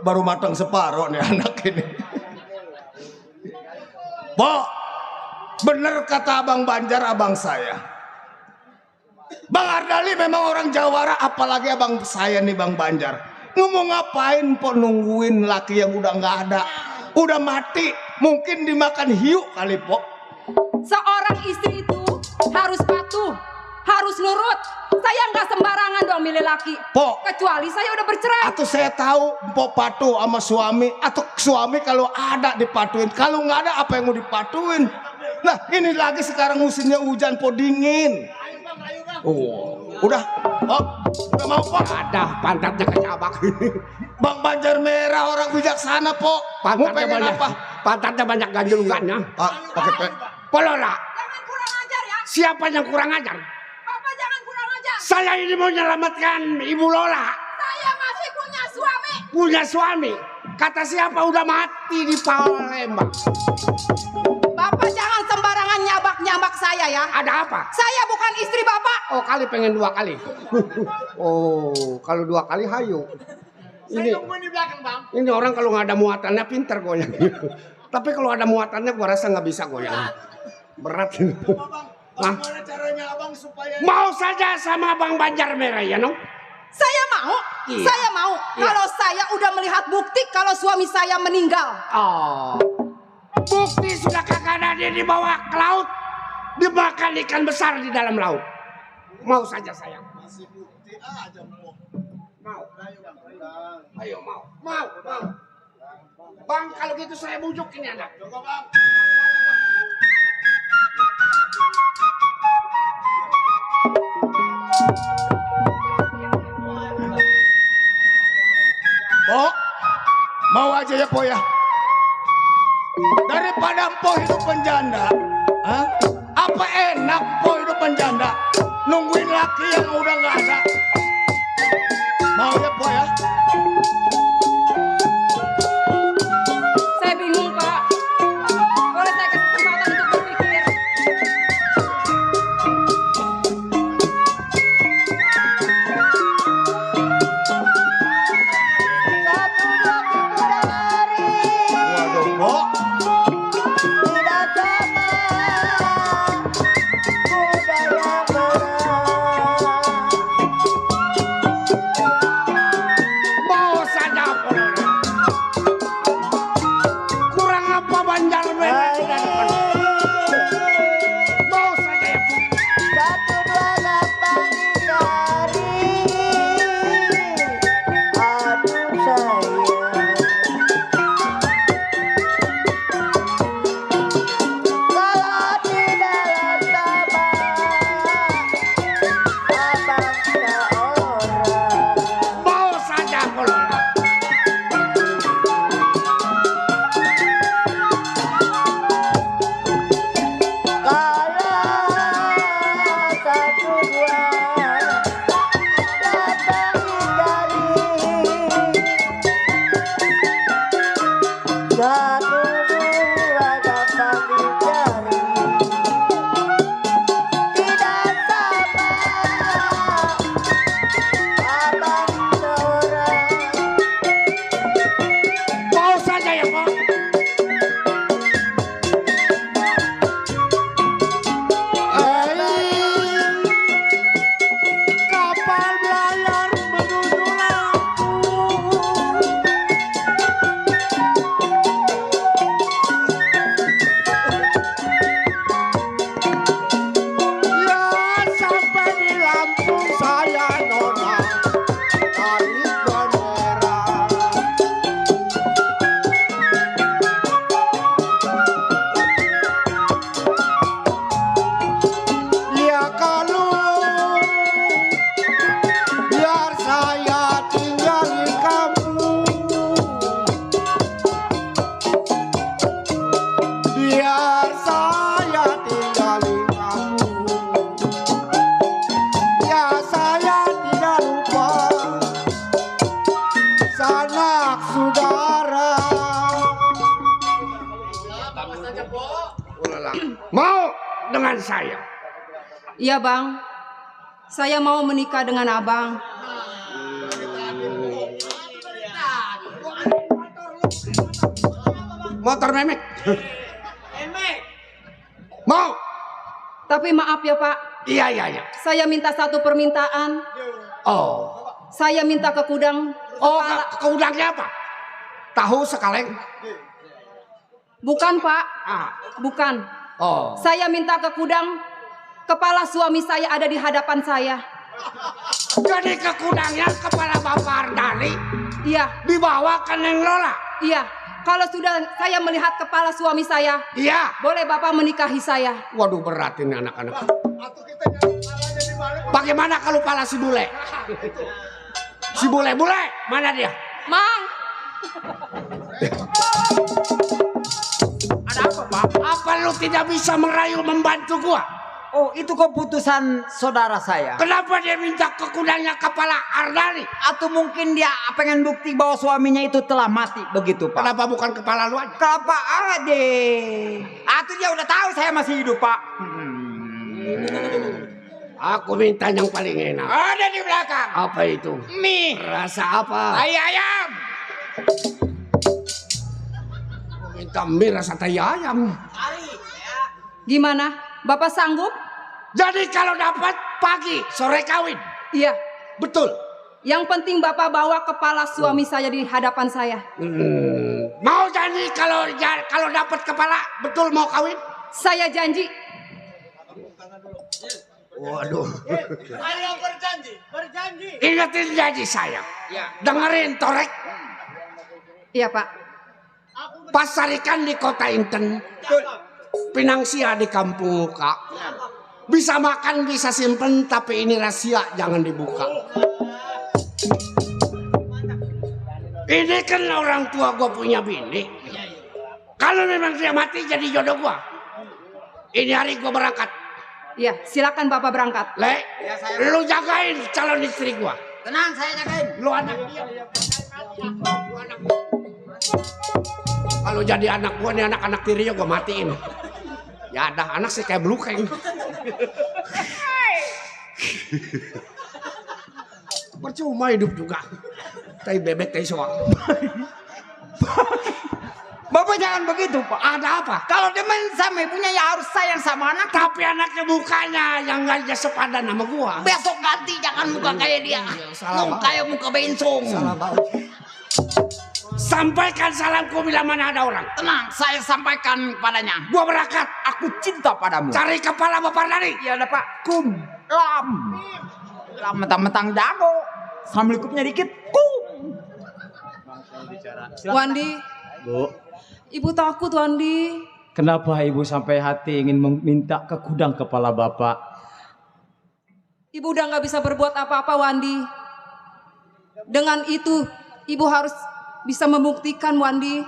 baru matang separuh nih anak ini. Pok, bener kata Abang Banjar, abang saya. Bang Ardali memang orang Jawara, apalagi abang saya nih Bang Banjar. Ngomong ngapain Pok nungguin laki yang udah nggak ada, udah mati, mungkin dimakan hiu kali Pok. Seorang istri itu harus patuh, harus nurut. Saya nggak sembarangan dong milih laki. Pok, Kecuali saya udah bercerai. atau saya tahu Pok patuh sama suami, atau suami kalau ada dipatuin, kalau nggak ada apa yang mau dipatuin. Nah ini lagi sekarang musimnya hujan Pok, dingin. Oh, udah mau Pok. Ada pantatnya kecabak. Bang Banjar Merah orang bijaksana Pok. Mau Pantatnya pengen banyak. apa? Pantatnya banyak ganjulungannya. Pakai Polola. Jangan kurang ajar ya. Siapa yang kurang ajar? Bapak jangan kurang ajar. Saya ini mau menyelamatkan Ibu Lola. Saya masih punya suami. Punya suami. Kata siapa udah mati di Palembang. Bapak jangan sembarangan nyabak saya ya. Ada apa? Saya bukan istri Bapak. Oh kali pengen 2 kali. Oh kalau 2 kali hayu. Ini di belakang Bang. ini orang kalau nggak ada muatannya pinter goyang. Tapi kalau ada muatannya gua rasa nggak bisa goyang. Berat. Nah, Gimana caranya abang supaya mau saja sama Bang Banjar Merah ya no? Saya mau. Iya. Saya mau. Iya. Kalau saya udah melihat bukti kalau suami saya meninggal. Oh. Bukti sudah kagak ada, dia dibawa ke laut, dimakan ikan besar di dalam laut. Mau saja sayang. masih bukti aja Pok. Mau. Ayo mau. Mau. Bang kalau gitu saya bujuk ini anak. Coba Bang. Pok, mau aja ya Pok ya. Daripada Pok hidup penjanda, apa enak Pok hidup penjanda, nungguin laki yang udah nggak ada. Mau ya Pok ya. Saya bingung Pak. Boleh saya kasih kesempatan untuk berpikir. sanak saudara. Mau dengan saya? Iya bang, saya mau menikah dengan abang. Motor memek. Mau? Tapi maaf ya pak, Iya. saya minta satu permintaan. Oh. Saya minta ke Kudang. Oh, ke udangnya apa? Tahu sekaleng? Bukan pak, Ah. bukan. Oh. Saya minta ke Kudang, kepala suami saya ada di hadapan saya. Jadi ke kudangnya kepala Bapak Ardali Iya, dibawa ke Neng Lola. iya. Kalau sudah saya melihat kepala suami saya, Iya. boleh bapak menikahi saya. Waduh, berat ini anak-anak. Bagaimana kalau pala si bule? Si bule, mana dia? Mang, Ada apa, Pak? Apa lu tidak bisa merayu membantu gua? Oh, itu keputusan saudara saya. Kenapa dia minta ke kudangnya kepala Ardali? Atau mungkin dia pengen bukti bahwa suaminya itu telah mati, begitu Pak. Kenapa bukan kepala lu aja? Kenapa ada? Atau dia udah tahu saya masih hidup Pak. Aku minta yang paling enak. Ada di belakang. Apa itu? Mie. Rasa apa? Tai ayam. Aku minta mie rasa tai ayam. gimana? Bapak sanggup? Jadi kalau dapat pagi, sore kawin. Iya. Betul. Yang penting bapak bawa kepala suami saya di hadapan saya. Mau janji kalau dapat kepala betul mau kawin? Saya janji. Waduh. Ayo berjanji. Ingatin janji saya. Dengerin torek. Iya pak. Pasar ikan di kota Inten. Pinangsia di kampung muka. Bisa makan bisa simpen tapi ini rahasia jangan dibuka. Ini kan orang tua gue punya bini. Kalau memang dia mati jadi jodoh gue. Ini hari gue berangkat. Iya, silakan bapak berangkat. Le, lu jagain calon istri gue. Tenang, saya jagain. Lu anak dia. Kalau jadi anak gue nih anak-anak tirinya gue matiin. Ya ada anak sih kayak belukeng. Percuma hidup juga. Tai bebek, tai soal. Bapak jangan begitu Pak. Ada apa? Kalau demen sama ibunya ya harus sayang sama anak. Tapi anaknya mukanya yang gak sepadan sama gua. Besok ganti jangan muka kayak dia. salah, Kayak muka bensong. Sampaikan salamku bila mana ada orang. Tenang, saya sampaikan padanya. Gua berangkat. Aku cinta padamu. Cari kepala Bapak Ardali. Ya ada Pak. Kum. Lam. Lam mentang-mentang jago. Sambil kupnya dikit. Kum. Wandi. Bu, Ibu takut Wandi. kenapa ibu sampai hati ingin meminta ke gudang kepala bapak? Ibu udah nggak bisa berbuat apa-apa Wandi. Dengan itu ibu harus bisa membuktikan Wandi.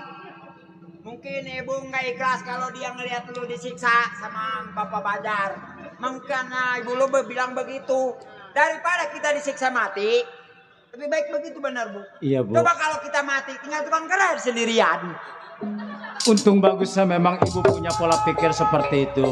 Mungkin ibu nggak ikhlas kalau dia ngelihat lu disiksa sama Bapak Bajar. Makanya ibu lu bilang begitu. Daripada kita disiksa mati, lebih baik begitu benar Bu. Iya Bu. Coba kalau kita mati tinggal tukang keras sendirian. Untung bagusnya memang ibu punya pola pikir seperti itu.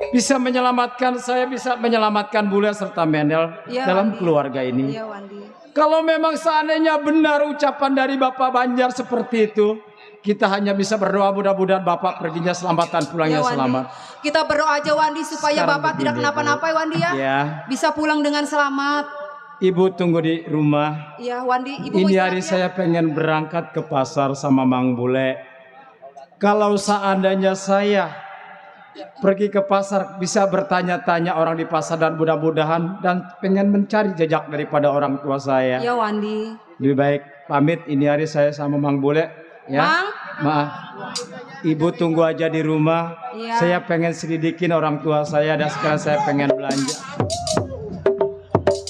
Bisa menyelamatkan saya, bisa menyelamatkan Bule serta Mendel Iya, dalam Wandi. keluarga ini. Iya Wandi. Kalau memang seandainya benar ucapan dari Bapak Banjar seperti itu, kita hanya bisa berdoa mudah-mudahan Bapak perginya selamat dan pulangnya Iya, Wandi. selamat. Kita berdoa aja Wandi supaya Sekarang bapak tidak begini, kenapa-napa ya Wandi ya. Ya, Bisa pulang dengan selamat. ibu tunggu di rumah. Iya Wandi. Ibu mau Ini hari istirahat ya? saya pengen berangkat ke pasar sama Mang Bule. Kalau seandainya saya pergi ke pasar bisa bertanya-tanya orang di pasar dan mudah-mudahan dan pengen mencari jejak daripada orang tua saya. Iya Wandi. Lebih baik pamit ini hari saya sama Mang Bule ya. Mang? Maaf. Ibu tunggu aja di rumah. Iya. Saya pengen selidikin orang tua saya dan sekarang saya pengen belanja.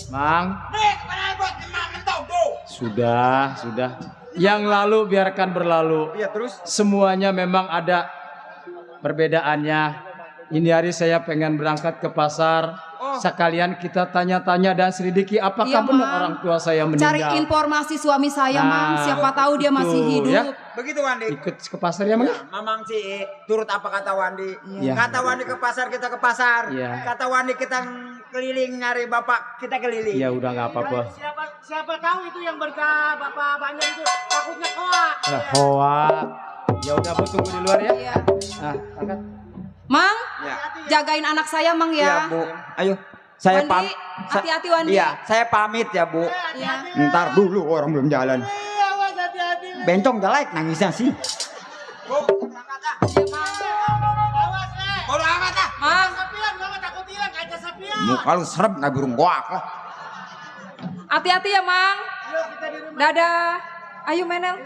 Mang. Sudah. Yang lalu biarkan berlalu. Iya terus. Semuanya memang ada perbedaannya. Ini hari saya pengen berangkat ke pasar. Oh Sekalian kita tanya-tanya dan selidiki apakah Iya, benar Mang. orang tua saya meninggal. Cari informasi suami saya, Mang. Nah, Siapa tahu dia masih betul, hidup. ya. Begitu Wandi. Ikut ke pasar ya, Mang? Mamang Ci, turut apa kata Wandi? Iya. Kata Wandi ke pasar, kita ke pasar. Iya. Kata Wandi kita keliling nyari bapak, kita keliling. Ya udah nggak apa-apa. Siapa tahu itu yang berkah Bapak banyak itu takutnya koak. Nah, hoak. Ya udah, Bu, tunggu di luar ya. Iya. Nah, angkat. Mang, Ya. jagain anak saya, Mang Iya, ya. Bu. Ayo. Saya Wandi, hati-hati, Wandi. Iya, saya pamit ya, Bu. Iya. Ntar dulu orang belum jalan. Awas hati-hati. Bencong jelek nangisnya sih. Bodo amat ah. Mang, Sapian, mama takut hilang kaca sapian. Muka lu serem nggak burung goak lah. hati-hati ya, Mang. Dadah. Ayo, Menel.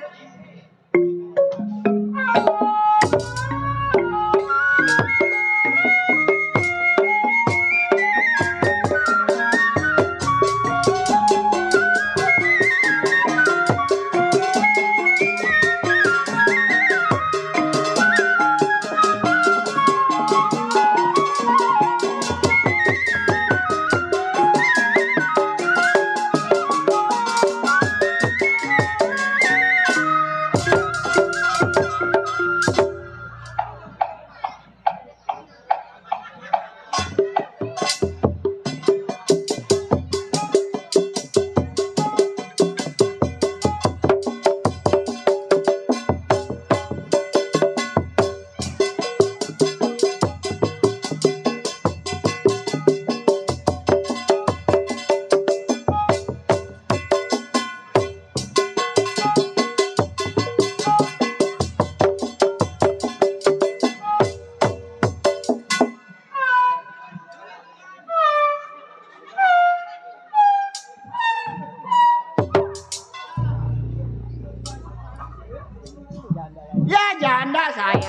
Ya janda saya.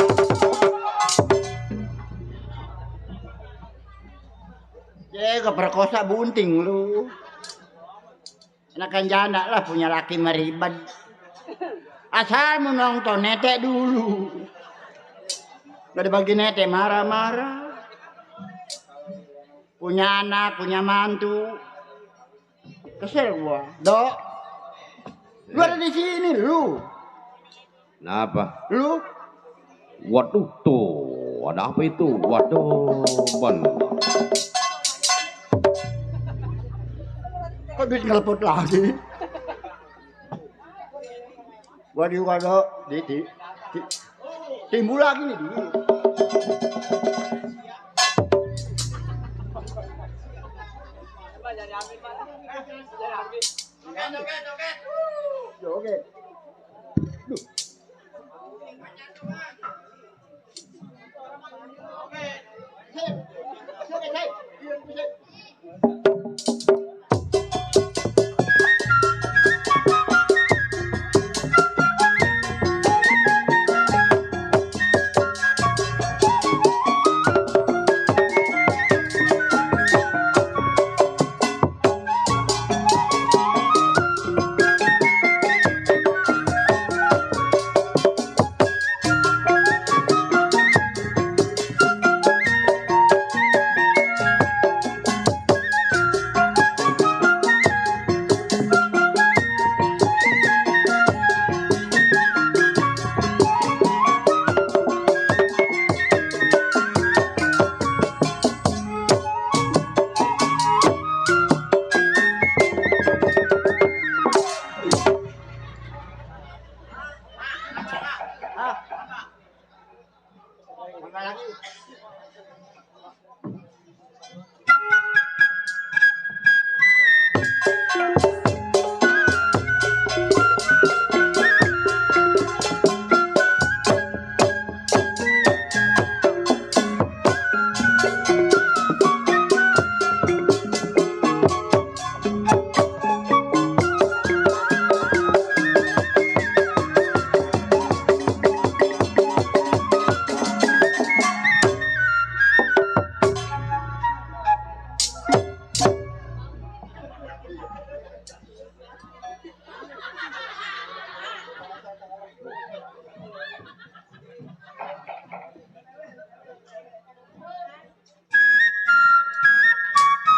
Keperkosa bunting lu. Enakan janda lah punya laki meribad. Asal mau nonton netek dulu. Gak dibagi netek marah-marah. Punya anak, punya mantu. Kesel gua. Dok. Lu ada di sini lu. Kenapa? Lu Waduh tuh, ada apa itu? Waduh, ban. kok duit ngeleput lagi? Waduh, waduh, timbul lagi nih dulu. Joget. Duh.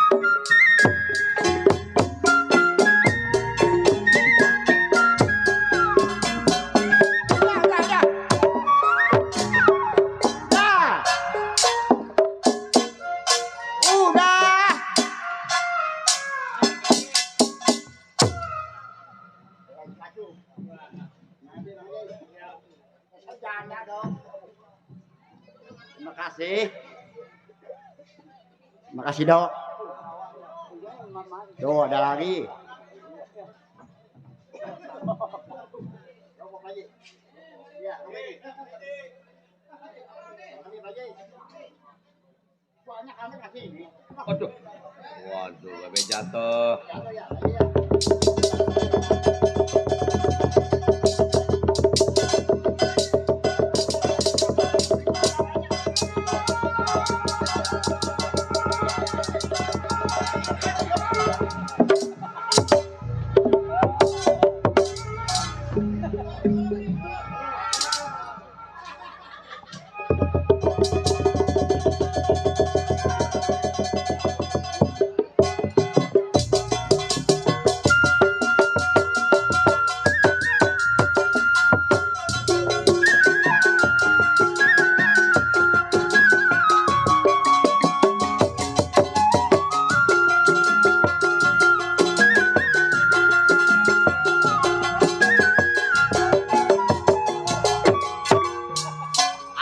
Terima kasih. Terima kasih, Dok. Tuh, ada lagi. Waduh. Waduh, babe jatuh.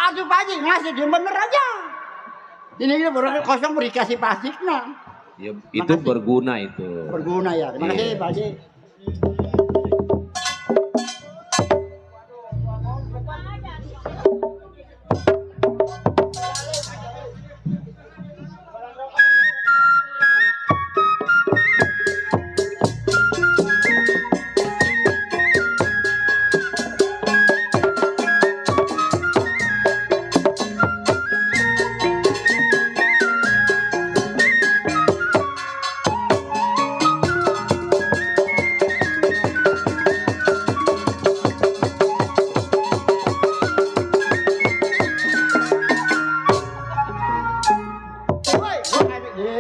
Aduh Pak Haji, ngasih dia bener aja. Ini baru kosong beri kasih plastik nah. Ya, itu berguna itu. Berguna ya. Terima kasih Pak Haji.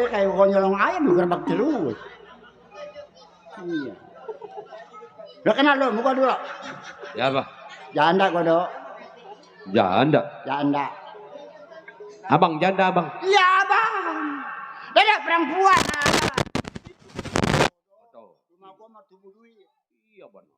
Kayak gua nyolong ayam di gerbak terus. Iya. Udah kenal lo, muka dulu. Ya, Pak. Janda gua, Dok. Janda. Janda. Abang janda, Abang. Iya, Bang. Ada perempuan. Rumah gua mah tubuh duit. Iya, Bang.